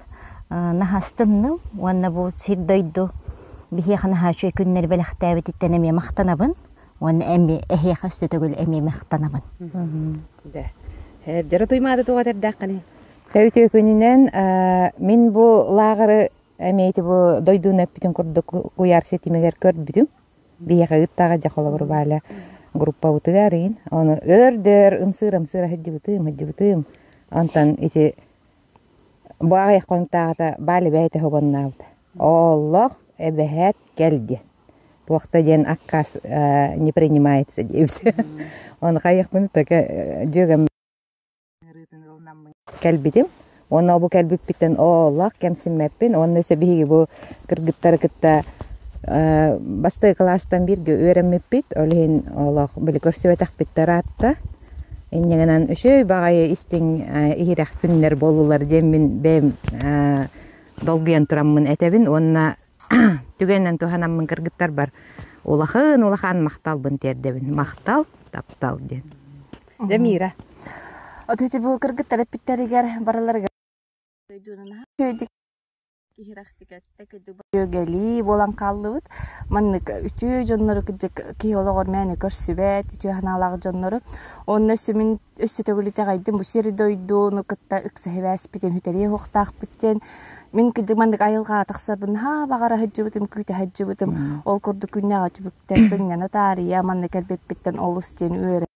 Наһаа астынным уонна бу сир-дойду биһиэхэ наһаа үчүгэй күннэри бэлэхтээбититтэн эмиэ махтанабын. Уонна эмиэ эһиэхэ өссө төгүл эмиэ махтанабын. Дьэ, дьара туймаада туох этэрдээххиний? Үтүө күнүнэн мин бу лааҕыры Эмиэ ити бу дойдуну эппитин курдук куйаар ситимигэр көрбүтүм. Биһиэхэ ыыттаҕа дьэ холобур Валя группабытыгар иин. Ону өөр-дөр ымсыыр-ымсыыр сылдьыбытым, сылдьыбытым. Онтон ити бу аҕыйах хонуктааҕыта Валя бэйэтэ хоҕоннообута. Олох эбэһээт кэл диэн. Туох да диэн аккаас не принимается диэбит. Ону хайыахпын таке дьүөгэм Кэлбитим уонна бу кэлбиппиттэн ооллоох кэмсиммэппин уонна өссө биһиги бу кыргыттары кытта бастакы кылаастан бииргэ үөрэммиппит, ол иһин олох били көрсүбэтэхпит ыраатта. Инньэ гынан үчүгэй баҕайы истиҥ иһирэх күннэр буоллулар диэн мин бэйэм долгуйан тураммын этэбин уонна түгэнинэн туһанаммын кыргыттарбар улахан улахан махталбын тиэрдэбин. Махтал, таптал диэн. Дьэ, Мира. От ити бу кыргыттар эппиттэригэр барыларыгар Үөгэлии буолан хааллыбыт. Маннык үтүө дьоннору кырдьык киһи олоҕор мээнэ көрсүбэт, үтүө санаалаах дьоннору. Онно өссө мин өссө төгүл итэҕэйдим бу сири-дойдуну кытта ыкса сибээспитин сүтэриэ суохтаахпыт диэн. Мин кырдьык маннык айылҕаҕа тахсарбын наһаа баҕара сылдьыбытым, күүтэ сылдьыбытым. Ол курдук күннээҕи түбүктэн сынньана таарыйа манна кэлбиппиттэн олус диэн үөрэ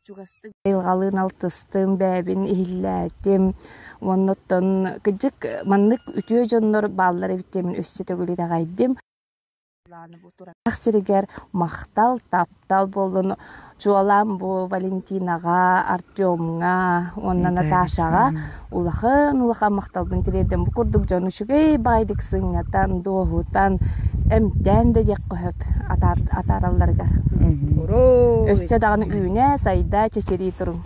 Чугастык айылҕалыын алтыстым, бэйэбин иһиллээтим. Уонна оттон кырдьык маннык үтүө дьоннор бааллар эбит диэммин өссө төгүл итэҕэйдим. Сиригэр махтал, таптал буоллун. Чуолаан бу Валентинаҕа, Артемҥа уонна Наташаҕа улахан-улахан махталбын тириэрдэн бу курдук дьон үчүгэй баайдык сынньатан, дуоһутан, эмтээн да диэххэ сөп атааралларыгар. Өссө даҕаны үүнэ, сайда, чэчирии туруҥ.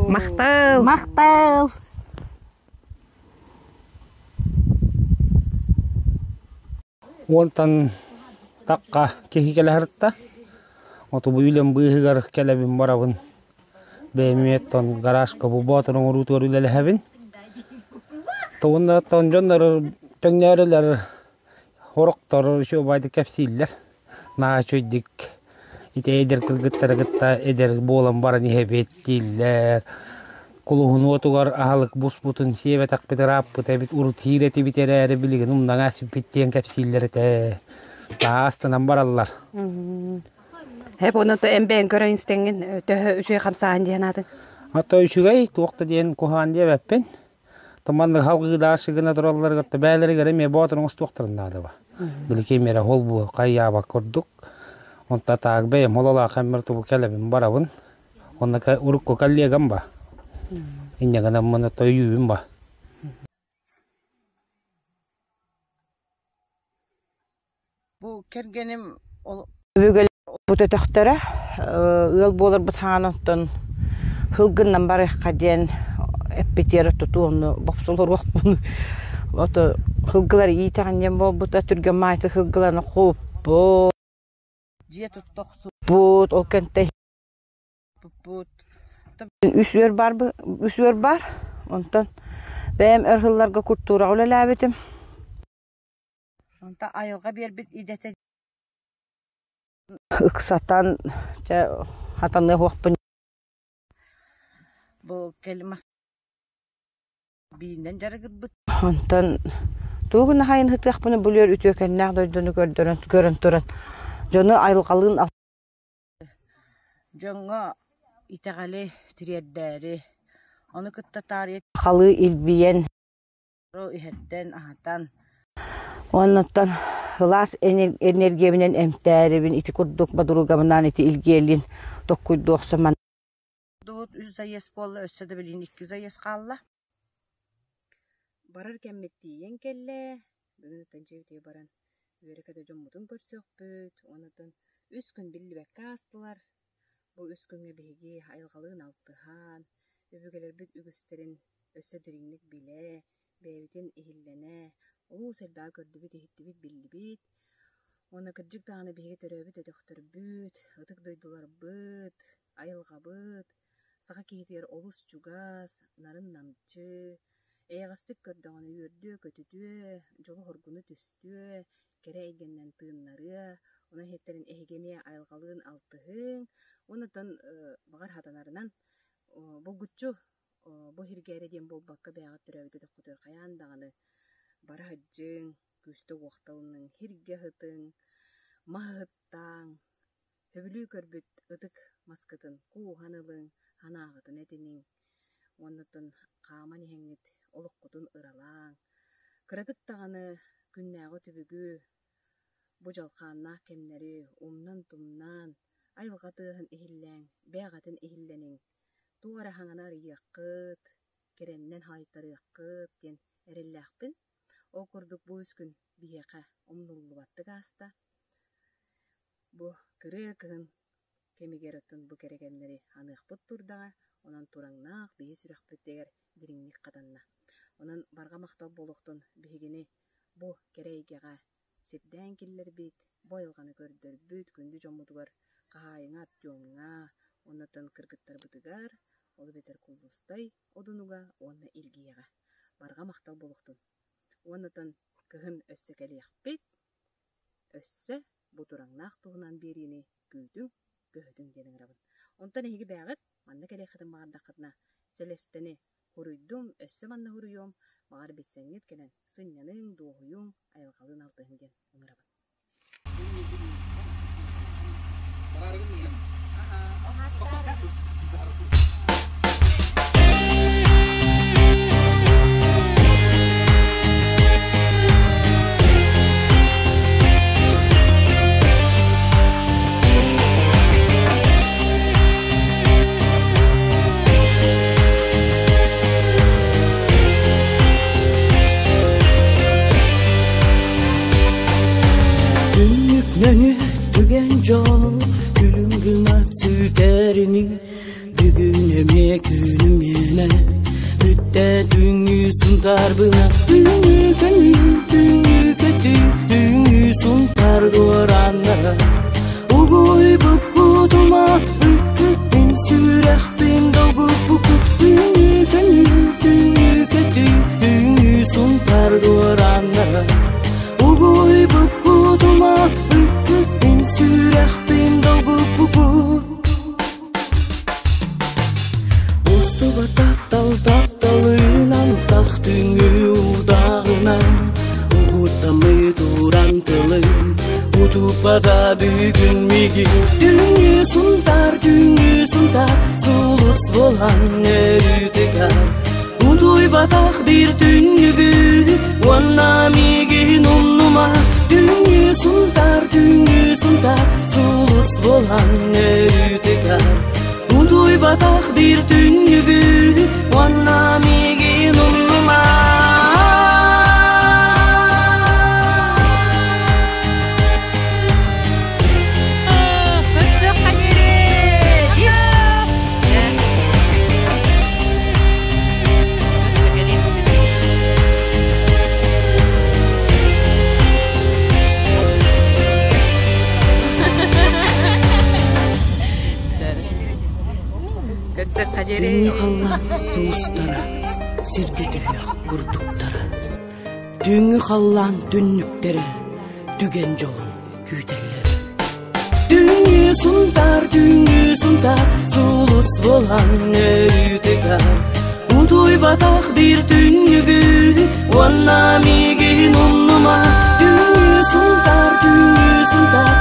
Махтал! Махтал! Уонтан тахха киһи кэлэ сырытта. Оту бу үлэм быыһыгар кэлэбин барабын. Бэйэм эмиэ гаражка бу боотур оҥоруутугар үлэлэһэбин. Тугунна оттон дьоннор төҥнөөрүлэр хорохтор үчүгэйдик кэпсииллэр. Наһаа үчүгэйдик ити эдэр кыргыттары кытта эдэр буолан баран иһэбит дииллэр. Кулуһун уотугар аһылык буспутун сиэбэтэхпит ырааппыт эбит, урут иир этибит эрээри билигин умнаҥа сиппит диэн кэпсииллэр этэ. Наһаа астынан бараллар. Хэп, ону эмбээн көрөн истэҥҥин төһө үчүгэй хамсааһын диэн аатыҥ? Ата үчүгэй туох да диэн куһаҕан диэбэппин. Туманнык халгыыдаах гына туралларыгар бээлэригэр эмиэ боотур оҥостуохтарын наада Билики мера хол бу хайаабак курдук. Онта таак бэйэм хололаах эммер тубу кэлэбин барабын. Онна урукку коллегам ба. Инньэ гынаммын өйүүбүн ба. Бу кэргэним өбүгэлэрбит өтөхтөрө ыал буоларбыт хаан оттон һылгыннан барыахха диэн эппитиэр тутуу онно бопсулуруохпун ото һылгылар иитэҕин диэн буолбута түргэн маайты һылгыланы хуппут дьиэ тутта охсубут ол кэнтэ Үс үөр баар, үс үөр баар. Онтон бэйэм өр сылларга культураҕа үлэлээбитим. Онтон айылҕа биэрбит идэтэ ыксатан дьэ хатаныах уохпун бу кэлим биинэн дьарыгырбыт. Онтон тугу гына хайын сытыахпыны булуор үтүөкэннээх дойдуну көрдөрөн көрөн туран дьону айылҕалыын Дьоҥҥо итэҕэли тириэрдээри, ону кытта таарыйа халыы илбийэн, иһэрдэн, аһатан уоннаттан сылаас энергиябинэн эмтээрибин ити курдук подругабынаан ити илгиэлин токкуйдуохсаман Үс заезд буолла, өссө да билигин икки заезд хаалла. Барар кэммит тиийэн кэллэ. Бүгүн оттон дьиэбитигэр баран үөрэ-көтө дьоммутун көрсүөхпүт. Онон үс күн биллибэккэ аастылар. Бу үс күҥҥэ биһиги айылҕалыын алтыһан, өбүгэлэрбит үгүстэрин өссө дириҥник билэ, бэйэбитин иһиллэнэ, олус элбэҕи көрдүбүт-иһиттибит, биллибит. Уонна кырдьык даҕаны биһиги төрөөбүт өтөхтөрбүт, ытык дойдуларбыт, айылҕабыт саха киһитигэр олус чугас, нарын-намчы, эйэҕэстик көрдөҕүнэ үөрдүө-көтүтүө, дьолу-соргуну түстүө, кэрэ эйгэннэн тыыннарыа. Онон иһиттэрин эһиги эмиэ айылҕалыын алтыһыҥ уонна баҕар хатанарынан булгуччу бу сиргэ эрэ диэн буолбакка бэйэҕит төрөөбүт өтөххүтүгэр хайаан даҕаны бара сылдьыҥ, күүстэ уохталыныҥ, сиргэ сытыҥ, маһы ыттааҥ, Сөбүлүү көрбүт ытык маскытын кууһан ылыҥ, санааҕытын этиниҥ уонна хааман иһэҥҥит олоххутун ыралааҥ. Кыратык даҕаны күннээҕи түбүгү, бу дьалхааннаах кэмнэри умнан-тумнаан, айылҕа тыаһын иһиллээҥ, бэйэҕитин иһиллэниҥ. Туох эрэ хаҥаны арыйыаххыт, кэрэннэн хаайтарыаххыт диэн эрэллээхпин. Ол курдук бу үс күн биһиэхэ умнуллубаттык ааста. Бу кырыа кыһын кэмигэр оттон бу кэрэ кэмнэри аныахпыт турдаҕа, онон тураҥнаах биһи сүрэхпитигэр дириҥник хатанна. Онон барҕа махтал буолуохтун биһигини бу кэрэ эйгэҕэ сирдээн киллэрбит, бу айылҕаны көрдөрбүт күндү дьоммутугар хаһаайыҥа Артемҥа уонна кыргыттарбытыгар, ол эбэтэр Куллустай Одунуга уонна Илгийэҕэ барҕа махтал буолуохтун. Уонна кыһын өссө кэлиэхпит, Өссө бу тураҥнаах туһунан биэриини күүтүҥ, көһүтүҥ диэн ыҥырабын. Онтон эһиги бэйэҕит манна кэлиэххитин баҕардаххытына, Сэлэстэни хуруйдум, өссө манна хуруйуом, баҕар билсэҥҥит кэлэн сынньаныҥ, дуоһуйуҥ, айылҕалыын алтыһыҥ диэн ыҥырабын. Күннүк нөҥү түгэн дьол күлүм гына сүтэрини Бүгүн эмиэ күнүм миэнэ Бүттэ түҥҥү сунтарбына Түҥҥү көҥү түҥҥү көтүү Түҥҥү сунтар дуораннара Угуйбут кутума Ыккыттын сүрэхпин долгуппукут Түҥҥү көҥү түҥҥү көтүү Түҥҥү сунтар дуораннара Угуйбут кутума Ыккыттын сүрэхпин долгуппукут Устуба таптал тапталынан Тахтыҥы удағынан Туппата бүгүн мигин Түңү сунтар, түңү сунтар Сулус болан өрүтүгар Утуйбатах бир түннүгү Уонна мигин умнума Түңү сунтар, түңү сунтар Сулус болан өрүтүгар Утуйбатах бир түннүгү Уонна мигин умнума. Түҥҥү халлаан сулустара, сиргэ түһүөх курдуктара. Түҥҥү халлаан түннүктэрэ, түгэн дьолун күүтэллэр. Түҥҥү сунтаар, түҥҥү сунтаар, сулус буолан өрүтүгэр. Утуйбатах биир түннүгү, уонна миигин умнума. Түҥҥү сунтаар, түҥҥү сунтаар,